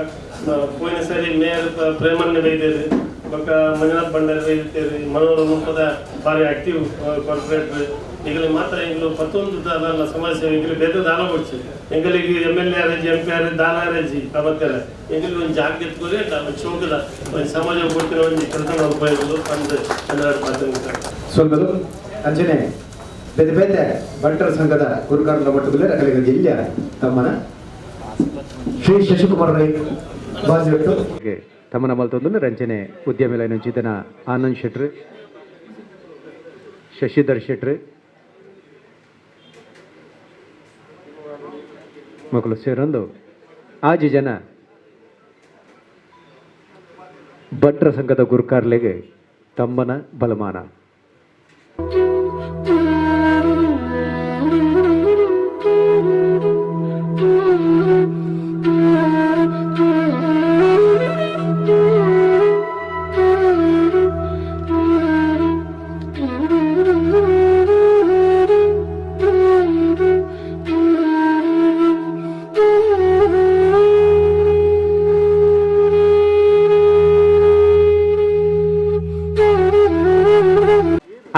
ಪೋಯಿನ ಸರಿ ಮೇಯರ್ ಪ್ರೇಮಣ್ಯ ಬೈದೇರು ಬೊಕ್ಕ ಮಂಜುನಾಥ್ ಭಂಡಾರಿ ಬೈದಿತ್ತೇರಿ ಮನೋಹರ ಮುಪ್ಪದ ಭಾರಿ ಆಕ್ಟಿವ್ ಕಾರ್ಪೊರೇಟರ್ ಈಗಲೇ ಮಾತ್ರ ಎಂಗಳು 11 ದಾಲ ಸಮಾಜ ಸೇವೆ ಎಂಗಲಿ ಬೇರೆ ದಾನ ಕೊಡ್ಸಿ ಎಂಗಳಿಗೆ MLA ಆರ್ಜಿ MP R ದಾನ ಆರ್ಜಿ ಅವತ್ತೆಲ್ಲ ಎಂಗಲಿ ಒಂದು ಜಾಗ ಎತ್ಕೊರಿ ಒಂದು ಶೋಕದ ಒಂದು ಸಮಾಜ ಕೊಡ್ತಿರೋ ಒಂದು ಕೆಲಸ ಮಲ್ಪು ಪಂದ್ 12 ಮಾತ್ರ ಸೊಲ್ಬಲು ಅಂಜನೆ ಬೇರೆ ಬೇರೆ ಬಂಟರ ಸಂಘದ ಗುರುಕಾರನ ಮಟ್ಟದಲ್ಲಿ ರಕಲಿಗ ಜಿಲ್ಲೆಯ ತಮ್ಮನ ಶ್ರೀ ಶಶಿಕುಮಾರ್ ರೈ ಬಾಜಿಟ್ಟು ತಮ್ಮನ ಮಲ್ತೊಂದು ರಂಜನೆ ಉದ್ಯಮಿ ಲೈನ್ ಚಿತನ ಆನಂದ್ ಶೆಟ್ರು ಶಶಿಧರ್ ಶೆಟ್ರು ಮಕ್ಕಳು ಸೇರೊಂದು ಆಜಿ ಜನ ಭಟ್ರ ಸಂಘದ ಗುರುಕಾರ್ಲೆಗೆ ತಮ್ಮನ ಬಲಮಾನ.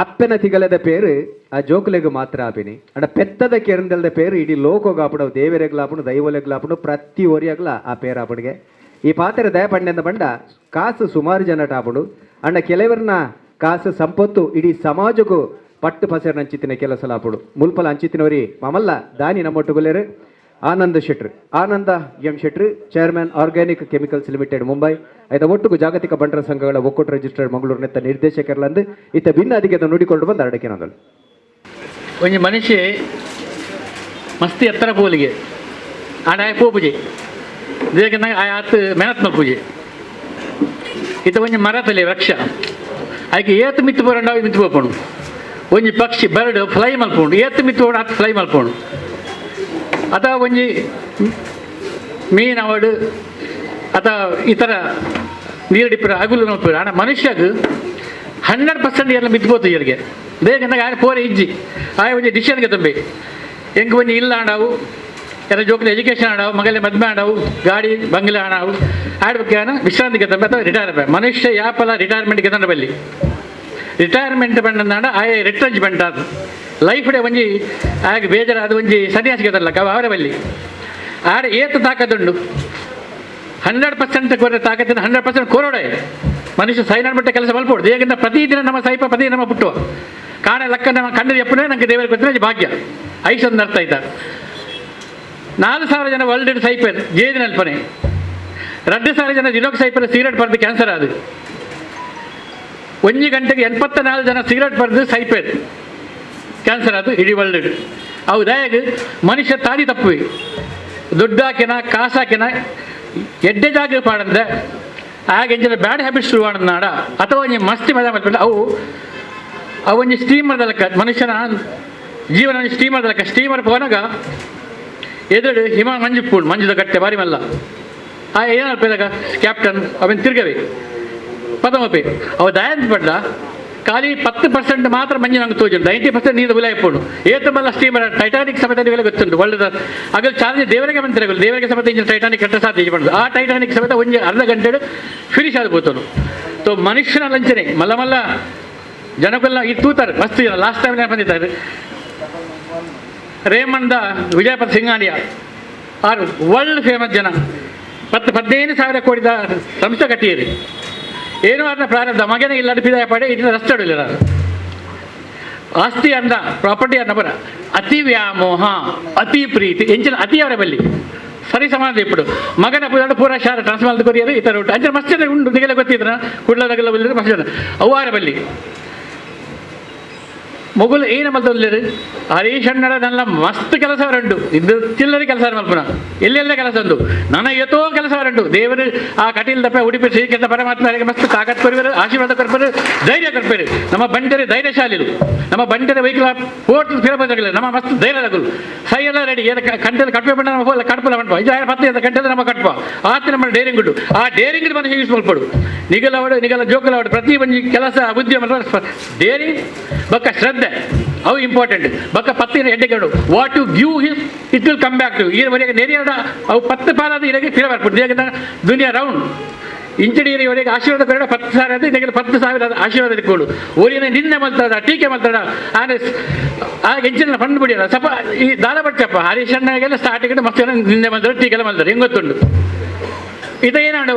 ಅಪ್ಪನ ತಿಗಲದ ಪೇರು ಆ ಜೋಕುಲೆಗ್ ಮಾತ್ರ ಆಪಿನಿ ಅಂಡ ಪೆತ್ತದ ಕೆರಂದಲ್ದ ಪೇರು ಇಡೀ ಲೋಕೋಗಾಪುಡು ದೇವರೆಗ್ಲಾಪುಡು ದೈವಲೆಗ್ಲಾಪುಡು ಪ್ರತಿ ಒರಿಯಾಗ್ಲ ಆ ಪೇರು ಆಪುಡಿಗೆ ಈ ಪಾತ್ರೆ ದಯ ಪಂಡೆಂದ ಬಂಡ ಕಾಸು ಸುಮಾರು ಜನ ಟಾಪುಡು ಅಂಡ ಕೆಲವರನ್ನ ಕಾಸು ಸಂಪತ್ತು ಇಡೀ ಸಮಾಜಕ್ಕೂ ಪಟ್ಟು ಪಸೆರ್ ನಂಚಿತ್ತಿನ ಕೆಲಸ ಲಾಪುಡು ಮುಲ್ಪಲ ಅಂಚಿತ್ತಿನವರಿ ಮಾಮಲ್ಲ ದಾನಿ ನಮ್ಮೊಟ್ಟುಗುಲೇರು Anand Shettar, Ananda M Shettar, chairman organic chemicals limited Mumbai. ಆಯ್ತ ಒಟ್ಟುಗು ಜಾಗತಿಕ ಬಂಟರ ಸಂಘಗಳ ಒಕ್ಕೂಟ ರಿಜಿಸ್ಟರ್ಡ್ ಮಂಗಳೂರು ನೆತ್ತ ನಿರ್ದೇಶಕರಲಂದು ಇತ್ತ ಭಿನ್ನ ಅಧಿಕದ ನುಡಿಕೊಂಡು ಬಂದ ಅರಡಕ್ಕೆ ನಂದಲು. ಒಂಜಿ ಮನುಷ್ಯ ಮಸ್ತಿ ಎತ್ತರ ಪೋಲಿಗೆ ಆಡ ಪೋಪುಜೆ ದೇಕಂದಾಗ ಆತ ಮೆಹನತ್ ಮಲ್ಪುಜೆ ಇತ್ತ ಒಂಜಿ ಮರತಲೆ ವೃಕ್ಷ ಆಯ್ಕೆ ಏತ್ ಮಿತ್ತು ಪೋರಂಡ ಮಿತ್ತು ಪೋಪುಂಡು. ಒಂಜಿ ಪಕ್ಷಿ ಬರ್ಡ್ ಫ್ಲೈ ಮಲ್ಪುಂಡು, ಏತ್ ಮಿತ್ತು ಪೋಂಡು ಆತ ಫ್ಲೈ ಮಲ್ಪುಂಡು. ಅಥವಾ ಒಂಜಿ ಮೀನು ಅವಡು ಅಥವಾ ಇತರ ನೀರಡಿಪ್ಪರ ಅಗುಲು ಮಲ್ಪುರು. ಆಂಡ ಮನುಷ್ಯಗ್ 100% ಎಲ್ಲ ಮಿತ್ತು ಪೋತು ಇಯರಿಗೆ ದೇಕಂದಾಗ ಆಯ ಪೋರೆ ಇಜ್ಜಿ ಆಯ ಒಂಜಿ ಡಿಸಿಷನ್ಗೆ ತುಂಬಿ ಎಂಕ್ ಒಂಜಿ ಇಲ್ಲ ಆಂಡವು ಎಲ್ಲ ಜೋಕುಲು ಎಜುಕೇಷನ್ ಆಡವು ಮಗಲೆ ಮದ್ಮೆ ಆಡವು ಗಾಡಿ ಬಂಗ್ಲೆ ಆಡವು ಆಡ್ಬೇಕಾನ ವಿಶ್ರಾಂತಿಗೆ ತಂಬೆ ಅಥವಾ ರಿಟೈರ್ ಮನುಷ್ಯ ಯಾಪಲ ರಿಟೈರ್ಮೆಂಟ್ಗೆ ತಂಡ ಬಲ್ಲಿ ರಿಟೈರ್ಮೆಂಟ್ ಬಂಡ ಆಯ ರಿಟ್ರೆಂಚ್ಮೆಂಟ್ ಅದು ಲೈಫ್ ಡೇ ಒಂಜಿ ಆಗ ಬೇಜಾರಾದ ಒಂಜಿ ಸನ್ಯಾಸಿಗೆ ತರಲಕ್ಕ ಅವರ ಬಲ್ಲಿ ಆಡ ಏತು ತಾಕತ್ತುಂಡು 100% ಕೊರೆ ತಾಕತ್ತಿನ 100% ಕೊರೋಡೆ ಮನುಷ್ಯ ಸೈನಾಡ್ ಮಟ್ಟ ಕೆಲಸ ಮಲ್ಪೋಡು. ದೇಗಿಂದ ಪ್ರತಿದಿನ ನಮ್ಮ ಸೈಪ ಪ್ರತಿದಿನ ನಮ್ಮ ಪುಟ್ಟುವ ಕಾಣ ಲಕ್ಕ ನಮ್ಮ ಕಣ್ಣು ಎಪ್ಪನೇ ನಂಗೆ ದೇವರಿಗೆ ಗೊತ್ತಿನ ಭಾಗ್ಯ ಐಶೊಂದು ಅರ್ಥ ಆಯ್ತಾ. 4,000 ಜನ ವರ್ಲ್ಡ್ ಸೈಪರ್ ಜೇದಿನಲ್ಪನೆ 2,000 ಜನ ದಿನಕ್ಕೆ ಸೈಪರ್ ಸಿಗರೇಟ್ ಪಡೆದು ಕ್ಯಾನ್ಸರ್ ಅದು. 1 ಗಂಟೆಗೆ 84 ಜನ ಸಿಗರೇಟ್ ಪಡೆದು ಸೈಪರ್ ಕ್ಯಾನ್ಸರ್ ಅದು ಇಡೀ ವರ್ಲ್ಡ್. ಅವು ದಯಾಗ ಮನುಷ್ಯ ತಾದಿ ತಪ್ಪುವೆ ದುಡ್ಡು ಹಾಕಿನ ಕಾಸಾಕಿನ ಎಡ್ಡೆ ಜಾಗ ಪಾಡಂದ ಆಗ ಎಂಚಿನ ಬ್ಯಾಡ್ ಹ್ಯಾಬಿಟ್ಸ್ ಶುರು ನಾಡ ಅಥವಾ ಒಂಜಿ ಮಸ್ತಿ ಮಜಾ ಮಾಡ್ಕೊಂಡು ಅವು ಅವು ಒಂಜಿ ಸ್ಟೀಮರ್ದಲಕ್ಕ ಮನುಷ್ಯನ ಜೀವನ ಒಂಜಿ ಸ್ಟೀಮರ್ದಲಕ್ಕ ಸ್ಟೀಮರ್ ಪೋನಾಗ ಎದುರು ಹಿಮ ಮಂಜು ಪೂಣ್ ಮಂಜುದ ಗಟ್ಟೆ ಬಾರಿ ಮಲ್ಲ ಆ ಏನಲ್ಪದಾಗ ಕ್ಯಾಪ್ಟನ್ ಅವನ್ ತಿರ್ಗವೆ ಪದಮಪಿ ಅವ ದಯಾಂತ ಪಡ್ಲ ಖಾಲಿ 10% ಮಾತ್ರ ಮಂಜು ನಂಗೆ ತೋಜುಂಡು 90% ನೀರು ಉಲಾಯಿಪೋಡು ಏತ ಮಲ್ಲ ಸ್ಟೀಮರ್ ಟೈಟಾನಿಕ್ ಸಮೇತ ನೀವೆಲ್ಲ ಗೊತ್ತುಂಟು ಒಳ್ಳೆದ ಅಗಲು ಚಾರ್ಜ್ ದೇವರಿಗೆ ಬಂತಿರಗಲು ದೇವರಿಗೆ ಸಮೇತ ಇಂಜಿನ್ ಟೈಟಾನಿಕ್ ಕಟ್ಟ ಸಾಧ್ಯ ಪಡುದು ಆ ಟೈಟಾನಿಕ್ ಸಮೇತ ಒಂಜಿ ಅರ್ಧ ಗಂಟೆ ಫಿನಿಶ್ ಆಗ್ಬೋತನು. ಸೊ ಮನುಷ್ಯನ ಲಂಚನೆ ಮಲ್ಲ ಮಲ್ಲ ಜನಕ್ಕೆಲ್ಲ ಈ ತೂತಾರೆ ಮಸ್ತ್ ಜನ ಲಾಸ್ಟ್ ಟೈಮ್ ಬಂದಿದ್ದಾರೆ ರೇಮಂದ ವಿಜಯಪಥ ಸಿಂಗಾನಿಯಾ ಆರು ವರ್ಲ್ಡ್ ಫೇಮಸ್ ಜನ 10-15 ಸಾವಿರ ಕೋಟಿದ ಸಂಸ್ಥೆ ಕಟ್ಟಿಯರಿ ಏನು ಅದನ್ನ ಪ್ರಾರಂಭ ಮಗನೇ ಇಲ್ಲ ಅಡಿಪಿದಾಯ ಪಡೆ ಇದನ್ನ ರಸ್ತೆ ಇಲ್ಲ ಆಸ್ತಿ ಅಂದ ಪ್ರಾಪರ್ಟಿ ಅಂದ ಬರ ಅತಿ ವ್ಯಾಮೋಹ ಅತಿ ಪ್ರೀತಿ ಎಂಚಿನ ಅತಿ ಅವರ ಬಲ್ಲಿ ಸರಿ ಸಮಾನ ఇప్పుడు ಮಗನ ಪೂರ ಪೂರ ಶಾರ ಟ್ರಾನ್ಸ್ಫರ್ ಕೊರಿಯರು ಈ ಥರ ಉಂಟು ಅಂಚಿನ ಮಸ್ತ್ ಉಂಟು ನಿಗೆಲ್ಲ ಗೊತ್ತಿದ್ರ ಕುಡ್ಲದಾಗೆಲ್ಲ ಬಲ್ಲಿ ಮಸ್ತ್ ಅವು ಅವರ ಬಲ್ಲಿ ಮೊಗುಲು ಏನು ಮಲ್ತೊಲ್ಲೇರು ಹರೀಶ್ ಅಣ್ಣಡ ನನ್ನ ಮಸ್ತ್ ಕೆಲಸ ಉಂಟು ಇದು ಚಿಲ್ಲರೆ ಕೆಲಸ ಮಲ್ಪುನ ಎಲ್ಲೆಲ್ಲ ಕೆಲಸ ಉಂಟು ನನ್ನ ಎತೋ ಕೆಲಸ ಉಂಟು ದೇವರು ಆ ಕಟೀಲ್ ದಪ್ಪ ಉಡುಪಿ ಶ್ರೀಕೃಷ್ಣ ಪರಮಾತ್ಮ ಮಸ್ತ್ ತಾಕತ್ ಕೊರುವರು ಆಶೀರ್ವಾದ ಕೊರ್ಪರು ಧೈರ್ಯ ಕೊರ್ಪರು. ನಮ್ಮ ಬಂಟರೆ ಧೈರ್ಯಶಾಲಿರು ನಮ್ಮ ಬಂಟರೆ ವೆಹಿಕಲ್ ಪೋರ್ಟ್ ಫಿರಬದಾಗಲಿ ನಮ್ಮ ಮಸ್ತ್ ಧೈರ್ಯದಾಗಲು ಸೈ ಎಲ್ಲ ರೆಡಿ ಏನು ಕಂಟೆಲ್ಲ ಕಟ್ಪೆ ಬಂಡ ನಮ್ಮ ಹೋಗಲ್ಲ ಕಟ್ಪಲ್ಲ ಮಂಟಪ ಇದು 10 ಗಂಟೆ ನಮ್ಮ ಕಟ್ಪ ಆತ ನಮ್ಮ ಡೇರಿಂಗ್ ಉಂಟು ಆ ಡೇರಿಂಗ್ ಮನುಷ್ಯ ಯೂಸ್ ಮಲ್ಪಡು ನಿಗಲವಡು ನಿಗಲ ಜೋಕಲವಡು ಪ್ರತಿ ಒಂಜಿ ಕೆಲಸ ಬುದ್ಧಿ ಡೇರಿಂಗ್ ಬಕ್ಕ ಶ್ರದ್ಧೆ ಅವು ಇಂಪಾರ್ಟೆಂಟ್ ಬಕ್ಕ ಪತ್ತಿನ ಎಡ್ಡೆಗಳು what you give his it will come back to ಈ ವರೆಗೆ ನೆರೆಯಡ ಅವು 10 ಪಾಲಾದ ಇರಗೆ ಫಿರ ಬರ್ಪುಂಡು ಯಾಕಂದ್ರೆ ದುನಿಯಾ ರೌಂಡ್ ಇಂಚಡಿ ಇವರಿಗೆ ಆಶೀರ್ವಾದ ಕೊರಡ 10,000 ಅದು ಇದಕ್ಕೆ 10,000 ಆಶೀರ್ವಾದ ಇಟ್ಕೊಂಡು ಓರಿನ ನಿನ್ನೆ ಮಲ್ತಾಡ ಟೀಕೆ ಮಲ್ತಾಡ ಆನೆ ಆ ಎಂಚಿನ ಫಂಡ್ ಬಿಡಿಯಲ್ಲ ಸಪ ಈ ದಾಲ ಬಚ್ಚಪ್ಪ ಹರೀಶ್ ಅಣ್ಣಗೆಲ್ಲ ಸ್ಟಾರ್ಟಿಂಗ್ ಮಸ್ತ್ ಜನ ನಿನ್ನೆ ಮಲ್ತಾರೆ ಟೀಕೆಲ್ಲ ಮಲ್ತಾರೆ ಹೆಂಗೆ ಗೊತ್ತುಂಟು ಇದೇನಾಡು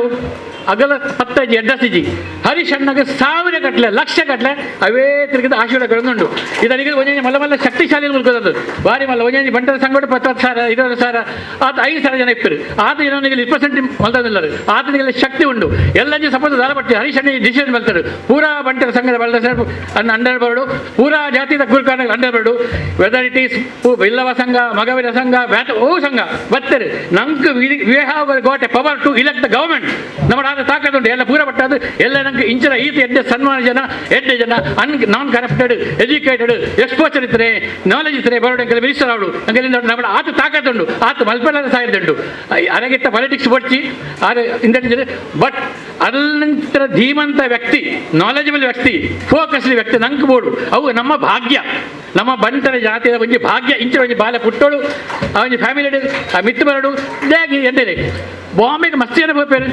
ಅಗಲ 10 ಎಡ್ಡಸಿಜಿ ಹರೀಶ್ ಅಣ್ಣಗೆ 1,000 ಗಟ್ಟಲೆ ಲಕ್ಷ ಗಟ್ಟಲೆ ಅವೇ ತಿರುಗಿದ ಆಶೀರ್ವಾದಗಳನ್ನು ಇದರಿಗೆ ಒಂಜೊಂಜಿ ಮಲ್ಲ ಮಲ್ಲ ಶಕ್ತಿಶಾಲಿ ಮುಲ್ಕೋದದ್ದು ಬಾರಿ ಮಲ್ಲ ಒಂಜೊಂಜಿ ಬಂಟರ ಸಂಗಡ 10,000 20,000 ಆತ 5,000 ಜನ ಇಪ್ಪರು ಆತ ಏನೋ 20% ಮಲ್ತದಿಲ್ಲರು ಆತನಿಗೆಲ್ಲ ಶಕ್ತಿ ಉಂಟು ಎಲ್ಲಂಜಿ ಸಪೋಸ್ ದಾಲ ಪಟ್ಟಿ ಹರೀಶ್ ಅಣ್ಣ ಡಿಸಿಷನ್ ಮಲ್ತಾರೆ ಪೂರಾ ಬಂಟರ ಸಂಘದ ಬಲ್ದ ಅನ್ನ ಅಂಡರ್ ಬರ್ಡು ಪೂರಾ ಜಾತಿದ ಗುರುಕಾರಣ under bird whether it is Billava ಸಂಘ ಮಗವೀರ ಸಂಘ ಬ್ಯಾಟ ಓ ಸಂಘ ಬತ್ತರು ನಂಗೆ we have got a power to elect the government ನಮ್ಮ ತಾಕತ್ತುಂಟು ಎಲ್ಲ ಪೂರ ಪಟ್ಟದು ಎಲ್ಲ ನಂಗೆ ಇಂಚಿನ ಈತ ಎಡ್ಡೆ ಸನ್ಮಾನ ಜನ ಎಡ್ಡೆ ಜನ ನಾನ್ ಕರಪ್ಟೆಡ್ ಎಜುಕೇಟೆಡ್ ಎಕ್ಸ್ಪೋಚರ್ ಇದ್ದರೆ ನಾಲೆಜ್ ಇದ್ದರೆ ಬರೋಡು ಅಂಕಲ್ ಮಿನಿಸ್ಟರ್ ಅವಳು ಅಂಕಲ್ ನಮ್ಮ ಆತ ತಾಕತ್ತುಂಟು ಆತ ಮಲ್ಪೆಲ್ಲ ಸಾಯಿದುಂಟು ಅರಗಿಟ್ಟ ಪಾಲಿಟಿಕ್ಸ್ ಬಡ್ಚಿ ಆರೆ ಇಂದ ಬಟ್ ಅಲ್ಲಂತರ ಧೀಮಂತ ವ್ಯಕ್ತಿ ನಾಲೆಜಬಲ್ ವ್ಯಕ್ತಿ ಫೋಕಸ್ಡ್ ವ್ಯಕ್ತಿ ನಂಗೆ ಬೋಡು ಅವು ನಮ್ಮ ಭಾಗ್ಯ ನಮ್ಮ ಬಂಟರ ಜಾತಿಯ ಒಂಜಿ ಭಾಗ್ಯ ಇಂಚಿನ ಒಂಜಿ ಬಾಲ ಪುಟ್ಟೋಳು ಆ ಒಂಜಿ ಫ್ಯಾಮಿಲಿ ಆ ಮಿತ್ತು ಬರಡು ಇದಾಗಿ ಎಂದರೆ ಬಾಂಬೆಗೆ ಮಸ್ತ್ ಜನ ಪೋಪೇರು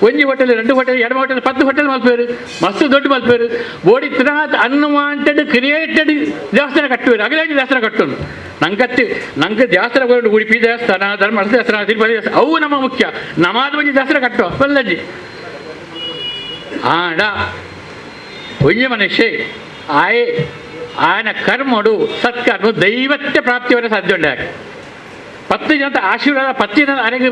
ಒಂಜಿ hotel 2 hotel 2 hotel 10 hotel ಮಲ್ಪೇರು ಮಸ್ತ್ ದೊಡ್ಡ ಮಲ್ಪೇರು ಬೋಡಿ ತಿನಾತ್ ಅನ್ವಾಂಟೆಡ್ ಕ್ರಿಯೇಟೆಡ್ ದೇವಸ್ಥಾನ ಕಟ್ಟುವೇರು ಅಗಲೇ ದೇವಸ್ಥಾನ ಕಟ್ಟುನು ನಂಗತ್ತಿ ನಂಗೆ ದೇವಸ್ಥಾನ ಬೋರ್ಡು ಉಡುಪಿ ದೇವಸ್ಥಾನ ಧರ್ಮಸ್ಥಳ ದೇವಸ್ಥಾನ ತಿರುಪತಿ ದೇವಸ್ಥಾನ ಅವು ನಮ್ಮ ಮುಖ್ಯ ನಮಾದ ಒಂಜಿ ದೇವಸ್ಥಾನ ಕಟ್ಟುವ ಬಲ್ಲಜ್ಜಿ ಆಡ ಒಂಜಿ ಮನುಷ್ಯ ಆಯೆ ಆಯನ ಕರ್ಮಡು ಸತ್ಕರ್ಮ ದೈವತ್ಯ ಪ್ರಾಪ್ತಿಯವರ ಸಾಧ್ಯ ಉಂಡು. 10 ಜನತ ಆಶೀರ್ವಾದ 10 ಜನ ಅರೆಗೆ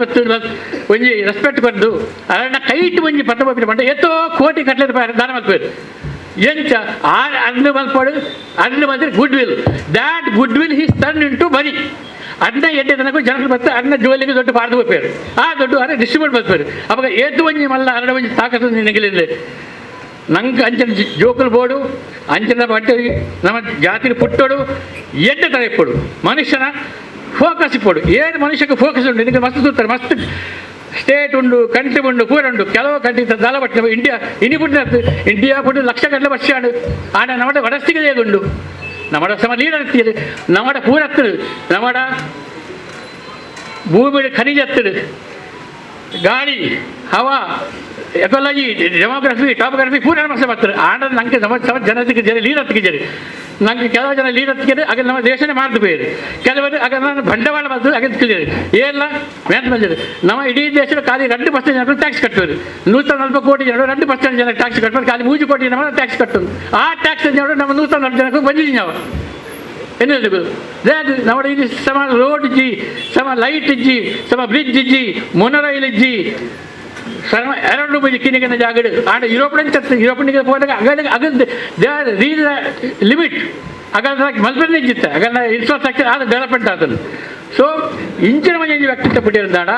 ಒಂಜಿ ರೆಸ್ಪೆಕ್ಟ್ ಕೊರ್ದು ಅರಣ್ಯ ಕೈಟ್ ಒಂಜಿ ಪತ್ತ ಪಂಡ ಏತೋ ಕೋಟಿ ಕಟ್ಲೆ ದಾನ ಮಲ್ಪೇರು ಎಂಚ ಆ ಅರ್ಣ ಮಲ್ಪಡು ಅರ್ಣ ಮಂತ್ರಿ goodwill that goodwill he's turn into money. ಅನ್ನ ಎಡ್ಡೆ ತನಕ ಜನರು ಬರ್ತಾರೆ ಅನ್ನ ಜೋಲಿಗೆ ದೊಡ್ಡ ಪಾರ್ದು ಹೋಗ್ಬೇರು ಆ ದೊಡ್ಡ ಅರೆ ಡಿಸ್ಟ್ರಿಬ್ಯೂಟ್ ಬರ್ತಾರೆ. ಅವಾಗ ಏತು ಒಂಜಿ ಮಲ್ಲ ಅರಡ ಒಂಜಿ ತಾಕತ್ತು ನಿನಗಿಲ್ಲ. ನಂಗೆ ಅಂಚಿನ ಜೋಕುಲು ಬೋಡು ಅಂಚಿನ ಬಟ್ಟೆ ನಮ್ಮ ಜಾತಿ ಪುಟ್ಟೋಡು ಎಡ್ಡೆ ತರ ಇಪ್ಪಡು ಮನುಷ್ಯನ ಫೋಕಸ್ ಇಪ್ಪಡು. ಏನು ಮನುಷ್ಯಕ್ಕೆ ಫೋಕಸ್ ಉಂಟು ನಿನಗೆ ಮಸ್ತ್ ತೂತಾರೆ ಮಸ್ತ್ ಸ್ಟೇಟ್ ಉಂಡು ಕಂಟ್ರಿ ಉಂಡು ಪೂರ ಉಂಡು ಕೆಲವು ಕಂಟ್ರಿ ದಾಲ ಬಟ್ಟೆ ಇಂಡಿಯಾ ಇನಿ ಪುಟ್ಟ ಇಂಡಿಯಾ ಪುಟ್ಟ ಲಕ್ಷ ಗಟ್ಟಲೆ ವರ್ಷ ಆಡ ನಮ್ಮಡ ವಡಸ್ತಿಗೆ ಹೇಗುಂಡು ನಮ್ಮಡ ಸಮ ಲೀಡರ್ ಇರ್ತೀರಿ ನಮ್ಮಡ ಪೂರ ಹತ್ತದು ನಮ್ಮಡ ಭೂಮಿ ಖನಿಜ ಹತ್ತದು ಗಾಳಿ ಹವಾ ecology demography topography ಪೂರ ನಮ್ಮ ಬರ್ತಾರೆ. ಆಂಡ ನಂಗೆ ನಮ್ಮ ಸಮ ಜನತೆಗೆ ಜನ ಲೀಡರ್ ಜರಿ ನಂಗೆ ಕೆಲವು ಜನ ಲೀಡರ್ ಆಗ ನಮ್ಮ ದೇಶನೇ ಮಾರ್ದು ಬೇರೆ ಕೆಲವರು ಆಗ ನಾನು ಬಂಡವಾಳ ಮಾಡ್ತಾರೆ ಆಗ ಏಲ್ಲ ಮ್ಯಾತ್ ಬಂದಿದೆ. ನಮ್ಮ ಇಡೀ ದೇಶದ ಖಾಲಿ 2% ಜನರು ಟ್ಯಾಕ್ಸ್ ಕಟ್ಟುವರು. 140 ಕೋಟಿ ಜನರು 2% ಜನ ಟ್ಯಾಕ್ಸ್ ಕಟ್ಟುವರು. ಖಾಲಿ 3 ಕೋಟಿ ಜನ ಟ್ಯಾಕ್ಸ್ ಕಟ್ಟೋದು. ಆ ಟ್ಯಾಕ್ಸ್ ಜನರು ನಮ್ಮ 140 ಜನಕ್ಕೂ ಬಂದಿದ್ದೀವಿ ನಾವು. ಎನ್ನು ನಮ್ಮ ಇಲ್ಲಿ ಸಮ ರೋಡ್ ಇಜ್ಜಿ ಸಮ ಲೈಟ್ ಇಜ್ಜಿ ಸಮ ಬ್ರಿಡ್ಜ್ ಇಜ್ಜಿ ಮೊನೊರೈಲ್ ಇಜ್ಜಿ ಸಮ ಎರಡು ಬಜಿ ಕಿನಿಗಿನ ಜಾಗಡು ಆಡ ಯುರೋಪ್ನ ಯುರೋಪ್ನಿಗೆ ಹೋದಾಗ ಅಗಲ ಅಗಲ್ they are reach limit ಅಗಲ ಮಲ್ಪನೆ ಇಜ್ಜಿತ್ತೆ ಅಗಲ ಇನ್ಫ್ರಾಸ್ಟ್ರಕ್ಚರ್ ಆದ ಡೆವಲಪ್ಮೆಂಟ್ ಆತನು. ಸೊ ಇಂಚಿನ ಮಂಜಿ ವ್ಯಕ್ತಿತ್ವ ಪಟ್ಟಿರುತ್ತಾಡ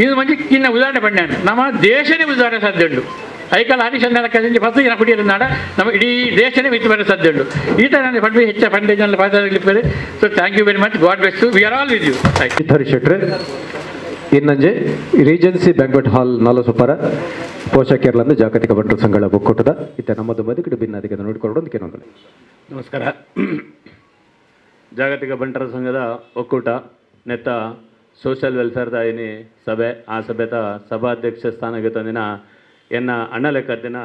ಇದು ಮಂಜಿ ಕಿನ್ನ ಉದಾಹರಣೆ ಪಣ್ಣಾನು ನಮ್ಮ ದೇಶನೇ ಉದಾಹರಣೆ ಸಾಧ್ಯ ಉಂಟು. ಐಕಾಲ ಹರಿಶಂದ್ರ ಕದಿಂಜಿ 10 ಜನ ಪುಟಿயிருந்தாಡ ನಮ್ಮ ಇಡೀ ದೇಶನೇ ಮಿತ್ತು ಬರ ಸಾಧ್ಯ ಉಂಟು. ಈ ಥರ ನಾನು ಪಂಡ ಹೆಚ್ಚ ಪಂಡ ಜನ ಪಾತ್ರ. So thank you very much. God bless you. We are all with you. Hari ಶೆಟ್ರೆ Innanje Regency banquet hall ನಾಲಸುಪರ ಪೋಷಕೇರಳಂದು ಜಾಗತಿಕ ಬಂಟರು ಸಂಘಗಳ ಒಕ್ಕೂಟದ ಇತ್ತ ನಮ್ಮದು ಬದುಕಿಡು ಭಿನ್ನಾದಿಗೆ ನೋಡಿಕೊಳ್ಳೋದು ಕೆಲವೊಂದು. ನಮಸ್ಕಾರ. ಜಾಗತಿಕ ಬಂಟರ ಸಂಘದ ಒಕ್ಕೂಟ ನೆತ್ತ ಸೋಷಿಯಲ್ ವೆಲ್ಫೇರ್ ದಾಯಿನಿ ಸಭೆ ಆ ಸಭೆತ ಸಭಾಧ್ಯಕ್ಷ ಸ್ಥಾನಕ್ಕೆ ತಂದಿನ ಎನ್ನ ಅಣ್ಣ ಲೆಕ್ಕದಿನ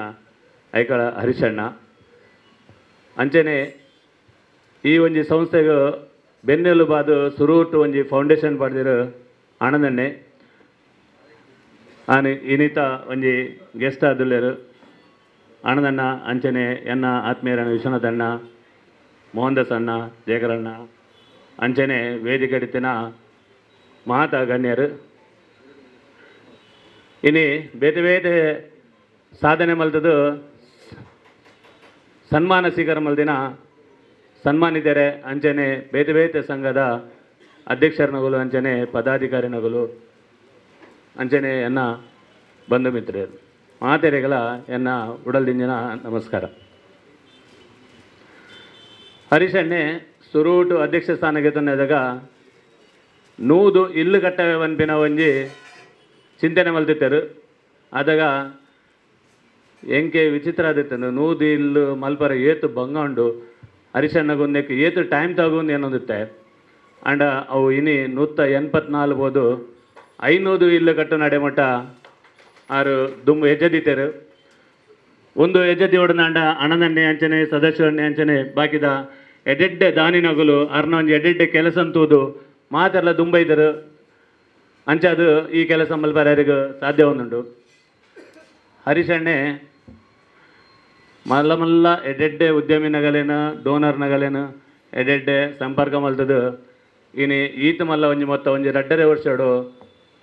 ಐಕಳ ಹರಿಶಣ್ಣ ಅಂಚನೆ ಈ ಒಂಜಿ ಸಂಸ್ಥೆಗೆ ಬೆನ್ನೆಲುಬಾದು ಸುರೂಟು ಒಂಜಿ ಫೌಂಡೇಶನ್ ಪಡೆದಿರು ಆನಂದಣ್ಣೆ ಆನೆ ಇನ್ನಿತ ಒಂಜಿ ಗೆಸ್ಟ್ ಆದುಲ್ಲೇರು ಆನಂದಣ್ಣ ಅಂಚನೆ ಎನ್ನ ಆತ್ಮೀಯರಣ್ಣ ವಿಶ್ವನಾಥ್ ಅಣ್ಣ ಮೋಹನ್ ದಾಸ್ ಅಣ್ಣ ಜಯಕರಣ್ಣ ಅಂಚನೆ ವೇದಿಕೆ ಅಡಿತಿನ ಮಹಾತ ಗಣ್ಯರು ಇನಿ ಬೇತೆ ಬೇತೆ ಸಾಧನೆ ಮಲ್ತದು ಸನ್ಮಾನ ಸ್ವೀಕಾರ ಮಲ್ದಿನ ಸನ್ಮಾನಿತರೆ ಅಂಚನೆ ಬೇತೆ ಬೇತೆ ಸಂಘದ ಅಧ್ಯಕ್ಷರನಗುಲು ಅಂಚನೆ ಪದಾಧಿಕಾರಿನಗುಲು ಅಂಚನೆ ಎನ್ನ ಬಂಧು ಮಿತ್ರರು ಮಾತೆರೆಗಳ ಎನ್ನ ಉಡಲ್ದಿಂಜಿನ ನಮಸ್ಕಾರ. ಹರೀಶಣ್ಣೆ ಸುರೂಟು ಅಧ್ಯಕ್ಷ ಸ್ಥಾನಕ್ಕೆ ತಂದಾಗ ನೂದು ಇಲ್ಲು ಕಟ್ಟವೆ ವನ್ಪಿನ ಒಂಜಿ ಚಿಂತನೆ ಮಲ್ತಿತ್ತರು. ಆದಾಗ ಎಂಕೆ ವಿಚಿತ್ರ ಆದಿತ್ತನು ನೂದು ಇಲ್ಲು ಮಲ್ಪರ ಏತು ಬಂಗ ಉಂಡು ಹರಿಶಣ್ಣಗೊಂದಕ್ಕೆ ಏತು ಟೈಮ್ ತಗೊಂಡು ಏನೊಂದಿತ್ತೆ ಅಂಡ ಅವು ಇನಿ 184 ಬೋದು 500 ಇಲ್ಲು ಕಟ್ಟು ನಡೆಮಟ್ಟ ಆರು ದುಂಬು ಹೆಜ್ಜೆದಿತ್ತರು. ಒಂದು ಹೆಜ್ಜೆದಿ ಒಡನಾಂಡ ಅಣನನ್ನೆ ಅಂಚನೆ ಸದಸ್ಯರನ್ನೇ ಅಂಚನೆ ಬಾಕಿದ ಎಡೆಡ್ಡೆ ದಾನಿನಗುಲು ಅರ್ನ ಒಂಜಿ ಎಡೆಡ್ಡೆ ಕೆಲಸ ಅಂತೂದು ಮಾತೆಲ್ಲ ದುಂಬೈದರು ಅಂಚಾದು ಈ ಕೆಲಸ ಮಲ್ಪರ್ಯಾರಿಗೂ ಸಾಧ್ಯ ಒಂದುಂಡು. ಹರೀಶಣ್ಣೆ ಮಲ್ಲ ಮಲ್ಲ ಎಡೆಡ್ಡೆ ಉದ್ಯಮಿನಗಲೇನು ಡೋನರ್ನಗಲೇನು ಎಡೆಡ್ಡೆ ಸಂಪರ್ಕ ಮಲ್ತದು ಇನಿ ಈತ ಮಲ್ಲ ಒಂಜಿ ಮೊತ್ತ ಒಂಜಿ 2.5 ವರ್ಷಡು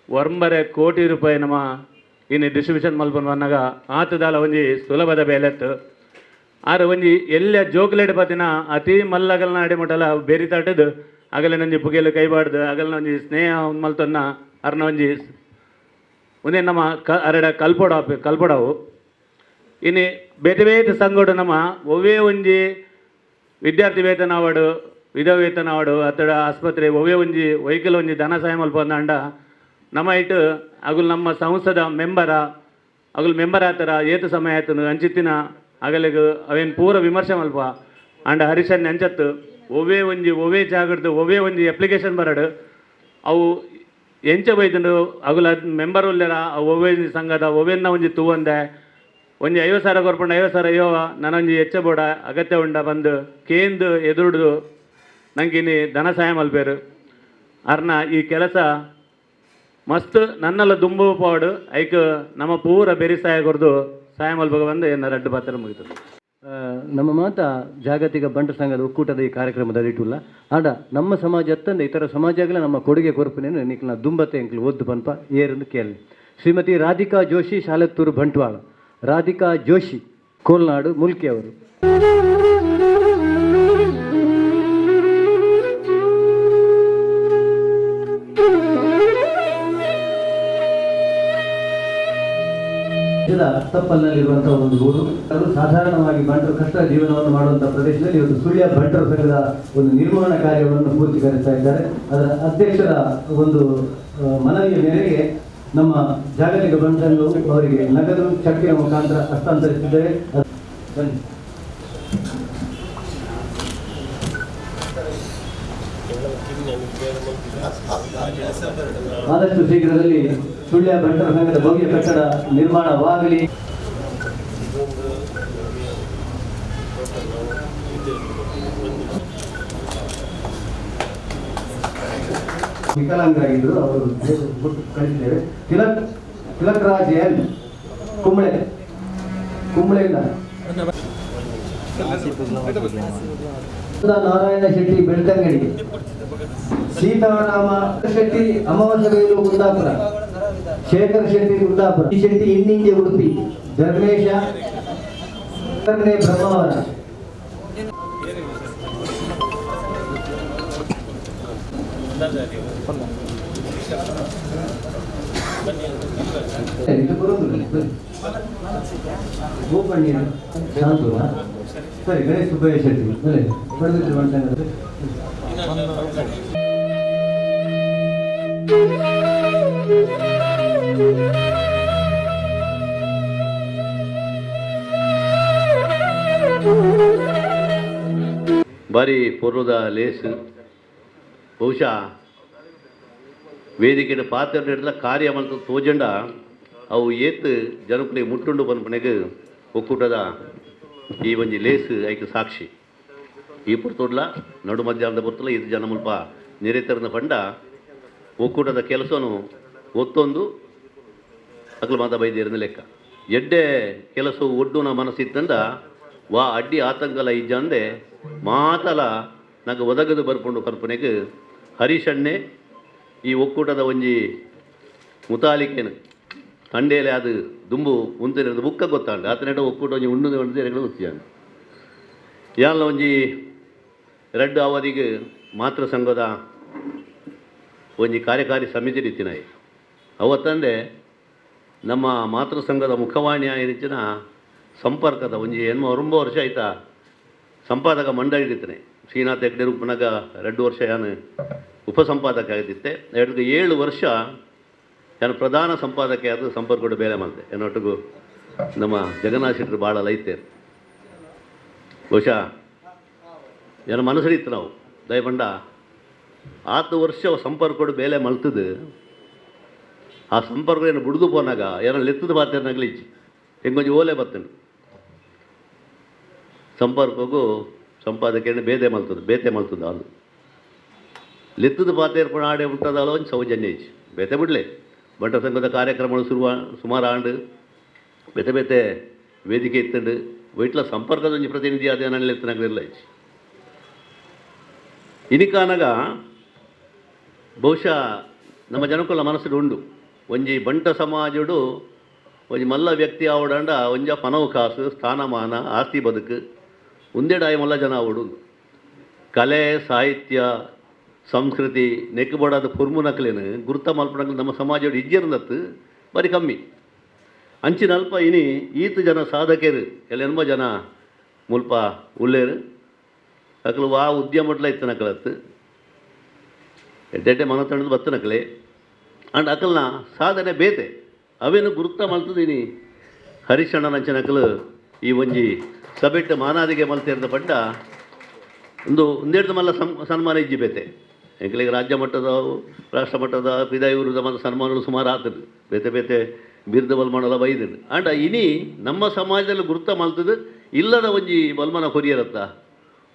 9 ಕೋಟಿ ರೂಪಾಯಿ ನಮ್ಮ ಇನಿ ಡಿಸ್ಟ್ರಿಬ್ಯೂಷನ್ ಮಲ್ಪನ್ ಬಂದಾಗ ಆತದಾಲ ಒಂಜಿ ಸುಲಭದ ಬೇಲೆತ್ತು. ಆರು ಒಂಜಿ ಎಲ್ಲ ಜೋಕ್ಲೇಟ್ ಪತಿನ ಅತಿ ಮಲ್ಲಗಲ್ನ ಅಡಿಮಟಲ ಬೇರಿ ತಾಟದು ಅಗಲನೊಂಜಿ ಪುಗೆಲು ಕೈಬಾಡ್ದು ಅಗಲನ ಒಂಜಿ ಸ್ನೇಹ ಮಲ್ತೊನ್ನ ಅರ್ನ ಒಂಜಿ ಒಂದೇ ನಮ್ಮ ಅರಡ ಕಲ್ಪೊಡ ಕಲ್ಪೊಡವು. ಇನಿ ಬೇತೆ ಬೇತೆ ಸಂಗೋಡು ನಮ್ಮ ಒವ್ವೇ ಒಂಜಿ ವಿದ್ಯಾರ್ಥಿ ವೇತನ ಅವಾರ್ಡು ವಿಧವ ವೇತನ ಅವಾರ್ಡು ಅತ್ತಡ ಆಸ್ಪತ್ರೆ ಒವ್ವೇ ಒಂಜಿ ವೆಹಿಕಲ್ ಒಂಜಿ ಧನ ಸಹಾಯ ಮಲ್ಪಂದಾಂಡ ನಮ್ಮ ಇಟ್ಟು ಅಗುಲ್ ನಮ್ಮ ಸಂಸ್ಥದ ಮೆಂಬರ ಅಗುಲ್ ಮೆಂಬರ್ ಆತರ ಏತು ಸಮಯ ಆಯ್ತು ಅಂಚಿತ್ತಿನ ಅಗಲಿಗೆ ಅವೇನು ಪೂರ ವಿಮರ್ಶೆ ಮಲ್ಪ ಅಂಡ ಹರೀಶನ್ ಅಂಚತ್ತು ಒವ್ವೇ ಒಂಜಿ ಒವ್ವೇ ಜಾಗಡ್ದು ಒವ್ವೇ ಒಂಜಿ ಅಪ್ಲಿಕೇಶನ್ ಬರಡು ಅವು ಎಂಚ ಬೈದುಂಡು ಅಗುಲ ಮೆಂಬರ್ ಉಲ್ಲೆರ ಅವು ಒವ್ವೇ ಸಂಘದ ಒವ್ವೆನ್ನ ಒಂಜಿ ತೂವಂದೆ ಒಂಜಿ 50,000 ಕೊರ್ಪಂಡ 50,000 ಅಯ್ಯೋ ನಾನೊಂಜಿ ಹೆಚ್ಚ ಬೋಡ ಅಗತ್ಯ ಉಂಡ ಬಂದು ಕೇಂದು ಎದುರುಡ್ದು ನಂಗೆ ಇನಿ ಧನ ಸಹಾಯ ಮಲ್ಪೇರು ಅರ್ನ ಈ ಕೆಲಸ ಮಸ್ತ್ ನನ್ನೆಲ್ಲ ದುಂಬು ಪಾಡು ಐಕ್ ನಮ್ಮ ಪೂರ ಬೆರಿ ಸಹಾಯ ಕೊರ್ದು ಸಹಾಯ ಮಲ್ಪಗ ಬಂದು ಎನ್ನ ರಡ್ಡು ಪಾತ್ರ ಮುಗಿತದೆ. ನಮ್ಮ ಮಾತ ಜಾಗತಿಕ ಬಂಟ ಸಂಘದ ಒಕ್ಕೂಟದ ಈ ಕಾರ್ಯಕ್ರಮದಲ್ಲಿ ಇಟ್ಟುಲ್ಲ ಆಡ ನಮ್ಮ ಸಮಾಜ ಅತ್ತಂದೆ ಇತರ ಸಮಾಜಗಳ ನಮ್ಮ ಕೊಡುಗೆ ಕೊರಪುನೇನು ನಿಕ್ಲ ದುಂಬತೆ ಎಂಕ್ಲು ಒದ್ದು ಪನ್ಪ ಏರಂದು ಕೇಳಿ. ಶ್ರೀಮತಿ ರಾಧಿಕಾ ಜೋಶಿ, ಶಾಲೆತ್ತೂರು ಬಂಟ್ವಾಳ. ರಾಧಿಕಾ ಜೋಶಿ, ಕೋಲ್ನಾಡು, ಮುಲ್ಕಿ ಅವರು. ಅತ್ತಪ್ಪಲ್ನಲ್ಲಿರುವಂತಹ ಒಂದು ಊರು. ಅದು ಸಾಧಾರಣವಾಗಿ ಬಂಟರು ಕಷ್ಟ ಜೀವನವನ್ನು ಮಾಡುವಂತಹ ಪ್ರದೇಶದಲ್ಲಿ ಇವತ್ತು ಸುಳ್ಯ ಬಂಟರ ಸಂಘದ ಒಂದು ನಿರ್ಮಾಣ ಕಾರ್ಯವನ್ನು ಪೂರ್ತೀಕರಿಸ್ತಾ ಇದ್ದಾರೆ. ಅದರ ಅಧ್ಯಕ್ಷರ ಒಂದು ಮನವಿಯ ಮೇರೆಗೆ ನಮ್ಮ ಜಾಗತಿಕ ಬಂಟ ಸಂಘವು ಅವರಿಗೆ ನಗದು ಚೆಕ್ಕಿನ ಮುಖಾಂತರ ಹಸ್ತಾಂತರಿಸಿದ್ದೇವೆ. ಬನ್ನಿ. ಆದಷ್ಟು ಶೀಘ್ರದಲ್ಲಿ ಸುಳ್ಯ ಬಂಟರ ಸಂಘದ ಭವ್ಯ ಕಟ್ಟಡ ನಿರ್ಮಾಣವಾಗಲಿ. ವಿಕಲಾಂಗರಾಗಿದ್ದರು ಅವರು ಕಳಿಸಿದ್ದೇವೆ. ತಿಲಕ್ ರಾಜ್ ಎನ್ ಕುಂಬಳೆ, ಕುಂಬಳೆಯಿಂದ. ನಾರಾಯಣ ಶೆಟ್ಟಿ ಬೆಳ್ತಂಗಡಿ, ಸೀತಾರಾಮ ಶೆಟ್ಟಿ ಅಮಾವಾಸ್ಯಬೈಲು ಕುಂದಾಪುರ, ಶೇಖರ್ ಶೆಟ್ಟಿ ಕುಂದಾಪುರ, ಶೆಟ್ಟಿ ಇನ್ನಿಂಜೆ ಉಡುಪಿ, ಧರ್ಮೇಶ ಬ್ರಹ್ಮಾವರ. ಗೋಪಣ್ಯ ಶಾಂತೂರ. ಸರಿ, ಗಣೇಶ್ ಸುಬ್ಬಯ್ಯ ಶೆಟ್ಟಿ ಬನ್ನಿ. ಬಾರಿ ಪೂರ್ವದ ಲೇಸ್ ಬಹುಶಃ ವೇದಿಕೆಯ ಪಾತ್ರ ಹಿಡಿದ ಕಾರ್ಯ ಮಲ್ತ ತೋಜಂಡ ಅವು ಏತ್ ಜನಕುಲಿಗೆ ಮುಟ್ಟುಂಡು ಪನ್ಪನೆಗ್ ಒಕ್ಕೂಟದ ಈ ಒಂಜಿ ಲೇಸ್ ಐಕ್ ಸಾಕ್ಷಿ. ಈ ಪುರ್ತುಡ್ಲ ನಡು ಮಧ್ಯಾಹ್ನದ ಪುರ್ತುಲ ಇದು ಜನ ಮುಲ್ಪ ನಿರೇತರನ ಪಂಡ ಒಕ್ಕೂಟದ ಕೆಲಸನು ಒತ್ತೊಂದು ಅಕ್ಲು ಮಾತ ಬೈದೇರಿನ ಲೆಕ್ಕ ಎಡ್ಡೆ ಕೆಲಸವು ಒಡ್ಡುನ ಮನಸ್ಸಿತ್ತಂದ ವಾ ಅಡ್ಡಿ ಆತಂಕಲ ಇಜ್ಜಂದೆ ಮಾತಲ ನಂಗೆ ಒದಗದು ಬರ್ಪುಂಡು ಕಲ್ಪನೆಗೆ ಹರೀಶಣ್ಣೆ ಈ ಒಕ್ಕೂಟದ ಒಂಜಿ ಮುತಾಲಿಕೇನು ತಂಡೇಲೆ ಅದು ದುಂಬು ಉಂತಿರೋದು ಬುಕ್ಕ ಗೊತ್ತಾಂಡು ಆತನೇಟ ಒಕ್ಕೂಟ ಒಂಜಿ ಉಂಡು ಒಂದು ಎರಡು ಗೊತ್ತಿಯಾನು ಯಾಲ ಒಂಜಿ ರಡ್ಡು ಅವಧಿಗೆ ಮಾತೃ ಸಂಘದ ಒಂಜಿ ಕಾರ್ಯಕಾರಿ ಸಮಿತಿ ರೀತಿನಾಯಿ ಅವತ್ತಂದೆ ನಮ್ಮ ಮಾತೃ ಸಂಘದ ಮುಖವಾಣಿ ರೀತಿನ ಸಂಪರ್ಕದ ಒಂಜಿ ಎನ್ಮ ಒಂಬ ವರ್ಷ ಆಯ್ತಾ ಸಂಪಾದಕ ಮಂಡಳಿ ಇರ್ತಾನೆ ಶ್ರೀನಾಥ್ ಹೆಗ್ಡೆ ರೂಪನಾಗ 2 ವರ್ಷ ಯಾನು ಉಪಸಂಪಾದಕ ಆಗಿದ್ದೆ. 2 ವರ್ಷ ನಾನು ಪ್ರಧಾನ ಸಂಪಾದಕ ಆದ ಸಂಪರ್ಕದ ಬೇಲೆ ಮಾಡಿದೆ. ಎನ್ನೊಟ್ಟಿಗೂ ನಮ್ಮ ಜಗನ್ನಾಥ ಶೆಟ್ಟರು ಭಾಳ ಲೈತೆ ಬಹುಶಃ ಏನ ಮನಸ್ಸರಿತ್ತು ನಾವು ದಯಪಂಡ ಆತು ವರ್ಷ ಸಂಪರ್ಕಡು ಬೇಲೆ ಮಲ್ತದು ಆ ಸಂಪರ್ಕ ಏನು ಬುಡ್ದು ಪೋನಾಗ ಏನೋ ಲೆತ್ತದ ಬಾತೇನಾಗಲಿ ಇಜ್ಜಿ ಹೆಂಗೊಂಜಿ ಓಲೆ ಬತ್ತಂಡು ಸಂಪರ್ಕಗೂ ಸಂಪಾದಕೇನು ಬೇತೆ ಮಲ್ತದ ಬೇತೆ ಮಲ್ತದ ಅದು ಲೆತ್ತದ ಪಾತೇರ್ಪಣ ಆಡೆ ಉಂಟದಲ್ಲ ಒಂದು ಸೌಜನ್ಯ ಇಜ್ಜಿ ಬೇತೆ ಬಿಡಲೆ ಬಂಟ ಸಂಘದ ಕಾರ್ಯಕ್ರಮಗಳು ಸುಮಾರು ಆಂಡು ಬೇತೆ ಬೇತೆ ವೇದಿಕೆ ಇತ್ತಂಡು ವೈಟ್ಲ ಸಂಪರ್ಕದ ಒಂಜಿ ಪ್ರತಿನಿಧಿ ಅದೇ ನನ್ನ ಲೆತ್ತನಾಗಲಿಲ್ಲ ಇಜ್ಜಿ. ಇನಿಕಾನಗ ಬಹುಶಃ ನಮ್ಮ ಜನಕುಲ ಮನಸ್ಸು ಉಂಡು ಒಂಜಿ ಬಂಟ ಸಮಾಜಡು ಒಂಜಿ ಮಲ್ಲ ವ್ಯಕ್ತಿ ಆವಡಂಡ ಒಂಜ ಪನವು ಕಾಸು ಸ್ಥಾನಮಾನ ಆಸ್ತಿ ಬದುಕು ಒಂದೆಡಾಯ ಮಲ್ಲ ಜನ ಆವಡು ಕಲೆ ಸಾಹಿತ್ಯ ಸಂಸ್ಕೃತಿ ನೆಕ್ಕುಬಡಾದ ಪುರ್ಮುನಕ್ಲೇನು ಗುರುತ ಮಲ್ಪನಕ್ಲು ನಮ್ಮ ಸಮಾಜಡು ಇಜ್ಜಿರಂದತ್ತು ಬಾರಿ ಕಮ್ಮಿ ಅಂಚಿನ ಅಲ್ಪ ಇನಿ ಈತ ಜನ ಸಾಧಕರು ಎಲ್ಲ ಜನ ಮುಲ್ಪ ಉಳ್ಳೇರು ಅಕ್ಲು ವಾ ಉದ್ಯಮಟ್ಲ ಇತ್ತನಕಲತ್ತು ಎಡ್ಡೆಡ್ಡೆ ಮನ ತಣ್ಣದು ಬತ್ತನಕಲೆ ಅಂಡ್ ಅಕಲ್ನ ಸಾಧನೆ ಬೇತೆ ಅವೇನು ಗುರುತ ಮಲ್ತದೀನಿ ಹರಿಶಣ್ಣನಂಚಿನಕಲು ಈ ಒಂಜಿ ಸಬೆಟ್ಟು ಮಾನಾದಿಗೆ ಮಲ್ತೇರ್ದ ಪಡ್ಡ ಒಂದು ಒಂದೆರಡು ಮಲ್ಲ ಸನ್ಮಾನ ಇಜ್ಜಿ ಬೇತೆ ಎಂಕಲಿಗೆ ರಾಜ್ಯ ಮಟ್ಟದ ರಾಷ್ಟ್ರ ಮಟ್ಟದ ಪಿದಾಯಿವೃದ್ಧ ಮಲ್ಲ ಸನ್ಮಾನಗಳು ಸುಮಾರು ಆತದು ಬೇತೆ ಬೇತೆ ಬಿರುದು ಬಲ್ಮಾನಲ ಬೈದನು ಅಂಡ್ ಇನಿ ನಮ್ಮ ಸಮಾಜದಲ್ಲಿ ಗುರುತ ಮಲ್ತದು ಇಲ್ಲದ ಒಂಜಿ ಬಲ್ಮಾನ ಕೊರಿಯರತ್ತ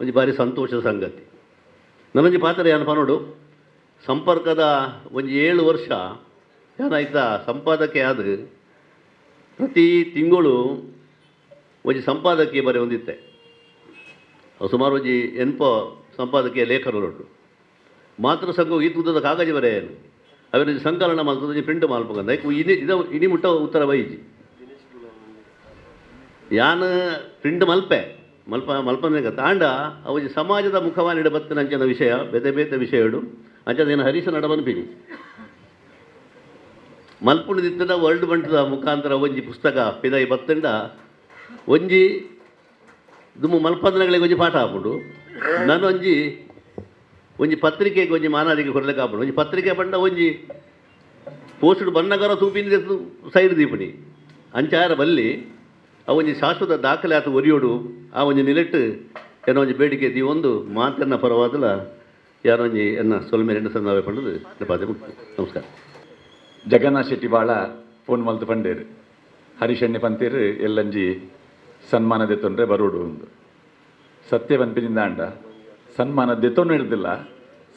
ಒಂಜಿ ಭಾರಿ ಸಂತೋಷದ ಸಂಗತಿ. ನನ್ನೊಂಜಿ ಪಾತ್ರ ಏನಪ್ಪ ನೋಡು ಸಂಪರ್ಕದ ಒಂಜಿ 7 ವರ್ಷ ಏನಾಯ್ತಾ ಸಂಪಾದಕೆ ಆದ ಪ್ರತಿ ತಿಂಗಳು ಒಂಜಿ ಸಂಪಾದಕೀಯ ಬರೆ ಹೊಂದಿತ್ತೆ. ಸುಮಾರು ಒಂಜಿ ಎನ್ಪ ಸಂಪಾದಕೀಯ ಲೇಖನರುಂಟು. ಮಾತೃ ಸಂಘವು ಈ ತುದ್ದದ ಕಾಗಜಿ ಬರೆಯನು ಅವೆಲ್ಲ ಸಂಕಲನ ಮಲ್ತದ ಪ್ರಿಂಟ್ ಮಲ್ಪಕಂದ ಇನಿ ಇದ ಇನಿ ಮುಟ್ಟ ಉತ್ತರ ಬೈಜಿ ಯಾನ್ ಪ್ರಿಂಟ್ ಮಲ್ಪೆ ಮಲ್ಪ ಮಲ್ಪನೆ ತಾಂಡ ಅವು ಸಮಾಜದ ಮುಖವಾನಿಡ ಬತ್ತಿನ ಅಂಚನ ವಿಷಯ ಬೇತೆ ಬೇತೆ ವಿಷಯಡು ಅಂಚನ ಹರೀಶ ನಡಬನ್ಪಿನಿ ಮಲ್ಪುಣದಿತ್ತದ ವರ್ಲ್ಡ್ ಬಂಟದ ಮುಖಾಂತರ ಒಂಜಿ ಪುಸ್ತಕ ಪಿದೈ ಬತ್ತಂಡ ಒಂಜಿ ದುಮ್ಮು ಮಲ್ಪಂದನಗಳಿಗೆ ಒಂಜಿ ಪಾಠ ಹಾಪುಂಡು. ನಾನು ಒಂಜಿ ಒಂಜಿ ಪತ್ರಿಕೆಗೆ ಒಂಜಿ ಮಾನಾದಿಗೆ ಕೊರಲಿಕ್ಕೆ ಆಪುಂಡು. ಒಂಜಿ ಪತ್ರಿಕೆ ಪಂಡ ಒಂಜಿ ಪೋಸ್ಟ್ ಬನ್ನಗರ ತೂಪಿನ ಸೈಡ್ ದೀಪಣಿ ಅಂಚಾರ ಬಲ್ಲಿ ಆ ಒಂಜಿ ಶಾಶ್ವತ ದಾಖಲೆ ಆತ ಒರಿಯೋಡು ಆ ಒಂಜಿ ನಿಲೆಟ್ಟು ಏನೋ ಒಂಜಿ ಬೇಡಿಕೆ ದೀವೊಂದು ಮಾತನ್ನ ಪರವಾದಲ ಯಾರೊಂಜಿ ಎನ್ನ ಸೊಲ್ಮೆ రెండు ಸನ್ನಾವೆ ಪಂಡದು ಪಾದೆ. ನಮಸ್ಕಾರ. ಜಗನ್ನಾಥ ಶೆಟ್ಟಿ ಬಾಳ ಫೋನ್ ಮಲ್ತು ಪಂಡೇರು ಹರಿಶಣ್ಣೆ ಪಂತೇರು ಎಲ್ಲಂಜಿ ಸನ್ಮಾನ ದೆತ್ತೊಂಡ್ರೆ ಬರೋಡು ಒಂದು ಸತ್ಯ ಪನ್ಪಿನಿಂದ ಅಂಡ ಸನ್ಮಾನ ದೆತ್ತೊಂಡು ಹಿಡ್ದಿಲ್ಲ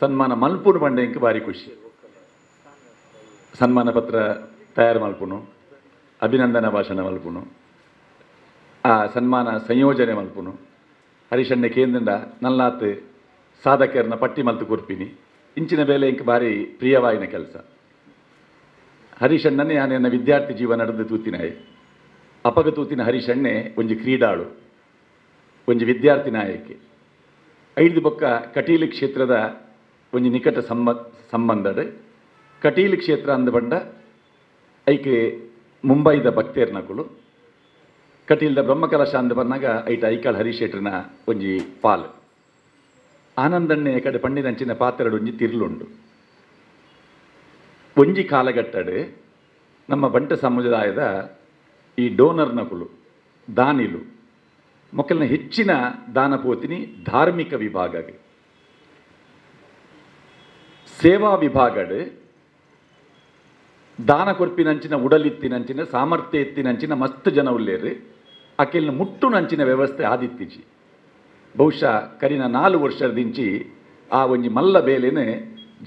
ಸನ್ಮಾನ ಮಲ್ಪುನು ಪಂಡೆ ಇಂಕ್ ಭಾರಿ ಖುಷಿ. ಸನ್ಮಾನ ಪತ್ರ ತಯಾರು ಮಲ್ಪುನು, ಅಭಿನಂದನಾ ಭಾಷಣ ಮಲ್ಪುನು, ಆ ಸನ್ಮಾನ ಸಂಯೋಜನೆ ಮಲ್ಪುನು. ಹರಿಶಣ್ಣೆ ಕೇಂದ್ರಂಡ ನಲ್ಲಾತ್ ಸಾಧಕರನ್ನ ಪಟ್ಟಿ ಮಲ್ತು ಕೊರ್ಪಿನಿ ಇಂಚಿನ ಬೇಲೆ ಇಂಕ್ ಭಾರಿ ಪ್ರಿಯವಾಯಿನ ಕೆಲಸ. ಹರಿಶಣ್ಣನೇ ನಾನು ವಿದ್ಯಾರ್ಥಿ ಜೀವನ ನಡೆದು ತೂತಿನಾಯಿ ಅಪಗ ತೂತಿನ ಹರಿಶಣ್ಣೆ ಒಂಜಿ ಕ್ರೀಡಾಳು, ಒಂಜಿ ವಿದ್ಯಾರ್ಥಿ ನಾಯಕಿ. ಐದು ಬೊಕ್ಕ ಕಟೀಲು ಕ್ಷೇತ್ರದ ಒಂಜಿ ನಿಕಟ ಸಂಬಂಧಡು ಕಟೀಲು ಕ್ಷೇತ್ರ ಅಂದ ಬಂಡ ಐಕೆ ಮುಂಬೈದ ಭಕ್ತೇರ್ನಕುಲು ಕಟೀಲ್ದ ಬ್ರಹ್ಮಕಲಶ ಅಂದ ಬಂದಾಗ ಐಟ ಐಕಾಳ್ ಹರಿಶೇಟ್ರನ ಒಂಜಿ ಪಾಲು. ಆನಂದಣ್ಣೆ ಕಡೆ ಪಣ್ಣಿನಂಚಿನ ಪಾತ್ರೆಡು ಒಂಜಿ ತಿರ್ಲುಂಡು. ಒಂಜಿ ಕಾಲಘಟ್ಟಡು ನಮ್ಮ ಬಂಟ ಸಮುದಾಯದ ಈ ಡೋನರ್ನಕುಲು ದಾನಿಲು ಮಕ್ಕಳನ್ನ ಹೆಚ್ಚಿನ ದಾನ ಪೋತಿನಿ ಧಾರ್ಮಿಕ ವಿಭಾಗಕ್ಕೆ ಸೇವಾ ವಿಭಾಗಡು ದಾನ ಕೊರ್ಪಿನಂಚಿನ ಉಡಲಿತ್ತಿನಂಚಿನ ಸಾಮರ್ಥ್ಯ ಎತ್ತಿನಂಚಿನ ಮಸ್ತ್ ಜನ ಉಲ್ಲೇರು ಅಕೆಲ್ನ ಮುಟ್ಟುನಂಚಿನ ವ್ಯವಸ್ಥೆ ಆದಿತ್ತೀಚಿ. ಬಹುಶಃ ಕರಿನ 4 ವರ್ಷದಿಂಚಿ ಆ ಒಂಜಿ ಮಲ್ಲ ಬೇಲೆನೆ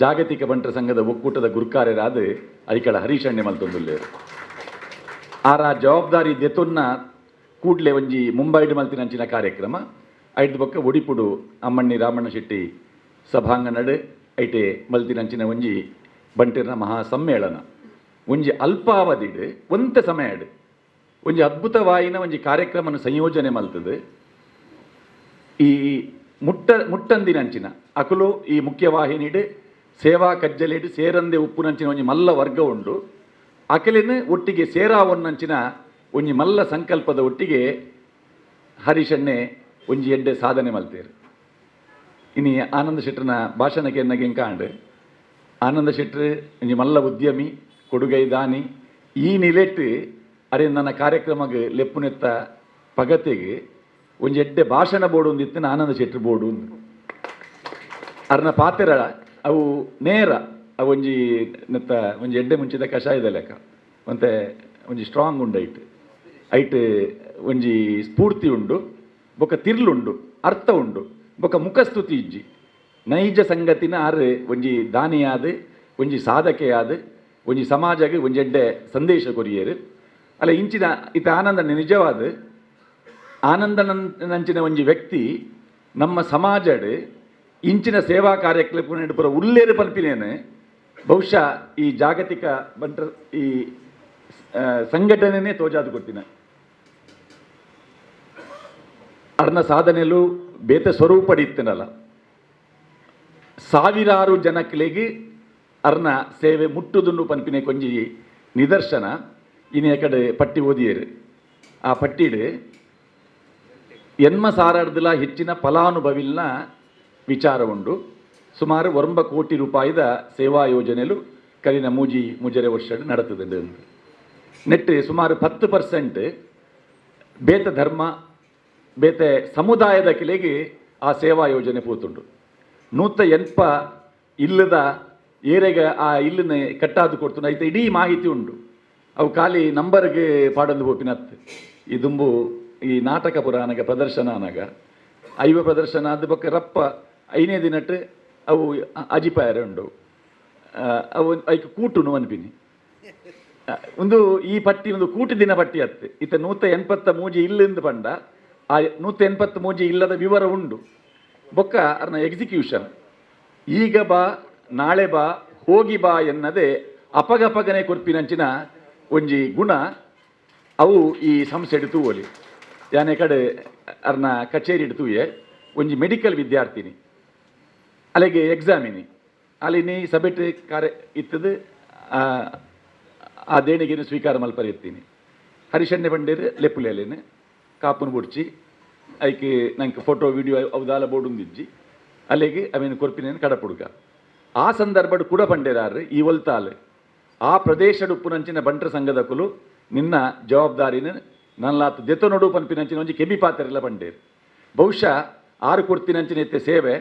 ಜಾಗತಿಕ ಬಂಟರ ಸಂಘದ ಒಕ್ಕೂಟದ ಗುರುಕಾರ್ಯರಾದ ಐಕಳ ಹರೀಶಣ್ಣೆ ಮಲ್ತೊಂದುಲ್ಲೇರು. ಆರ ಜವಾಬ್ದಾರಿ ದೆತೊನ್ನ ಕೂಡ್ಲೆ ಒಂಜಿ ಮುಂಬೈಡ್ ಮಲ್ತಿನಂಚಿನ ಕಾರ್ಯಕ್ರಮ ಐದು ಬೊಕ್ಕ ಒಡಿಪುಡು ಅಮ್ಮಣ್ಣಿ ರಾಮಣ್ಣ ಶೆಟ್ಟಿ ಸಭಾಂಗಣಡು ಐಟೆ ಮಲ್ತಿನಂಚಿನ ಒಂಜಿ ಬಂಟಿರ್ನ ಮಹಾ ಸಮ್ಮೇಳನ ಒಂಜಿ ಅಲ್ಪಾವಧಿಡು ಒಂತೆ ಸಮಯಡು ಒಂಜಿ ಅದ್ಭುತವಾಯಿನ ಒಂಜಿ ಕಾರ್ಯಕ್ರಮನ ಸಂಯೋಜನೆ ಮಲ್ತದೆ. ಈ ಮುಟ್ಟಂದಿನಂಚಿನ ಅಕುಲು ಈ ಮುಖ್ಯವಾಹಿನಿಡು ಸೇವಾ ಕಜ್ಜಲಿಡು ಸೇರಂದೆ ಉಪ್ಪುನಂಚಿನ ಒಂಜಿ ಮಲ್ಲ ವರ್ಗ ಉಂಡು. ಅಕಲಿನ ಒಟ್ಟಿಗೆ ಸೇರಾವನ್ನಂಚಿನ ಒಂಜಿ ಮಲ್ಲ ಸಂಕಲ್ಪದ ಒಟ್ಟಿಗೆ ಹರೀಶಣ್ಣೆ ಒಂಜಿ ಎಡ್ಡೆ ಸಾಧನೆ ಮಲ್ತೇರು. ಇನಿ ಆನಂದ ಶೆಟ್ಟರ್ನ ಭಾಷಣಕ್ಕೆ ಎನ್ನಗೆ ಕಾಂಡು ಆನಂದ ಶೆಟ್ಟರು ಒಂಜಿ ಮಲ್ಲ ಉದ್ಯಮಿ ಕೊಡುಗೈ ದಾನಿ ಈ ನಿಲೆಟ್ಟು ಅರೆ ನನ್ನ ಕಾರ್ಯಕ್ರಮಕ್ಕೆ ಲೆಪ್ಪುನೆತ್ತ ಪಗತೆಗೆ ಒಂಜಿ ಎಡ್ಡೆ ಭಾಷಣ ಬೋರ್ಡು ಒಂದಿತ್ತು ಆನಂದ ಶೆಟ್ಟರು ಬೋರ್ಡು ಅರ್ನ ಪಾತೆರ ಅವು ನೇರ ಅವು ಒಂಜಿ ನೆತ್ತ ಒಂಜಿ ಎಡ್ಡೆ ಮುಂಚಿದ ಕಷಾಯದ ಲೆಕ್ಕ ಒಂತೆ ಒಂಜಿ ಸ್ಟ್ರಾಂಗ್ ಉಂಡು ಐಟ್ ಐಟ್ ಒಂಜಿ ಸ್ಫೂರ್ತಿ ಉಂಡು ಬೊಕ್ಕ ತಿರ್ಲುಂಡು ಅರ್ಥ ಉಂಡು ಬೊಕ್ಕ ಮುಖಸ್ತುತಿ ಇಜ್ಜಿ ನೈಜ ಸಂಗತಿನ ಆರು ಒಂಜಿ ದಾನಿಯಾದ ಒಂಜಿ ಸಾಧಕೆಯಾದ ಒಂಜಿ ಸಮಾಜಕ್ಕೆ ಒಂಜಿ ಎಡ್ಡೆ ಸಂದೇಶ ಕೊರಿಯರು. ಅಲ್ಲ ಇಂಚಿನ ಇತ ಆನಂದನ ನಿಜವಾದ ಆನಂದನಂಚಿನ ಒಂಜಿ ವ್ಯಕ್ತಿ ನಮ್ಮ ಸಮಾಜಡ್ ಇಂಚಿನ ಸೇವಾ ಕಾರ್ಯಕ್ರಮ ಪೂರ ಉಲ್ಲೇರು ಪಲ್ಪಿನೇನು ಬಹುಶಃ ಈ ಜಾಗತಿಕ ಬಂಟರ ಈ ಸಂಘಟನೆನೇ ತೋಜಾದು ಕೊಡ್ತೀನಿ. ಅರ್ನ ಸಾಧನೆಯಲ್ಲೂ ಬೇತೆ ಸ್ವರೂಪಡಿತ್ತನಲ್ಲ ಸಾವಿರಾರು ಜನಕ್ಲೆಗೆ ಅರ್ನ ಸೇವೆ ಮುಟ್ಟುದುಂಡು ಪನ್ಪಿನೆ ಕೊಂಜಿ ನಿದರ್ಶನ. ಇನಿ ಕಡೆ ಪಟ್ಟಿ ಓದಿಯರು ಆ ಪಟ್ಟಿಡು ಎನ್ಮ ಸಾರಾರ್ದಲ ಹೆಚ್ಚಿನ ಫಲಾನುಭವಿಲ್ನ ವಿಚಾರ ಉಂಡು. ಸುಮಾರು 9 ಕೋಟಿ ರೂಪಾಯಿದ ಸೇವಾ ಯೋಜನೆಲು ಕರಿನ ಮೂಜರೆ ವರ್ಷ ನಡತದೆ. ನೆಟ್ಟು ಸುಮಾರು 10% ಬೇತ ಧರ್ಮ ಬೇತೆ ಸಮುದಾಯದ ಕೆಲೆಗೆ ಆ ಸೇವಾ ಯೋಜನೆ ಪೋತುಂಡು. 180 ಇಲ್ಲದ ಏರೆಗೆ ಆ ಇಲ್ಲನೆ ಕಟ್ಟಾದು ಕೊಡ್ತು ಐತೆ ಇಡೀ ಮಾಹಿತಿ ಉಂಡು. ಅವು ಖಾಲಿ ನಂಬರ್ಗೆ ಪಾಡೊಂದು ಪೋಪಿನತ್ತು ಈ ದುಂಬು ಈ ನಾಟಕ ಪುರಾಣಗ ಪ್ರದರ್ಶನ ಅನಗ ಐವ ಪ್ರದರ್ಶನ ಅದು ಬೊಕ್ಕ ರಪ್ಪ 5ನೇ ದಿನಟ್ಟು ಅವು ಅಜಿಪಾಯರೆ ಉಂಡು. ಅವು ಐಕ್ ಕೂಟುನು ಅನ್ಪಿನಿ ಒಂದು ಈ ಪಟ್ಟಿ ಒಂದು ಕೂಟಿ ದಿನ ಪಟ್ಟಿ ಅತ್ತೆ ಇತ್ತ 183 ಇಲ್ಲಿಂದ ಪಂಡ ಆ 183 ಇಲ್ಲದ ವಿವರ ಉಂಡು ಬೊಕ್ಕ ಅರ್ನ ಎಕ್ಸಿಕ್ಯೂಷನ್ ಈಗ ಬಾ ನಾಳೆ ಬಾ ಹೋಗಿ ಬಾ ಎನ್ನದೆ ಅಪಗಪಗನೆ ಕೊರ್ಪಿನಂಚಿನ ಒಂಜಿ ಗುಣ ಅವು ಈ ಸಂಸ್ಥೆ ತೂವೊಲಿ ಯಾನೆ ಕಡೆ ಅರ್ನ ಕಚೇರಿ ತೂಯೆ ಒಂಜಿ ಮೆಡಿಕಲ್ ವಿದ್ಯಾರ್ಥಿನಿ ಅಲ್ಲಿಗೆ ಎಕ್ಸಾಮಿನಿ ಅಲ್ಲಿ ನೀ ಸಬೆಟ್ ಕಾರ್ಯ ಇತ್ತದು ಆ ದೇಣಿಗೆಯನ್ನು ಸ್ವೀಕಾರ ಮಲ್ಪರೆ ಇತ್ತೀನಿ ಹರಿಶಣ್ಣೆ ಬಂಡೇರು ಲೆಪ್ಪುಲೇಲೇನು ಕಾಪುನ ಬುಡ್ಚಿ ಐಕೆ ನಂಗೆ ಫೋಟೋ ವಿಡಿಯೋ ಅವುದಾಲ ಬೋರ್ಡುಂದಿಜ್ಜಿ ಅಲ್ಲಿಗೆ ಅವೇನು ಕೊರ್ಪಿನೇನು ಕಡಪುಡುಗ ಆ ಸಂದರ್ಭಡ್ ಕೂಡ ಪಂಡೇರಾರು ಈ ಒಲ್ತಾಲ್ ಆ ಪ್ರದೇಶದ ಉಪ್ಪುನಂಚಿನ ಬಂಟ್ರ ಸಂಘದ ಕುಲು ನಿನ್ನ ಜವಾಬ್ದಾರಿನ ನಲ್ಲಾತು ದೆತೊನೊಡು ಪನ್ಪಿನಂಚಿನ ಒಂಜಿ ಕೆಬಿ ಪಾತ್ರೆಲ್ಲ ಪಂಡೇರು ಬಹುಶಃ ಆರು ಕೊಡ್ತಿನಂಚಿನ ಎತ್ತೆ ಸೇವೆ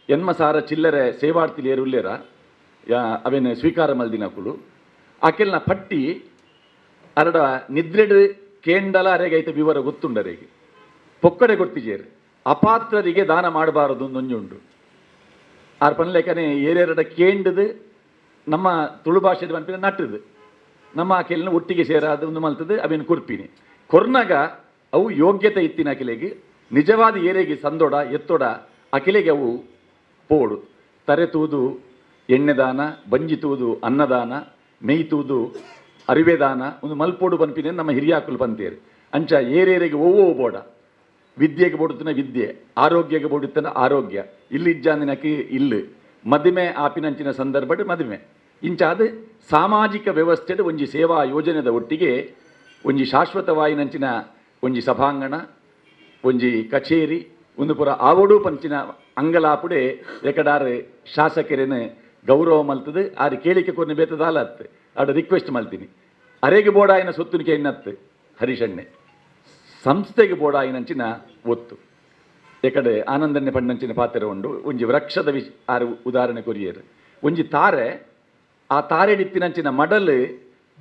ಎನ್ಮ ಸಾರ ಚಿಲ್ಲರೆ ಸೇವಾಡ್ತಿಲೇರು ಉಲ್ಲೇರ ಅವೇನು ಸ್ವೀಕಾರ ಮಲ್ದಿನ ಕುಲು ಆಕೆಲ್ನ ಪಟ್ಟಿ ಅರಡ ನಿದ್ರೆಡು ಕೇಂಡಲ ಅರೆಗೈತ ವಿವರ ಗೊತ್ತುಂಡರೆಗೆ ಪೊಕ್ಕಡೆ ಕೊಡ್ತಿಜೇರು ಅಪಾತ್ರರಿಗೆ ದಾನ ಮಾಡಬಾರದು ಒಂದೊಂಜುಂಡು ಆರ್ ಪನ್ಲೇಕನೆ ಏರೇರಡ ಕೇಂಡದು ನಮ್ಮ ತುಳು ಭಾಷೆದ ಪನ್ಪಿನ ನಟ್ಟದು ನಮ್ಮ ಆಕೆಲ್ನ ಒಟ್ಟಿಗೆ ಸೇರಾದ ಒಂದು ಮಲ್ತದೆ ಅವೇನು ಕೊರ್ಪಿನಿ ಕೊರ್ನಾಗ ಅವು ಯೋಗ್ಯತೆ ಇತ್ತಿನ ಅಖಿಲೆಗೆ ನಿಜವಾದ ಏರೆಗೆ ಸಂದೊಡ ಎತ್ತೊಡ ಅಖಿಲೆಗೆ ಅವು ಪೋಡು ತರೆ ತೂದು ಎಣ್ಣೆದಾನ ಬಂಜಿ ತೂದು ಅನ್ನದಾನ ಮೇಯ್ತೂದು ಅರಿವೆದಾನ ಒಂದು ಮಲ್ಪೋಡು ಪನ್ಪಿನ ನಮ್ಮ ಹಿರಿಯಾಕುಲು ಪಂತೇರು ಅಂಚ ಏರೇರಿಗೆ ಓವೋ ಬೋಡ ವಿದ್ಯೆಗೆ ಬೋಡುತ್ತನ ವಿದ್ಯೆ ಆರೋಗ್ಯಕ್ಕೆ ಬೋಡುತ್ತನ ಆರೋಗ್ಯ ಇಲ್ಲಿ ಇಜ್ಜಾಂದಿನಕ್ಕೆ ಇಲ್ಲು ಮದುವೆ ಆಪಿನಂಚಿನ ಸಂದರ್ಭಡ್ ಮದುವೆ ಇಂಚಾದ ಸಾಮಾಜಿಕ ವ್ಯವಸ್ಥೆಡ್ ಒಂಜಿ ಸೇವಾ ಯೋಜನೆದ ಒಟ್ಟಿಗೆ ಒಂಜಿ ಶಾಶ್ವತವಾಯಿನಂಚಿನ ಒಂಜಿ ಸಭಾಂಗಣ ಒಂಜಿ ಕಚೇರಿ ಒಂದು ಪುರ ಆವಡು ಪಂಚಿನ ಅಂಗಲಾಪುಡೆ ಎಕಡಾರು ಶಾಸಕರೇನು ಗೌರವ ಮಲ್ತದೆ ಆರು ಕೇಳಿಕೆ ಕೊರ್ನ ಬೇತದಾಲತ್ತು ಆಡ ರಿಕ್ವೆಸ್ಟ್ ಮಲ್ತೀನಿ ಅರೆಗೆ ಬೋಡಾಯಿನ ಸೊತ್ತುನಿಕೆ ಇನ್ನತ್ತು ಹರಿಶಣ್ಣೆ ಸಂಸ್ಥೆಗೆ ಬೋಡಾಯಿನಂಚಿನ ಒತ್ತು ಎಕಡೆ ಆನಂದನ್ಯ ಪಣ್ಣಂಚಿನ ಪಾತ್ರೆ ಉಂಡು ಒಂಜಿ ವೃಕ್ಷದ ವಿಶ್ ಆರು ಉದಾಹರಣೆ ಕೊರಿಯರು ಒಂಜಿ ತಾರೆ ಆ ತಾರೆಡಿತ್ತಿನಂಚಿನ ಮಡಲು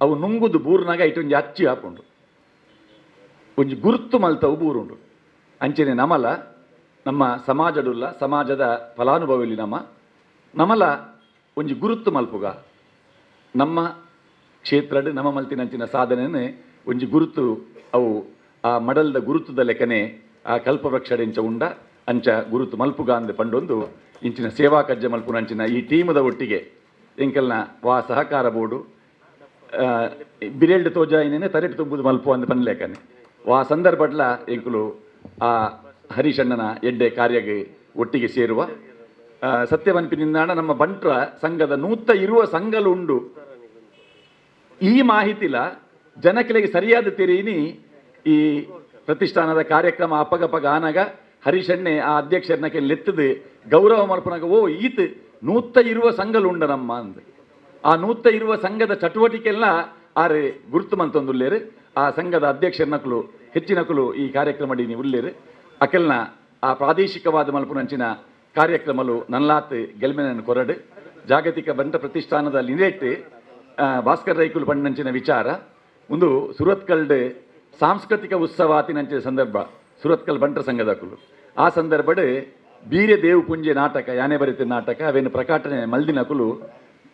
ಅವು ನುಂಗುದು ಬೂರ್ನಾಗ ಇಟ್ಟು ಒಂಜಿ ಅಚ್ಚಿ ಹಾಪುಂಡು ಒಂಜಿ ಗುರುತು ಮಲ್ತವು ಬೂರುಂಡು ಅಂಚನೆ ನಮಲ ನಮ್ಮ ಸಮಾಜಡುಲ್ಲ ಸಮಾಜದ ಫಲಾನುಭವಿಲಿ ನಮ್ಮ ನಮಲ ಒಂಜಿ ಗುರುತು ಮಲ್ಪುಗ ನಮ್ಮ ಕ್ಷೇತ್ರಡ್ ನಮ್ಮ ಮಲ್ತಿನಂಚಿನ ಸಾಧನೆಯನ್ನು ಒಂಜಿ ಗುರುತು ಅವು ಆ ಮಡಲ್ದ ಗುರುತುದ ಲೆಕ್ಕನೆ ಆ ಕಲ್ಪವೃಕ್ಷಡೆಂಚ ಉಂಡ ಅಂಚ ಗುರುತು ಮಲ್ಪುಗ ಅಂದ ಪಂಡೊಂದು ಇಂಚಿನ ಸೇವಾ ಕಜ್ಜ ಮಲ್ಪುನಂಚಿನ ಈ ಟೀಮದ ಒಟ್ಟಿಗೆ ಎಂಕಲ್ನ ವಾ ಸಹಕಾರ ಬೋರ್ಡು ಬಿರೆಲ್ಡ್ ತೋಜಾಯಿನೇ ತರೆಟ್ ತುಂಬುದು ಮಲ್ಪು ಅಂದ ಪನ್ಲೇಕನೆ ವಾ ಸಂದರ್ಭಡ್ಲ ಎಂಕುಲು ಆ ಹರೀಶಣ್ಣನ ಎಡ್ಡೆ ಕಾರ್ಯಗೆ ಒಟ್ಟಿಗೆ ಸೇರುವ ಸತ್ಯವನ್ಪಿನಿಂದಾಣ ನಮ್ಮ ಬಂಟ್ರ ಸಂಘದ 120 ಸಂಘಲು ಉಂಡು. ಈ ಮಾಹಿತಿಲ ಜನಕಲಿಗೆ ಸರಿಯಾದ ತೆರೀನಿ ಈ ಪ್ರತಿಷ್ಠಾನದ ಕಾರ್ಯಕ್ರಮ ಅಪಗಪಗ ಆನಾಗ ಹರೀಶಣ್ಣೆ ಆ ಅಧ್ಯಕ್ಷರನ್ನ ಕೆಲೆತ್ತದು ಗೌರವ ಮಲ್ಪನಾಗ ಓ ಈತ 120 ಸಂಘಲು ಉಂಡ ನಮ್ಮ ಅಂದ ಆ 120 ಸಂಘದ ಚಟುವಟಿಕೆಲ್ಲ ಆರೆ ಗುರುತು ಮಂತೊಂದುಲ್ಲೇರು. ಆ ಸಂಘದ ಅಧ್ಯಕ್ಷರನಕುಲು ಹೆಚ್ಚಿನಕುಲು ಈ ಕಾರ್ಯಕ್ರಮ ಉಲ್ಲೇರು. ಅಕಲ್ನ ಆ ಪ್ರಾದೇಶಿಕವಾದ ಮಲ್ಪುನಂಚಿನ ಕಾರ್ಯಕ್ರಮಲು ನಲ್ಲಾತ್ ಗೆಲ್ಮೆನನ್ನು ಕೊರಡು ಜಾಗತಿಕ ಬಂಟ ಪ್ರತಿಷ್ಠಾನದ ಲಿನೇಟ್ ಭಾಸ್ಕರ್ ರೈಕುಲು ಪಣ್ಣಂಚಿನ ವಿಚಾರ ಒಂದು ಸುರತ್ಕಲ್ಡ್ ಸಾಂಸ್ಕೃತಿಕ ಉತ್ಸವ ಆತಿನಂಚಿನ ಸಂದರ್ಭ ಸುರತ್ಕಲ್ ಬಂಟರ ಸಂಘದಕುಲು ಆ ಸಂದರ್ಭಡ್ ಬೀರೆ ದೇವು ಪುಂಜೆ ನಾಟಕ ಯಾನೆ ಬರಿತ ನಾಟಕ ಅವೇನು ಪ್ರಕಟಣೆ ಮಲ್ದಿನಕುಲು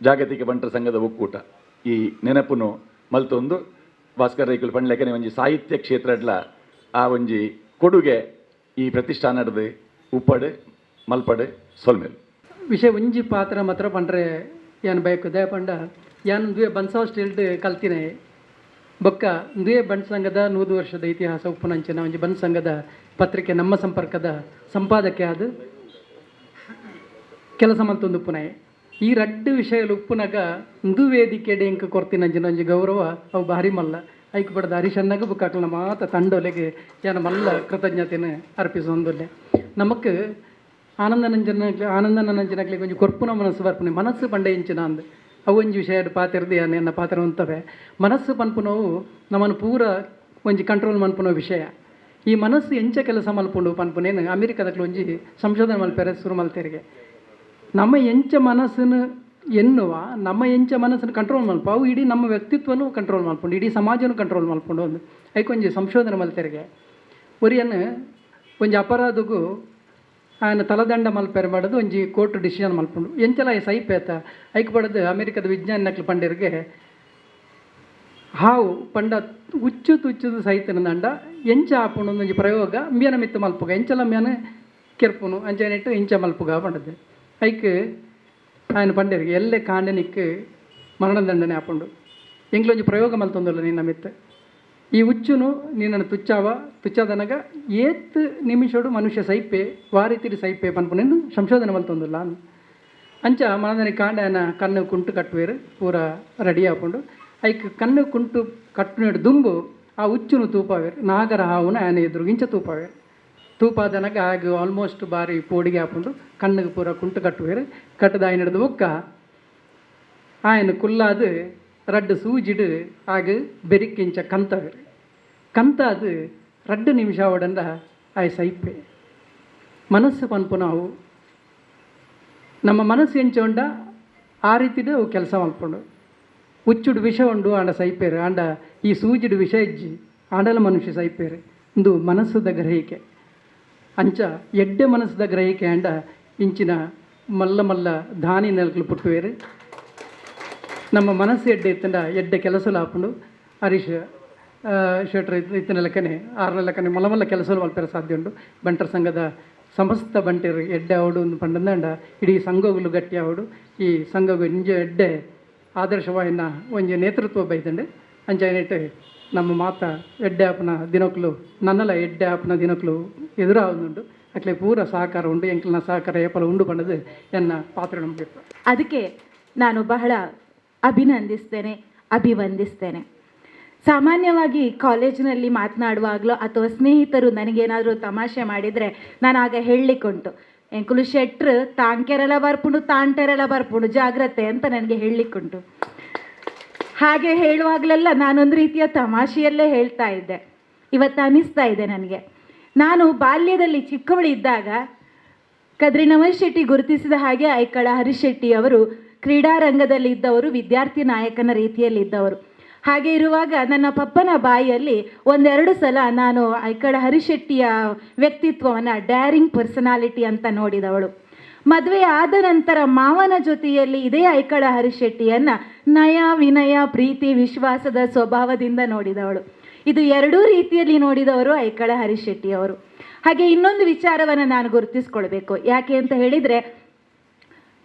ಜಾಗತಿಕ ಬಂಟರ ಸಂಘದ ಒಕ್ಕೂಟ ಈ ನೆನಪುನು ಮಲ್ತೊಂದು ಭಾಸ್ಕರ್ ರೈಕುಲು ಪಣ್ಲೆಕನೆ ಒಂಜಿ ಸಾಹಿತ್ಯ ಕ್ಷೇತ್ರಡ್ಲ ಆ ಒಂಜಿ ಕೊಡುಗೆ ಈ ಪ್ರತಿಷ್ಠಾನದ ಉಪ್ಪಡು ಮಲ್ಪಡು ಸೊಲ್ಮೇಲು ವಿಷಯ ಒಂಜಿ ಪಾತ್ರ ಮಾತ್ರ ಪಂಡ್ರೆ ಯಾನ್ ಬಯಕು ದಯ ಪಂಡ ಯಾನ್ ದುವೆ ಬನ್ಸಾವ್ ಸ್ಟೇಲ್ಡ್ ಕಲ್ತಿನೆ ಬೊಕ್ಕ ದುವೆ ಬನ್ ಸಂಘದ 100 ವರ್ಷದ ಇತಿಹಾಸ ಉಪ್ಪುನಂಚಿನ ಒಂಜಿ ಬನ್ ಸಂಘದ ಪತ್ರಿಕೆ ನಮ್ಮ ಸಂಪರ್ಕದ ಸಂಪಾದಕೆ ಆದ ಕೆಲಸ ಮಲ್ತೊಂದು ಉಪ್ಪುನಾಯ ಈ ರಡ್ಡು ವಿಷಯಲು ಉಪ್ಪುನಾಗ ಇಂದು ವೇದಿಕೆ ಎಂಕ ಕೊರ್ತಿನಂಚಿನ ಒಂಜಿ ಗೌರವ ಅವು ಭಾರಿ ಮಲ್ಲ ಐಕ್ ಬಡದ ಹರಿಶನ್ನಾಗ ಬುಕ್ಕಾಕಲ್ನ ಮಾತ ತಂಡೊಲೆಗೆ ಯಾನ ಮಲ್ಲ ಕೃತಜ್ಞತೆಯನ್ನು ಅರ್ಪಿಸೊಂದುಲ್ಲೆ. ನಮಕ್ ಆನಂದನಂಜನಕ್ಲಿಗೆ ಒಂಜಿ ಕೊರ್ಪುನ ಮನಸ್ಸು ಬರ್ಪುನೆ ಮನಸ್ಸು ಪಂಡೆ ಇಂಚಿನ ಅಂದ್ ಅವು ಒಂಜಿ ವಿಷಯ ಪಾತಿರ್ದು ಯಾನ್ ಎನ್ನ ಪಾತ್ರ ಉಂತವೆ ಮನಸ್ಸು ಪನ್ಪುನವು ನಮ್ಮನ್ನು ಪೂರ ಒಂಜಿ ಕಂಟ್ರೋಲ್ ಮನ್ಪುನ ವಿಷಯ. ಈ ಮನಸ್ಸು ಎಂಚ ಕೆಲಸ ಮಲ್ಪುಂಡು ಪನ್ಪುನೇನು ಅಮೆರಿಕದಕ್ಲು ಒಂಜಿ ಸಂಶೋಧನೆ ಮಲ್ಪೆರೆ ಶುರು ಮಲ್ತೆರಿಗೆ ನಮ್ಮ ಎಂಚ ಮನಸ್ಸನ್ನು ಎನ್ನುವ ನಮ್ಮ ಎಂಚ ಮನಸ್ಸನ್ನು ಕಂಟ್ರೋಲ್ ಮಲ್ಪ ಅವು ಇಡೀ ನಮ್ಮ ವ್ಯಕ್ತಿತ್ವನೂ ಕಂಟ್ರೋಲ್ ಮಲ್ಪುಂಡು ಇಡೀ ಸಮಾಜನೂ ಕಂಟ್ರೋಲ್ ಮಲ್ಪುಂಡು ಒಂದು ಐಕೊಂಜಿ ಸಂಶೋಧನೆ ಮಲ್ತೆರಿಗೆ ಒರಿಯನ್ನು ಒಂಜಿ ಅಪರಾಧಗೂ ఆయన ತಲದಂಡ ಮಲ್ಪೆರೆ ಮಾಡೋದು ಒಂಜಿ ಕೋರ್ಟ್ ಡಿಸಿಷನ್ ಮಲ್ಪುಂಡು ಎಂಚಲ ಸೈಪೇತ ಐಕ್ ಪಡೆದು ಅಮೆರಿಕದ ವಿಜ್ಞಾನಿನಕ್ಲು ಪಂಡಿರಿಗೆ ಹಾವು ಪಂಡ ಉಚ್ಚು ತುಚ್ಚುದು ಸೈತನದಂಡ ಎಂಚ ಆಪುಂಡು ಒಂಜಿ ಪ್ರಯೋಗ ಮಿಯನ ಮಿತ್ತು ಮಲ್ಪುಗ ಎಂಚಲ ಮಿಯನ ಕೆರ್ಪುನು ಅಂಚನೆಟ್ಟು ಎಂಚ ಮಲ್ಪುಗ ಪಂಡದ್ದು. ಐಕ್ ఆయన ಪಂಡೇರಿಗೆ ಎಲ್ಲೆ ಕಾಂಡನಿಕ್ ಮರಣದಂಡನೆ ಆಪುಂಡು. ಎಂಕ್ಲೊಂಜಿ ಪ್ರಯೋಗ ಮಲ್ತೊಂದುಲ್ಲ ನಿನ್ನ ಮಿತ್ತು, ಈ ಉಚ್ಚುನು ನಿನ್ನನ್ನು ತುಚ್ಚಾವ ತುಚ್ಚಾದನಗ ಏತ್ ನಿಮಿಷಡು ಮನುಷ್ಯ ಸೈಪೆ ವಾರಿತಿರಿ ಸೈಪೆ ಪನ್ಪುನೆಂದು ಸಂಶೋಧನೆ ಮಲ್ತೊಂದುಲ್ಲ. ಅಂಚ ಮನದನಿ ಕಾಂಡನ ಕಣ್ಣು ಕುಂಟು ಕಟ್ಟುವೇರು ಪೂರ ರೆಡಿ ಆಪುಂಡು. ಐಕ್ ಕಣ್ಣು ಕುಂಟು ಕಟ್ಟುನೇಡು ದುಂಬು ಆ ಉಚ್ಚುನು ತೂಪಾವೇರು, ನಾಗರ ಹಾವುನ ಆನೆ ಎದುರು ಇಂಚ ತೂಪಾವೇರು. ತೂಪಾದನಗ ಆಗ ಆಲ್ಮೋಸ್ಟ್ ಬಾರಿ ಪೋಡಿಗೆ ಆಪುಂಡು, ಕಣ್ಣಿಗೆ ಪೂರ ಕುಂಟು ಕಟ್ಟುವೇರು. ಕಟ್ಟದ ಆಯನಡ್ದು ಬೊಕ್ಕ ಆಯನ ಕುಲ್ಲಾದು ರಡ್ಡು ಸೂಜಿಡು ಆಗ ಬೆರಿಕಿಂಚ ಕಂತವೇರು. ಕಂತಾದು ರಡ್ಡು ನಿಮಿಷ ಒಡಂಡ ಆಯ್ ಸೈಪೆ. ಮನಸ್ಸು ಪನ್ಪು ನಾವು ನಮ್ಮ ಮನಸ್ಸು ಎಂಚ ಆ ರೀತಿಡು ಅವು ಕೆಲಸ ಮಲ್ಪುಂಡು. ಉಚ್ಚುಡು ವಿಷ ಉಂಡು ಆಂಡ ಸೈಪೇರು, ಆಂಡ ಈ ಸೂಜಿಡು ವಿಷ ಇಜ್ಜಿ ಆಂಡಲ ಮನುಷ್ಯ ಸೈಪೇರು. ಇಂದು ಮನಸ್ಸುದ ಗ್ರಹಿಕೆ. ಅಂಚ ಎಡ್ಡೆ ಮನಸ್ಸುದ ಗ್ರಹಿಕೆ ಆಂಡ ಇಂಚಿನ ಮಲ್ಲ ಮಲ್ಲ ದಾನಿ ನೆಲಕಲು ಪುಟ್ಟುವೇರು. ನಮ್ಮ ಮನಸ್ಸು ಎಡ್ಡೆ ಇತ್ತಂಡ ಎಡ್ಡೆ ಕೆಲಸಲು ಆಪುಂಡು. ಹರೀಶ್ ಶೆಟ್ರ್ ಇತ್ತಿನ ಲೆಕ್ಕನೆ ಆರನ ಲೆಕ್ಕನೆ ಮಲ್ಲ ಮಲ್ಲ ಕೆಲಸಲು ಮಲ್ಪೆರ ಸಾಧ್ಯ ಉಂಡು. ಬಂಟರ ಸಂಘದ ಸಮಸ್ತ ಬಂಟರು ಎಡ್ಡೆ ಅವಡು ಒಂದು ಪಂಡಂದಂಡ ಇಡೀ ಸಂಘಗಳು ಗಟ್ಟಿ ಅವಡು. ಈ ಸಂಘವು ಇಂಜ ಎಡ್ಡೆ ಆದರ್ಶವಾಯಿನ ಒಂಜಿ ನೇತೃತ್ವ ಬೈದಂಡೆ. ಅಂಚ ನಮ್ಮ ಮಾತ ಎಡ್ಡೆ ಆಪನ ದಿನಕ್ಲು ನನ್ನಲ ಎಡ್ಡೆ ಆಪನ ದಿನಕ್ಲು ಎದುರಾವುದುಂಡು. ಅಕ್ಲೆ ಪೂರ ಸಹಕಾರ ಉಂಡು, ಎಂಕ್ಲನ ಸಹಕಾರ ಏಪಲ ಉಂಡು ಪಂಡದು ಎನ್ನ ಪಾತ್ರ ನಮಗೆ. ಅದಕ್ಕೆ ನಾನು ಬಹಳ ಅಭಿನಂದಿಸ್ತೇನೆ, ಅಭಿವಂದಿಸ್ತೇನೆ. ಸಾಮಾನ್ಯವಾಗಿ ಕಾಲೇಜಿನಲ್ಲಿ ಮಾತನಾಡುವಾಗಲೋ ಅಥವಾ ಸ್ನೇಹಿತರು ನನಗೇನಾದರೂ ತಮಾಷೆ ಮಾಡಿದರೆ ನಾನು ಆಗ ಹೇಳಲಿಕ್ಕುಂಟು, ಎಂಕುಲು ಶೆಟ್ರು ತಾಂಕೆರೆಲ್ಲ ಬರ್ಪುಂಡು ತಾಂಟೆರೆಲ್ಲ ಬರ್ಪುಂಡು ಜಾಗ್ರತೆ ಅಂತ ನನಗೆ ಹೇಳಲಿಕ್ಕುಂಟು. ಹಾಗೆ ಹೇಳುವಾಗಲೆಲ್ಲ ನಾನೊಂದು ರೀತಿಯ ತಮಾಷೆಯಲ್ಲೇ ಹೇಳ್ತಾ ಇದ್ದೆ. ಇವತ್ತು ಅನ್ನಿಸ್ತಾ ಇದೆ ನನಗೆ, ನಾನು ಬಾಲ್ಯದಲ್ಲಿ ಚಿಕ್ಕವಳಿದ್ದಾಗ ಕದ್ರಿ ನವೀನ್ ಶೆಟ್ಟಿ ಗುರುತಿಸಿದ ಹಾಗೆ ಐಕಳ ಹರೀಶ್ ಶೆಟ್ಟಿ ಅವರು ಕ್ರೀಡಾರಂಗದಲ್ಲಿ ಇದ್ದವರು, ವಿದ್ಯಾರ್ಥಿ ನಾಯಕನ ರೀತಿಯಲ್ಲಿದ್ದವರು. ಹಾಗೆ ಇರುವಾಗ ನನ್ನ ಪಪ್ಪನ ಬಾಯಿಯಲ್ಲಿ ಒಂದೆರಡು ಸಲ ನಾನು ಐಕಳ ಹರೀಶ್ ಶೆಟ್ಟಿಯ ವ್ಯಕ್ತಿತ್ವವನ್ನು ಡ್ಯಾರಿಂಗ್ ಪರ್ಸನಾಲಿಟಿ ಅಂತ ನೋಡಿದವಳು. ಮದುವೆ ಆದ ನಂತರ ಮಾವನ ಜೊತೆಯಲ್ಲಿ ಇದೇ ಐಕಳ ಹರೀಶ್ ಶೆಟ್ಟಿಯನ್ನು ನಯ ವಿನಯ ಪ್ರೀತಿ ವಿಶ್ವಾಸದ ಸ್ವಭಾವದಿಂದ ನೋಡಿದವಳು. ಇದು ಎರಡೂ ರೀತಿಯಲ್ಲಿ ನೋಡಿದವರು ಐಕಳ ಹರೀಶ್ ಶೆಟ್ಟಿಯವರು. ಹಾಗೆ ಇನ್ನೊಂದು ವಿಚಾರವನ್ನು ನಾನು ಗುರುತಿಸ್ಕೊಳ್ಬೇಕು. ಯಾಕೆ ಅಂತ ಹೇಳಿದರೆ,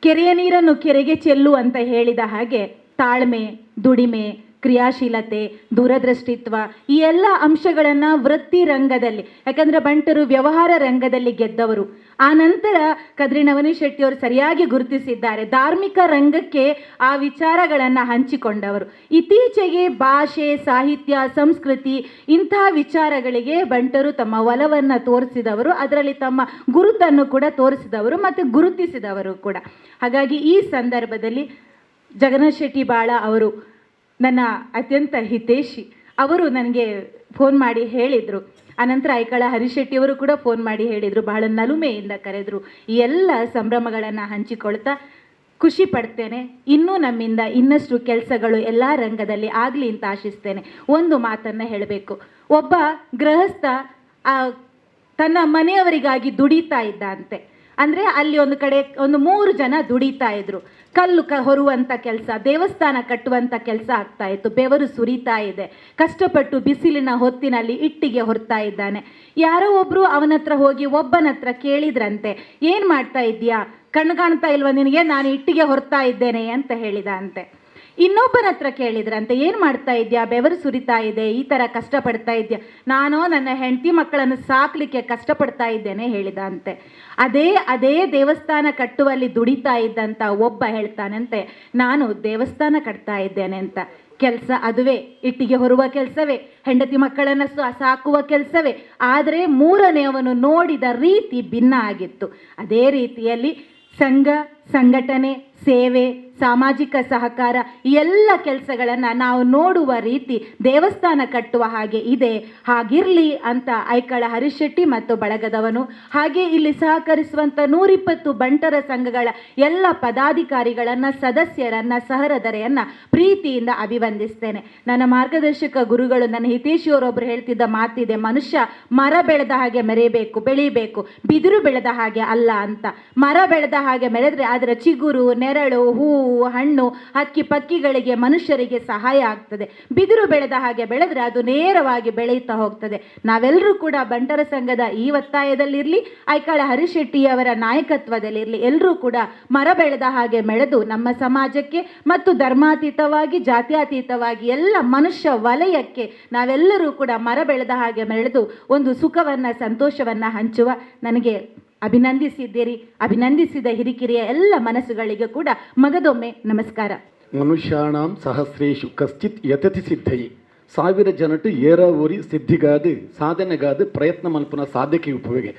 ಕೆರೆಯ ನೀರನ್ನು ಕೆರೆಗೆ ಚೆಲ್ಲು ಅಂತ ಹೇಳಿದ ಹಾಗೆ ತಾಳ್ಮೆ, ದುಡಿಮೆ, ಕ್ರಿಯಾಶೀಲತೆ, ದೂರದೃಷ್ಟಿತ್ವ ಈ ಎಲ್ಲ ಅಂಶಗಳನ್ನು ವೃತ್ತಿ ರಂಗದಲ್ಲಿ, ಯಾಕಂದರೆ ಬಂಟರು ವ್ಯವಹಾರ ರಂಗದಲ್ಲಿ ಗೆದ್ದವರು. ಆ ನಂತರ ಕದ್ರಿ ನವನೀಶ್ ಶೆಟ್ಟಿಯವರು ಸರಿಯಾಗಿ ಗುರುತಿಸಿದ್ದಾರೆ, ಧಾರ್ಮಿಕ ರಂಗಕ್ಕೆ ಆ ವಿಚಾರಗಳನ್ನು ಹಂಚಿಕೊಂಡವರು. ಇತ್ತೀಚೆಗೆ ಭಾಷೆ, ಸಾಹಿತ್ಯ, ಸಂಸ್ಕೃತಿ ಇಂತಹ ವಿಚಾರಗಳಿಗೆ ಬಂಟರು ತಮ್ಮ ಒಲವನ್ನು ತೋರಿಸಿದವರು, ಅದರಲ್ಲಿ ತಮ್ಮ ಗುರುತನ್ನು ಕೂಡ ತೋರಿಸಿದವರು ಮತ್ತು ಗುರುತಿಸಿದವರು ಕೂಡ. ಹಾಗಾಗಿ ಈ ಸಂದರ್ಭದಲ್ಲಿ ಜಗನ್ನಾಥ್ ಶೆಟ್ಟಿ ಬಾಳ ಅವರು ನನ್ನ ಅತ್ಯಂತ ಹಿತೈಷಿ, ಅವರು ನನಗೆ ಫೋನ್ ಮಾಡಿ ಹೇಳಿದರು. ಆನಂತರ ಐಕಳ ಹರೀಶ್ ಶೆಟ್ಟಿಯವರು ಕೂಡ ಫೋನ್ ಮಾಡಿ ಹೇಳಿದರು, ಬಹಳ ನಲುಮೆಯಿಂದ ಕರೆದರು. ಈ ಎಲ್ಲ ಸಂಭ್ರಮಗಳನ್ನು ಹಂಚಿಕೊಳ್ತಾ ಖುಷಿ ಪಡ್ತೇನೆ. ಇನ್ನೂ ನಮ್ಮಿಂದ ಇನ್ನಷ್ಟು ಕೆಲಸಗಳು ಎಲ್ಲ ರಂಗದಲ್ಲಿ ಆಗಲಿ ಅಂತ ಆಶಿಸ್ತೇನೆ. ಒಂದು ಮಾತನ್ನು ಹೇಳಬೇಕು, ಒಬ್ಬ ಗೃಹಸ್ಥ ತನ್ನ ಮನೆಯವರಿಗಾಗಿ ದುಡಿತಾ ಇದ್ದ ಅಂತೆ. ಅಂದರೆ ಅಲ್ಲಿ ಒಂದು ಕಡೆ ಒಂದು 3 ಜನ ದುಡಿತಾ ಇದ್ರು. ಕಲ್ಲು ಹೊರುವಂಥ ಕೆಲಸ, ದೇವಸ್ಥಾನ ಕಟ್ಟುವಂಥ ಕೆಲಸ ಆಗ್ತಾ ಇತ್ತು. ಬೆವರು ಸುರಿತಾ ಇದೆ, ಕಷ್ಟಪಟ್ಟು ಬಿಸಿಲಿನ ಹೊತ್ತಿನಲ್ಲಿ ಇಟ್ಟಿಗೆ ಹೊರ್ತಾ ಇದ್ದಾನೆ. ಯಾರೋ ಒಬ್ಬರು ಅವನ ಹತ್ರ ಹೋಗಿ ಒಬ್ಬನ ಹತ್ರ ಕೇಳಿದ್ರಂತೆ, ಏನು ಮಾಡ್ತಾ ಇದ್ದೀಯಾ, ಕಣ್ಣು ಕಾಣ್ತಾ ಇಲ್ವಾ ನಿನಗೆ, ನಾನು ಇಟ್ಟಿಗೆ ಹೊರ್ತಾ ಇದ್ದೇನೆ ಅಂತ ಹೇಳಿದ ಅಂತೆ. ಇನ್ನೊಬ್ಬನ ಹತ್ರ ಕೇಳಿದ್ರಂತೆ, ಏನು ಮಾಡ್ತಾ ಇದೆಯಾ, ಬೆವರು ಸುರಿತಾ ಇದೆ, ಈ ಥರ ಕಷ್ಟಪಡ್ತಾ ಇದೆಯಾ, ನಾನು ನನ್ನ ಹೆಂಡತಿ ಮಕ್ಕಳನ್ನು ಸಾಕಲಿಕ್ಕೆ ಕಷ್ಟಪಡ್ತಾ ಇದ್ದೇನೆ ಹೇಳಿದ ಅಂತೆ. ಅದೇ ಅದೇ ದೇವಸ್ಥಾನ ಕಟ್ಟುವಲ್ಲಿ ದುಡಿತಾ ಇದ್ದಂಥ ಒಬ್ಬ ಹೇಳ್ತಾನಂತೆ, ನಾನು ದೇವಸ್ಥಾನ ಕಟ್ತಾ ಇದ್ದೇನೆ ಅಂತ. ಕೆಲಸ ಅದುವೇ, ಇಟ್ಟಿಗೆ ಹೊರುವ ಕೆಲಸವೇ, ಹೆಂಡತಿ ಮಕ್ಕಳನ್ನು ಸಾಕುವ ಕೆಲಸವೇ, ಆದರೆ ಮೂರನೆಯವನು ನೋಡಿದ ರೀತಿ ಭಿನ್ನ ಆಗಿತ್ತು. ಅದೇ ರೀತಿಯಲ್ಲಿ ಸಂಘ, ಸಂಘಟನೆ, ಸೇವೆ, ಸಾಮಾಜಿಕ ಸಹಕಾರ ಈ ಎಲ್ಲ ಕೆಲಸಗಳನ್ನು ನಾವು ನೋಡುವ ರೀತಿ ದೇವಸ್ಥಾನ ಕಟ್ಟುವ ಹಾಗೆ ಇದೆ, ಹಾಗಿರಲಿ ಅಂತ ಐಕಳ ಹರೀಶ್ ಶೆಟ್ಟಿ ಮತ್ತು ಬಳಗದವನು, ಹಾಗೆ ಇಲ್ಲಿ ಸಹಕರಿಸುವಂಥ 120 ಬಂಟರ ಸಂಘಗಳ ಎಲ್ಲ ಪದಾಧಿಕಾರಿಗಳನ್ನು, ಸದಸ್ಯರನ್ನು, ಸಹೃದರೆಯನ್ನು ಪ್ರೀತಿಯಿಂದ ಅಭಿವಂದಿಸ್ತೇನೆ. ನನ್ನ ಮಾರ್ಗದರ್ಶಕ ಗುರುಗಳು, ನನ್ನ ಹಿತೇಶಿಯವರೊಬ್ಬರು ಹೇಳ್ತಿದ್ದ ಮಾತಿದೆ, ಮನುಷ್ಯ ಮರ ಬೆಳೆದ ಹಾಗೆ ಮೆರೆಯಬೇಕು, ಬೆಳೀಬೇಕು, ಬಿದಿರು ಬೆಳೆದ ಹಾಗೆ ಅಲ್ಲ ಅಂತ. ಮರ ಬೆಳೆದ ಹಾಗೆ ಮೆರೆದರೆ ಅದರ ಚಿಗುರು, ನೆರಳು, ಹೂವು, ಹಣ್ಣು ಹಕ್ಕಿ ಪಕ್ಕಿಗಳಿಗೆ, ಮನುಷ್ಯರಿಗೆ ಸಹಾಯ ಆಗ್ತದೆ. ಬಿದಿರು ಬೆಳೆದ ಹಾಗೆ ಬೆಳೆದ್ರೆ ಅದು ನೇರವಾಗಿ ಬೆಳೆಯುತ್ತಾ ಹೋಗ್ತದೆ. ನಾವೆಲ್ಲರೂ ಕೂಡ ಬಂಟರ ಸಂಘದ ಈ ಒತ್ತಾಯದಲ್ಲಿರಲಿ, ಐಕಾಳ ಹರಿಶೆಟ್ಟಿಯವರ ನಾಯಕತ್ವದಲ್ಲಿರಲಿ, ಎಲ್ಲರೂ ಕೂಡ ಮರ ಬೆಳೆದ ಹಾಗೆ ಬೆಳೆದು ನಮ್ಮ ಸಮಾಜಕ್ಕೆ ಮತ್ತು ಧರ್ಮಾತೀತವಾಗಿ, ಜಾತ್ಯಾತೀತವಾಗಿ ಎಲ್ಲ ಮನುಷ್ಯ ವಲಯಕ್ಕೆ ನಾವೆಲ್ಲರೂ ಕೂಡ ಮರ ಬೆಳೆದ ಹಾಗೆ ಬೆಳೆದು ಒಂದು ಸುಖವನ್ನು, ಸಂತೋಷವನ್ನು ಹಂಚುವ ನನಗೆ ಅಭಿನಂದಿಸಿದ್ದೀರಿ. ಅಭಿನಂದಿಸಿದ ಹಿರಿಕಿರಿಯ ಎಲ್ಲ ಮನಸ್ಸುಗಳಿಗೆ ಕೂಡ ಮಗದೊಮ್ಮೆ ನಮಸ್ಕಾರ. ಮನುಷ್ಯಾಣಾಂ ಸಹಸ್ರೇಶು ಕಶ್ಚಿತ್ ಯತತಿ ಸಿದ್ಧಯಿ. ಸಾವಿರ ಜನಟು ಏರ ಊರಿ ಸಿದ್ಧಿಗಾದ ಸಾಧನೆಗಾದ ಪ್ರಯತ್ನ ಮಲ್ಪನ ಸಾಧಕೆ ಉಪಯೋಗ.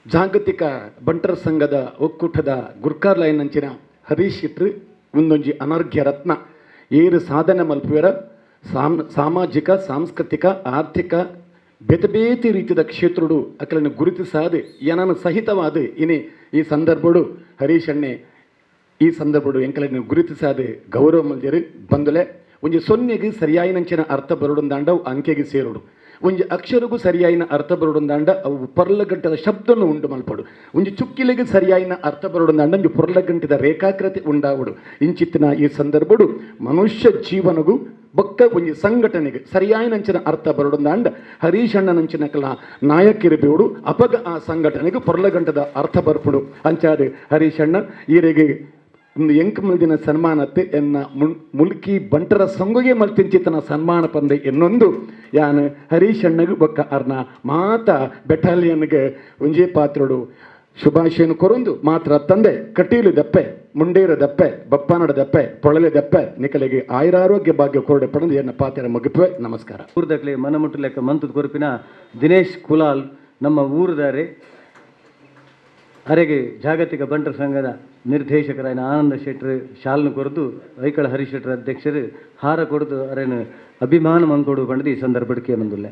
ಜಾಗತಿಕ ಬಂಟರ ಸಂಘದ ಒಕ್ಕೂಟದ ಗುರ್ಕಾರ್ ಲೈನ್ ಅಂಚಿನ ಹರೀಶ್ ಶೆಟ್ರು ಒಂದೊಂಜಿ ಅನರ್ಘ್ಯ ರತ್ನ. ಏರು ಸಾಧನೆ ಮಲ್ಪುವೆರ ಸಾಮಾಜಿಕ, ಸಾಂಸ್ಕೃತಿಕ, ಆರ್ಥಿಕ ಬೇತೆ ಬೇತೆ ರೀತಿಯ ಕ್ಷೇತ್ರಡು ಅಕಲನ್ನು ಗುರುತಿಸಾದ ಏನನ್ನು ಸಹಿತವಾದ ಇನಿ ಈ ಸಂದರ್ಭಡು ಹರೀಶಣ್ಣೆ ಈ ಸಂದರ್ಭಡು ಎಂಕಲನ್ನು ಗುರುತಿಸಾದ ಗೌರವ ಮಲ್ದಿರು ಬಂದುಲೆ. ಒಂಜಿ ಸೊನ್ನೆಗೆ ಸರಿಯಾಯಿನಂಚಿನ ಅರ್ಥ ಬರೋಡೊಂದಾಂಡ ಅವು ಅಂಕೆಗೆ ಸೇರೋಡು, ಒಂಜಿ ಅಕ್ಷರಗೂ ಸರಿಯಾಯಿನ ಅರ್ಥ ಬರೋಡೊಂದಾಂಡ ಅವು ಪೊರ್ಲಗಂಟದ ಶಬ್ದನ್ನು ಉಂಡು ಮಲ್ಪಡು, ಒಂಜಿ ಚುಕ್ಕಿಲಿಗೆ ಸರಿಯಾಯಿನ ಅರ್ಥ ಬರೋಡೊಂದಾಂಡ ಒಂಜಿ ಪೊರ್ಲಗಂಟದ ರೇಖಾಕೃತಿ ಉಂಡಾವಡು. ಇಂಚಿತ್ತಿನ ಈ ಸಂದರ್ಭಡು ಮನುಷ್ಯ ಜೀವನಗೂ ಬೊಕ್ಕ ಒಂಜಿ ಸಂಘಟನೆಗೆ ಸರಿಯಾಯಿನಂಚಿನ ಅರ್ಥ ಬರೋಡೊಂದಾಂಡ ಹರೀಶಣ್ಣನಂಚಿನ ಕಲ ನಾಯಕಿರಬೇಡು, ಅಪಗ ಆ ಸಂಘಟನೆಗೆ ಪೊರ್ಲಗಂಟದ ಅರ್ಥ ಬರ್ಪುಡು. ಅಂಚಾದ ಹರೀಶಣ್ಣ ಈರೆಗೆ ಒಂದು ಎಂಕ್ ಮಲ್ದಿನ ಸನ್ಮಾನತ್ತೆ ಎನ್ನ ಮುಲ್ಕಿ ಬಂಟರ ಸಂಗೊಗೆ ಮಲ್ತಿಂಚಿತನ ಸನ್ಮಾನ ಪಂದೆ ಎನ್ನೊಂದು ಯಾನ್ ಹರೀಶಣ್ಣಗೂ ಬೊಕ್ಕ ಅರ್ನ ಮಾತ ಬೆಟಾಲಿಯನ್ಗೆ ಒಂಜೇ ಪಾತ್ರಡು ಶುಭಾಶಯನ ಕೊರೊಂದು ಮಾತ್ರ ತಂದೆ ಕಟೀಲು ದಪ್ಪೆ, ಮುಂಡೇರ ದಪ್ಪೆ, ಬಪ್ಪಾನಡ ದಪ್ಪೆ, ಪೊಳಲೆ ದಪ್ಪೆ ನಿಕಲಿಗೆ ಆಯುರಾರೋಗ್ಯ ಭಾಗ್ಯ ಕೊರಡೆ ಪಡೆದು ಎನ್ನ ಪಾತ್ರ ಮುಗಿಪುವೆ. ನಮಸ್ಕಾರ. ಊರ್ದಕ್ಲೆ ಮನಮುಟ್ಟು ಲೆಕ್ಕ ಮಂತದ ಕೊರಪಿನ ದಿನೇಶ್ ಕುಲಾಲ್ ನಮ್ಮ ಊರುದಾರೆ. ಅರೆಗೆ ಜಾಗತಿಕ ಬಂಟರ ಸಂಘದ ನಿರ್ದೇಶಕರಾದ ಆನಂದ ಶೆಟ್ಟರು ಶಾಲನ್ನು ಕೊರೆದು ಐಕಳ ಹರಿಶೆಟ್ಟರ ಅಧ್ಯಕ್ಷರು ಹಾರ ಕೊಡದು ಅರೇನು ಅಭಿಮಾನ ಮಂಕೊಡು ಪಂಡದು ಈ ಸಂದರ್ಭಕ್ಕೆ ಬಂದುಲ್ಲ.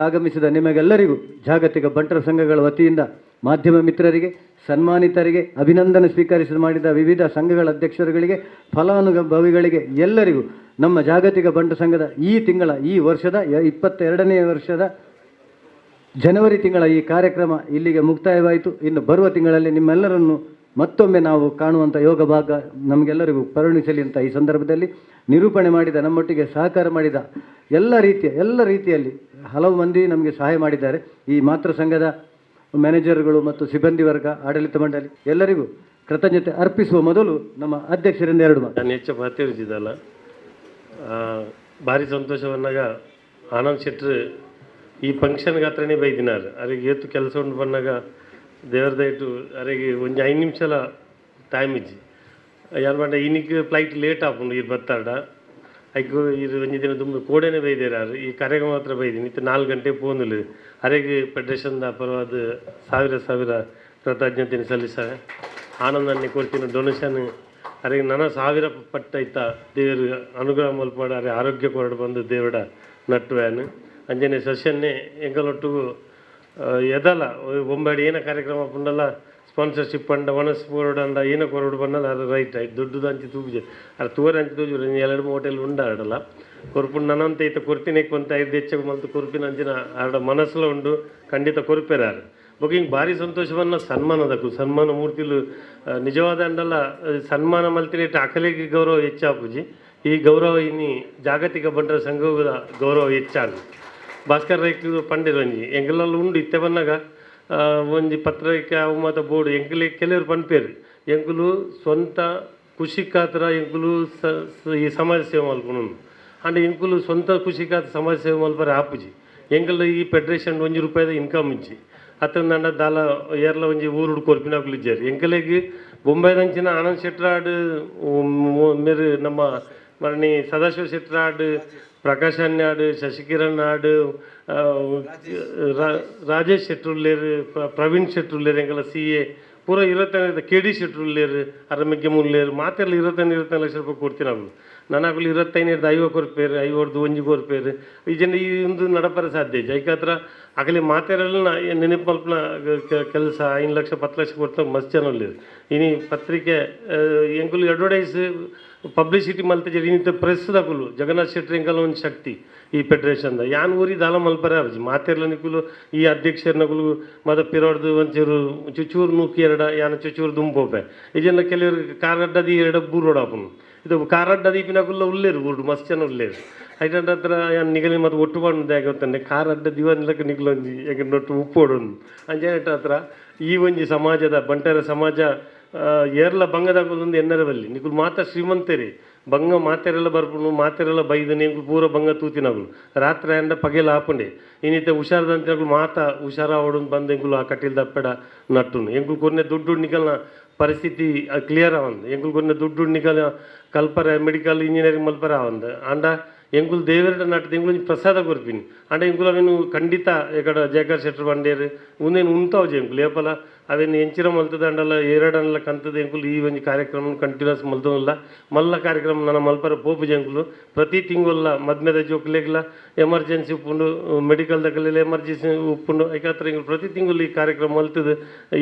ಆಗಮಿಸಿದ ನಿಮಗೆಲ್ಲರಿಗೂ ಜಾಗತಿಕ ಬಂಟರ ಸಂಘಗಳ ವತಿಯಿಂದ ಮಾಧ್ಯಮ ಮಿತ್ರರಿಗೆ, ಸನ್ಮಾನಿತರಿಗೆ, ಅಭಿನಂದನೆ ಸ್ವೀಕರಿಸಿ ಮಾಡಿದ ವಿವಿಧ ಸಂಘಗಳ ಅಧ್ಯಕ್ಷರುಗಳಿಗೆ, ಫಲಾನುಭವಿಗಳಿಗೆ ಎಲ್ಲರಿಗೂ ನಮ್ಮ ಜಾಗತಿಕ ಬಂಟರ ಸಂಘದ ಈ ತಿಂಗಳ, ಈ ವರ್ಷದ 22ನೇ ವರ್ಷದ ಜನವರಿ ತಿಂಗಳ ಈ ಕಾರ್ಯಕ್ರಮ ಇಲ್ಲಿಗೆ ಮುಕ್ತಾಯವಾಯಿತು. ಇನ್ನು ಬರುವ ತಿಂಗಳಲ್ಲಿ ನಿಮ್ಮೆಲ್ಲರನ್ನು ಮತ್ತೊಮ್ಮೆ ನಾವು ಕಾಣುವಂಥ ಯೋಗ ಭಾಗ ನಮಗೆಲ್ಲರಿಗೂ ಪರಿಣಿಸಲಿ ಅಂತ ಈ ಸಂದರ್ಭದಲ್ಲಿ ನಿರೂಪಣೆ ಮಾಡಿದ, ನಮ್ಮೊಟ್ಟಿಗೆ ಸಹಕಾರ ಮಾಡಿದ ಎಲ್ಲ ರೀತಿಯಲ್ಲಿ ಹಲವು ಮಂದಿ ನಮಗೆ ಸಹಾಯ ಮಾಡಿದ್ದಾರೆ. ಈ ಮಾತೃ ಸಂಘದ ಮ್ಯಾನೇಜರ್ಗಳು ಮತ್ತು ಸಿಬ್ಬಂದಿ ವರ್ಗ, ಆಡಳಿತ ಮಂಡಳಿ ಎಲ್ಲರಿಗೂ ಕೃತಜ್ಞತೆ ಅರ್ಪಿಸುವ ಮೊದಲು ನಮ್ಮ ಅಧ್ಯಕ್ಷರಿಂದ ಎರಡು ಮಾತು. ನಾನು ಹೆಚ್ಚು ಮಾತಾಡಿದ್ದಲ್ಲ, ಭಾರಿ ಸಂತೋಷವನ್ನಾಗ ಆನಂದ್ ಶೆಟ್ಟರು ಈ ಫಂಕ್ಷನ್ಗೆ ಹತ್ರನೇ ಬೈದಿನಾರು. ಅರಿಗೆ ಏತು ಕೆಲಸ ಉಂಟು ಬಂದಾಗ ದೇವರ ದಯಟು ಅರಿಗೆ ಒಂದು 5 ನಿಮಿಷಲ ಟೈಮ್ ಇಜ್ಜಿ ಯಾರು ಬಂಡ ಇನ್ನಿಗೆ ಫ್ಲೈಟ್ ಲೇಟ್ ಆಪುಂಡು ಇರು ಬತ್ತಾಡ ಐಕು ಇರು ಒಂಜಿ ದಿನ ತುಂಬ ಕೋಡೆನೇ ಬೈದೇರಾರು. ಈ ಕಾರ್ಯಕ್ರಮ ಮಾತ್ರ ಬೈದೀನಿ ಇತ್ತು 4 ಗಂಟೆ ಪೋಂದುಲು. ಅರೆಗೆ ಫೆಡರೇಷನ್ದ ಪರವಾದ ಸಾವಿರ ಸಾವಿರ ಕೃತಜ್ಞತೆ ಸಲ್ಲಿಸ ಆನಂದನ್ನೇ ಕೊಡ್ತೀನಿ ಡೊನೇಷನ್ ಅರೆಗೆ ನನ್ನ 1000 ಪಟ್ಟ ದೇವರು ಅನುಗ್ರಹ ಮಲ್ಪಾಡ ಅರೆ ಆರೋಗ್ಯ ಕೊರಡು ಬಂದು ದೇವಡ ನಟ್ಟುವ್ಯಾನು ಅಂಜನೆ ಸಸ್ಯನ್ನೇ ಎಂಗಲೊಟ್ಟು ಎದಲ್ಲ ಬೊಂಬಾಡಿ ಏನ ಕಾರ್ಯಕ್ರಮ ಪುಂಡಲ್ಲ ಸ್ಪಾನ್ಸರ್ಶಿಪ್ ಅಂಡ ಒಣಸ್ ಬೋರ್ಡ್ ಅಂಡ ಏನ ಕೊರಡು ಬಂದಲ್ಲ ಅದು ರೈಟ್ ಆಯ್ತು ದುಡ್ಡು ಅಂಚಿ ತೂಜೆ ಅದು ತೂರ ಅಂಚಿ ತೂಜು ಎರಡು ಹೋಟೆಲ್ ಉಂಡ ಆಡಲ್ಲ ಕೊರ್ಪುಂಡು ನನ್ನಂತ ಈತ ಕೊರ್ತಿನೇ ಕೊಂತ ಐದು ಹೆಚ್ಚು ಮಲ್ತು ಕೊರ್ಪಿನ ಅಂಚಿನ ಆಡ ಮನಸ್ಸುಲ ಉಂಡು ಖಂಡಿತ ಕೊರ್ಪೆರಾರು. ಬೊಕ್ಕ ಹಿಂಗೆ ಭಾರಿ ಸಂತೋಷವನ್ನು ಸನ್ಮಾನದಕ್ಕು ಸನ್ಮಾನ ಮೂರ್ತಿಲು ನಿಜವಾದ ಅಂಡಲ್ಲ ಸನ್ಮಾನ ಮಲ್ತಿನೇಟ್ ಅಕಲಿಗೆ ಗೌರವ ಹೆಚ್ಚಾಪುಜಿ. ಈ ಗೌರವ ಇನ್ನಿ ಜಾಗತಿಕ ಬಂಟರ ಸಂಘದ ಗೌರವ ಹೆಚ್ಚಾನು. ಭಾಸ್ಕರ್ ರೈಕ್ ಪಂಡಿರು ಒಂಜಿ ಎಂಕಲಲ್ಲಿ ಉಂಡು ಇತ್ತೆ ಬನ್ನಾಗ ಒಂಜಿ ಪತ್ರಿಕೆ ಅವು ಮಾತ ಬೋರ್ಡು ಎಂಕಲಿ ಕೆಲವರು ಪನ್ಪೇರು ಎಂಕುಲು ಸ್ವಂತ ಖುಷಿಕಾತ್ರ ಎಂಕುಲು ಈ ಸಮಾಜ ಸೇವೆ ಮಲ್ಪುನು ಅಂಡ್ ಎಂಕುಲು ಸ್ವಂತ ಖುಷಿಕಾತ್ರ ಸಮಾಜ ಸೇವೆ ಮಲ್ಪರೆ ಆಪುಜಿ. ಎಂಕಲ್ ಈ ಫೆಡರೇಷನ್ 1 ರೂಪಾಯಿದ ಇನ್ಕಮ್ ಇಜ್ಜಿ ಅತ್ತಂದಂಡ ದಾಲ ಏರ್ಲ ಒಂಜಿ ಊರುಡು ಕೊರ್ಪಿನಕುಲು ಇಜ್ಜಾರು. ಎಂಕಲೆಗ್ ಬೊಂಬೈದಂಚಿನ ಆನಂದ್ ಶೆಟ್ರಾಡ್ ಮೇರು ನಮ್ಮ ಮರಣಿ ಸದಾಶಿವ ಶೆಟ್ರಾಡ್, ಪ್ರಕಾಶ್ ಅನ್ಯಾಡ್, ಶಶಿಕಿರಣ್ ಆಡ್, ರಾಜೇಶ್ ಶೆಟ್ರುಲ್ಲೇರು, ಪ್ರವೀಣ್ ಶೆಟ್ರುಲ್ಲೇರು, ಎಂಕಲ ಸಿ ಎ ಪೂರ 25 ಕೆ ಡಿ ಶೆಟ್ರುಲ್ಲೇರು, ಅರಮಿಗ್ಗೆ ಮುಲ್ಲೇರು ಮಾತೆಲ್ಲ 25 ಲಕ್ಷ ರೂಪಾಯಿ ಕೊಡ್ತೀನಿ ಅವರು. ನನಕುಲು 25 50 ಕೊರ್ಪೇರು 50 1 ಕೊರ್ಪೇರು ಈ ಜನ ಈ ಒಂದು ನಡಪರ ಸಾಧ್ಯ ಐಕಾತ್ರ ಅಗಲಿ ಮಾತೆರೆಲ್ಲ ನೆನಪು ಮಲ್ಪನ ಕೆಲಸ 5 ಲಕ್ಷ 10 ಲಕ್ಷ ಕೊಡ್ತಾ ಮಸ್ತ್ ಜನ ಉಲ್ಲೇರು ಇನಿ ಪತ್ರಿಕೆ ಎಂಕುಲು ಅಡ್ವರ್ಟೈಸ್ ಪಬ್ಲಿಸಿಟಿ ಮಲ್ತಜೆ ಇನ್ನಿತ ಪ್ರೆಸ್ ದಕುಲು ಜಗನ್ನಾಥ್ ಶೆಟ್ಟಿ ಎಂಕಲ್ ಒಂದು ಶಕ್ತಿ ಈ ಫೆಡರೇಷನ್ದ ಯಾನ್ ಊರಿ ದಾಲ ಮಲ್ಪರೆ ಆವಜಿ ಮಾತೆರ್ಲ ನಿಕುಲು ಈ ಅಧ್ಯಕ್ಷರನಕುಲು ಮದ ಪಿರೋಡ್ದು ಒಂಚೂರು ಚುಚೂರು ನೂಕಿ ಎರಡ ಯಾನ ಚುಚೂರು ದುಂಬೋಪೆ ಈ ಜನ ಕೆಲವರು ಕಾರಡ್ಡದಿ ಎರಡ ಬೂರೋಡಾಪುನು ಇದು ಕಾರಡ್ಡ ದೀಪಿನಕುಲ್ಲ ಉಲ್ಲೇರು ಊರು ಮಸ್ತ್ ಜನ ಉಲ್ಲೇರು ಐಟಂಡ ಹತ್ರ ಯಾನ್ ನಿಗಲಿ ಮತ್ತು ಒಟ್ಟು ಪಂಡ ಗೊತ್ತಂಡೆ ಕಾರಡ್ಡ ದಿವನ್ಲಕ್ಕ ನಿಗುಲೊಂಜಿ ಯಾಕೆ ನೊಟ್ಟು ಉಪ್ಪೋಡೊಂದು ಅಂಚೆ ಹತ್ರ ಈ ಒಂಜಿ ಸಮಾಜದ ಬಂಟರ ಸಮಾಜ ಏರ್ಲ ಬಂಗದಾಗುಲೊಂದು ಎನ್ನರ ಬಲ್ಲಿ ನಿಕುಲು ಮಾತ ಶ್ರೀಮಂತರಿ ಬಂಗ ಮಾತೆರೆಲ್ಲ ಬರ್ಪುನು ಮಾತೆರೆಲ್ಲ ಬೈದನೆ ಎಂಕುಲು ಪೂರ ಬಂಗ ತೂತಿನಗುಲು ರಾತ್ರಿ ಅಂಡ ಪಗೆಲ ಆಪುಂಡೆ ಇನ್ನಿತ ಹುಷಾರದಂತಿನಗುಲು ಮಾತ ಹುಷಾರಾವಡೊಂದು ಬಂದು ಎಂಕುಲು ಆ ಕಟೀಲ್ ದಪ್ಪೆಡ ನಟ್ಟುನು ಎಂಕುಲು ಕೊನ್ನೆ ದುಡ್ಡು ನಿಕಲ್ನ ಪರಿಸ್ಥಿತಿ ಕ್ಲಿಯರ್ ಆವಂದು ಎಂಕುಲು ಕೊನ್ನೆ ದುಡ್ಡು ನಿಕಲ್ ಕಲ್ಪರೆ ಮೆಡಿಕಲ್ ಇಂಜಿನಿಯರಿಂಗ್ ಮಲ್ಪರೆ ಆವಂದು ಅಂಡ ಎಂಕುಲು ದೇವರ ನಟ್ಟದ ಎಂಕುಲು ಪ್ರಸಾದ ಕೊರ್ಪಿನಿ ಅಂಡ ಎಂಕುಲು ಅವೇನು ಖಂಡಿತ ಎಕಡ ಜಯಕರ್ ಶೆಟ್ಟರ್ ಬಂಡೇರು ಉಂದೇನು ಉಂತಾವ್ಜಿ ಎಂಕುಲು ಏಪಲ ಅವೇನು ಎಂಚಿರ ಮಲ್ತದ ಅಂಡಲ ಏರಡನ್ಲ ಕಂತದ ಎಂಕುಲು ಈ ಒಂಜಿ ಕಾರ್ಯಕ್ರಮ ಕಂಟಿನ್ಯೂಸ್ ಮಲ್ತೋಲ್ಲ ಮಲ್ಲ ಕಾರ್ಯಕ್ರಮ ನನ್ನ ಮಲ್ಪರ ಪೋಪು ಜಂಕುಲು ಪ್ರತಿ ತಿಂಗೊಲ್ಲ ಮದ್ಮೆದ ಜೋಕ್ಲೆಗ್ಲ ಎಮರ್ಜೆನ್ಸಿ ಉಪ್ಪುಂಡು ಮೆಡಿಕಲ್ ದಕಲೆಲ್ಲ ಎಮರ್ಜೆನ್ಸಿ ಉಪ್ಪುಂಡು ಐಕಾತ್ರ ಎಂಕುಲು ಪ್ರತಿ ತಿಂಗಳು ಈ ಕಾರ್ಯಕ್ರಮ ಮಲ್ತದ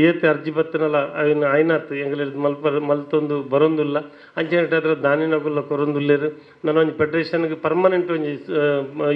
ಏತ್ ಅರ್ಜಿ ಬತ್ತನಲ್ಲ ಅವೇನು ಆಯ್ನಾತ್ ಎಂಕುಲು ಮಲ್ಪರ ಮಲ್ತೊಂದು ಬರೊಂದುಲ್ಲ ಅಂಚೆ ಅದ್ರ ದಾನಿನಗುಲ್ಲ ಕೊರೊಂದುಲ್ಲೇರು ನನ್ನ ಒಂಜಿ ಫೆಡರೇಷನ್ಗೆ ಪರ್ಮನೆಂಟ್ ಒಂಜಿ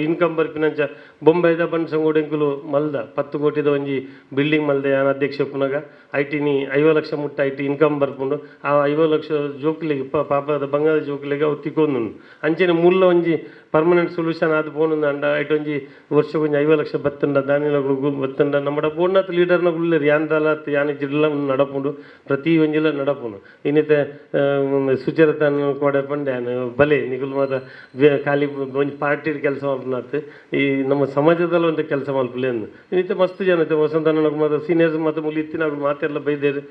ಇನ್ಕಮ್ ಬರ್ಪಿನಂಚ ಬೊಂಬೈದ ಬಂಡ್ ಸಂಗೋಡು ಎಂಕುಲು ಮಲ್ದ 10 ಕೋಟಿದ ಒಂಜಿ ಬಿಲ್ಡಿಂಗ್ ಮಲ್ದೆ ಯಾನ್ ಅಧ್ಯಕ್ಷ ಉಪ್ಪುನಗ I ಟಿನಿ 50 ಲಕ್ಷ ಮುಟ್ಟ I T income ಬರ್ಪುಂಡು ಆ 50 ಲಕ್ಷ ಜೋಕ್ಲೆಗ್ ಪಾಪದ ಬಂಗಾದ ಜೋಕ್ಲೆಗ್ ಅವು ತಿಕ್ಕೊಂದು ಅಂಚನೆ ಮೂಲ ಒಂಜಿ ಪರ್ಮನೆಂಟ್ ಸೊಲ್ಯೂಷನ್ ಆದ್ ಪೋನುಂದು ಅಂಡ ಐಟ್ ಒಂಜಿ ವರ್ಷ ಒಂಜಿ 50 ಲಕ್ಷ ಬತ್ತಂಡ ದಾನಿನಗುಲು ಬತ್ತಂಡ ನಮ್ಮಡ ಪೂರ್ಣಾತ್ ಲೀಡರ್ನಗುಲು ಉಲ್ಲೆರ್ ಯಾನ್ ದಾಲಾತ್ ಯಾನ್ ಜಿಡ್ಲ ನಡಪುಂಡು ಪ್ರತಿ ಒಂಜಿಲ ನಡಪುಂಡು ಇನ್ನಿತೆ ಸುಚರಿತನ್ ಕೋಡೆ ಪಂಡೆ ಯಾನ್ ಬಲೆ ನಿಕುಲು ಮಾತ ಖಾಲಿ ಒಂಜಿ ಪಾರ್ಟಿಡ್ ಕೆಲಸ ಮಲ್ಪುನಾತ್ ಈ ನಮ್ಮ ಸಮಾಜದಲ್ಲಿ ಒಂದು ಕೆಲಸ ಮಲ್ಪುಲೆ ಅಂದ್ ಇನ್ನಿತೆ ಮಸ್ತ್ ಜನ ಇತ್ತೆ ವಸಂತಣ್ಣನ ಮಾತ ಸೀನಿಯರ್ಸ್ ಮಾತ ಮುಲಿ ಇತ್ತಿನಗುಲು ಮಾತೆಲ್ಲ ಬೈದೇರು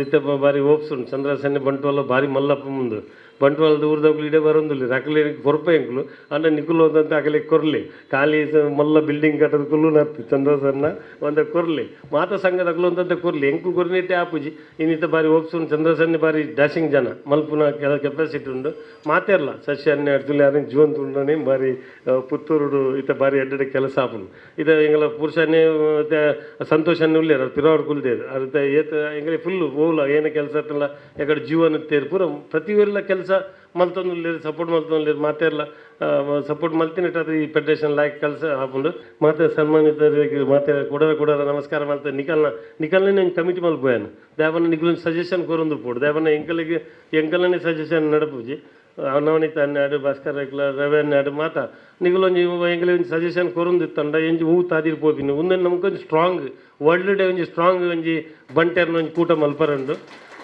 ಇತ್ತೆ ಬಾರಿ ಹೋಪ್ಸ್ ಉಂಟು ಚಂದ್ರಸನ್ನೆ ಬಂಟ್ವಾಳ ಬಾರಿ ಮಲ್ಲಪ್ಪ ಮುಂದೆ ಬಂಟ್ವಾಳದ ಊರ್ದಗುಲು ಇಡೇ ಬರೋಂದಿಲ್ಲ ಅಕಲೆ ಕೊರ್ಪ ಎಂಕುಲು ಅಂಡ ನಿಕುಲು ಒಂದಂತ ಅಕಲೆ ಕೊರ್ಲಿ ಖಾಲಿ ಮಲ್ಲ ಬಿಲ್ಡಿಂಗ್ ಕಟ್ಟದ ಕುಲ್ಲು ನತ್ತು ಚಂದ್ರಸನ್ನ ಒಂದ ಕೊರ್ಲಿ ಮಾತ ಸಂಘದಕುಲು ಒಂದಂತ ಕೊರ್ಲಿ ಎಂಕು ಕೊರ್ನಿಟ್ಟೆ ಆಪುಜಿ ಇನ್ನಿತ ಬಾರಿ ಹೋಪ್ಸ್ ಉಂಟು ಚಂದ್ರಸನ್ನೆ ಬಾರಿ ಡ್ಯಾಶಿಂಗ್ ಜನ ಮಲ್ಪುನ ಕೆಲ ಕೆಪಾಸಿಟಿ ಉಂಡು ಮಾತೆರ್ಲ ಸಸ್ಯ ತುಲಿ ಅರೆ ಜೀವಂತ ಉಂಡನೆ ಬಾರಿ ಪುತ್ತೂರುಡು ಇತ್ತ ಬಾರಿ ಎಡ್ಡೆ ಕೆಲಸ ಆಪುಂಡು ಇದ ಎಂಗಲ ಪುರುಷನೇ ಸಂತೋಷನೇ ಉಲ್ಲೇರು ಅದು ಪಿರವಾಡ್ ಕುಲ್ದೇರು ಅರ್ಥ ಏತ ಎಂಗಲೆ ಫುಲ್ಲು ಓಲ ಏನೇ ಕೆಲಸ ಆತಲ್ಲ ಎಕಡೆ ಜೀವನ ತೇರು ಪೂರ ಪ್ರತಿಯೊಲ್ಲ ಕೆಲಸ ಮಲ್ತೊಂದುಲ್ಲೇರು ಸಪೋರ್ಟ್ ಮಲ್ತೊಂದುಲ್ಲೇರು ಮಾತೆರ್ಲ ಸಪೋರ್ಟ್ ಮಲ್ತಿನಟ್ಟಾದ್ರೆ ಈ ಫೆಡರೇಷನ್ ಲಾಯಕ್ ಕೆಲಸ ಆಪುಂಡು ಮಾತೆ ಸನ್ಮಾನಿತರಿಗೆ ಮಾತೆ ಕೊಡರ ಕೊಡರ ನಮಸ್ಕಾರ ಮಲ್ತ ನಿಕಲ್ನ ನಿಕಲ್ನೇ నేను ಕಮಿಟಿ ಮಲ್ಪೋಯಾನು ದೇವನ ನಿಕುಲು ಸಜೆಷನ್ ಕೊರೊಂದು ಪೋಡು ದೇವನ ಎಂಕಲಿಗೆ ಎಂಕಲನೇ ಸಜೆಷನ್ ನಡಪುಜಿ ನವನೀತ ಅನ್ನಾಡು ಭಾಸ್ಕರ್ ರೈಕ್ಲ ರವಿ ಅನ್ನಾಡು ಮಾತ ನಿಗುಲೊಂಜಿ ಎಂಕಲೆ ಒಂಜಿ ಸಜೆಷನ್ ಕೊರೊಂದಿತ್ತಂಡ ಎಂಜಿ ಹೂ ತಾದಿರ್ ಪೋಪಿನಿ ಉಂದೆನ್ ನಮಕ್ ಒಂಜಿ ಸ್ಟ್ರಾಂಗ್ ವರ್ಲ್ಡ್ ಡೇ ಒಂಜಿ ಸ್ಟ್ರಾಂಗ್ ಒಂಜಿ ಬಂಟೆರ್ನ ಒಂಜಿ ಕೂಟ ಮಲ್ಪರಂಡು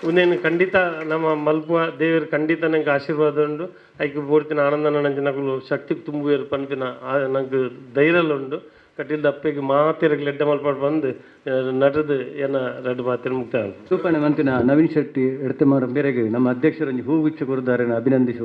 ಉಂದೆನ್ ಖಂಡಿತ ನಮ್ಮ ಮಲ್ಪುವ ದೇವರು ಖಂಡಿತ ನಂಗೆ ಆಶೀರ್ವಾದ ಉಂಡು ಐಕ್ ಬೋಡ್ತಿನ ಆನಂದನ ನಂಚಿನಕುಲು ಶಕ್ತಿ ತುಂಬುವೇರು ಪನ್ಪಿನ ನಂಗೆ ಧೈರ್ಯಲ ಉಂಡು ಕಟೀಲ್ ದಪ್ಪೆಗೆ ಮಾತೆರಗ್ ಎಡ್ಡೆ ಮಲ್ಪಾಡ್ ಬಂದು ನಟದು ಏನ ರಡ್ಡು ಮಾತಿನ ಮುಕ್ತಾಯ. ರೂಪಣೆ ಮಂತಿನ ನವೀನ್ ಶೆಟ್ಟಿ ಎಡ್ತೆಮಾರ ಮೇರೆಗೆ ನಮ್ಮ ಅಧ್ಯಕ್ಷರೊಂಜಿ ಹೂಗುಚ್ಛ ಕೊರುದಾರನ್ನು ಅಭಿನಂದಿಸಿ.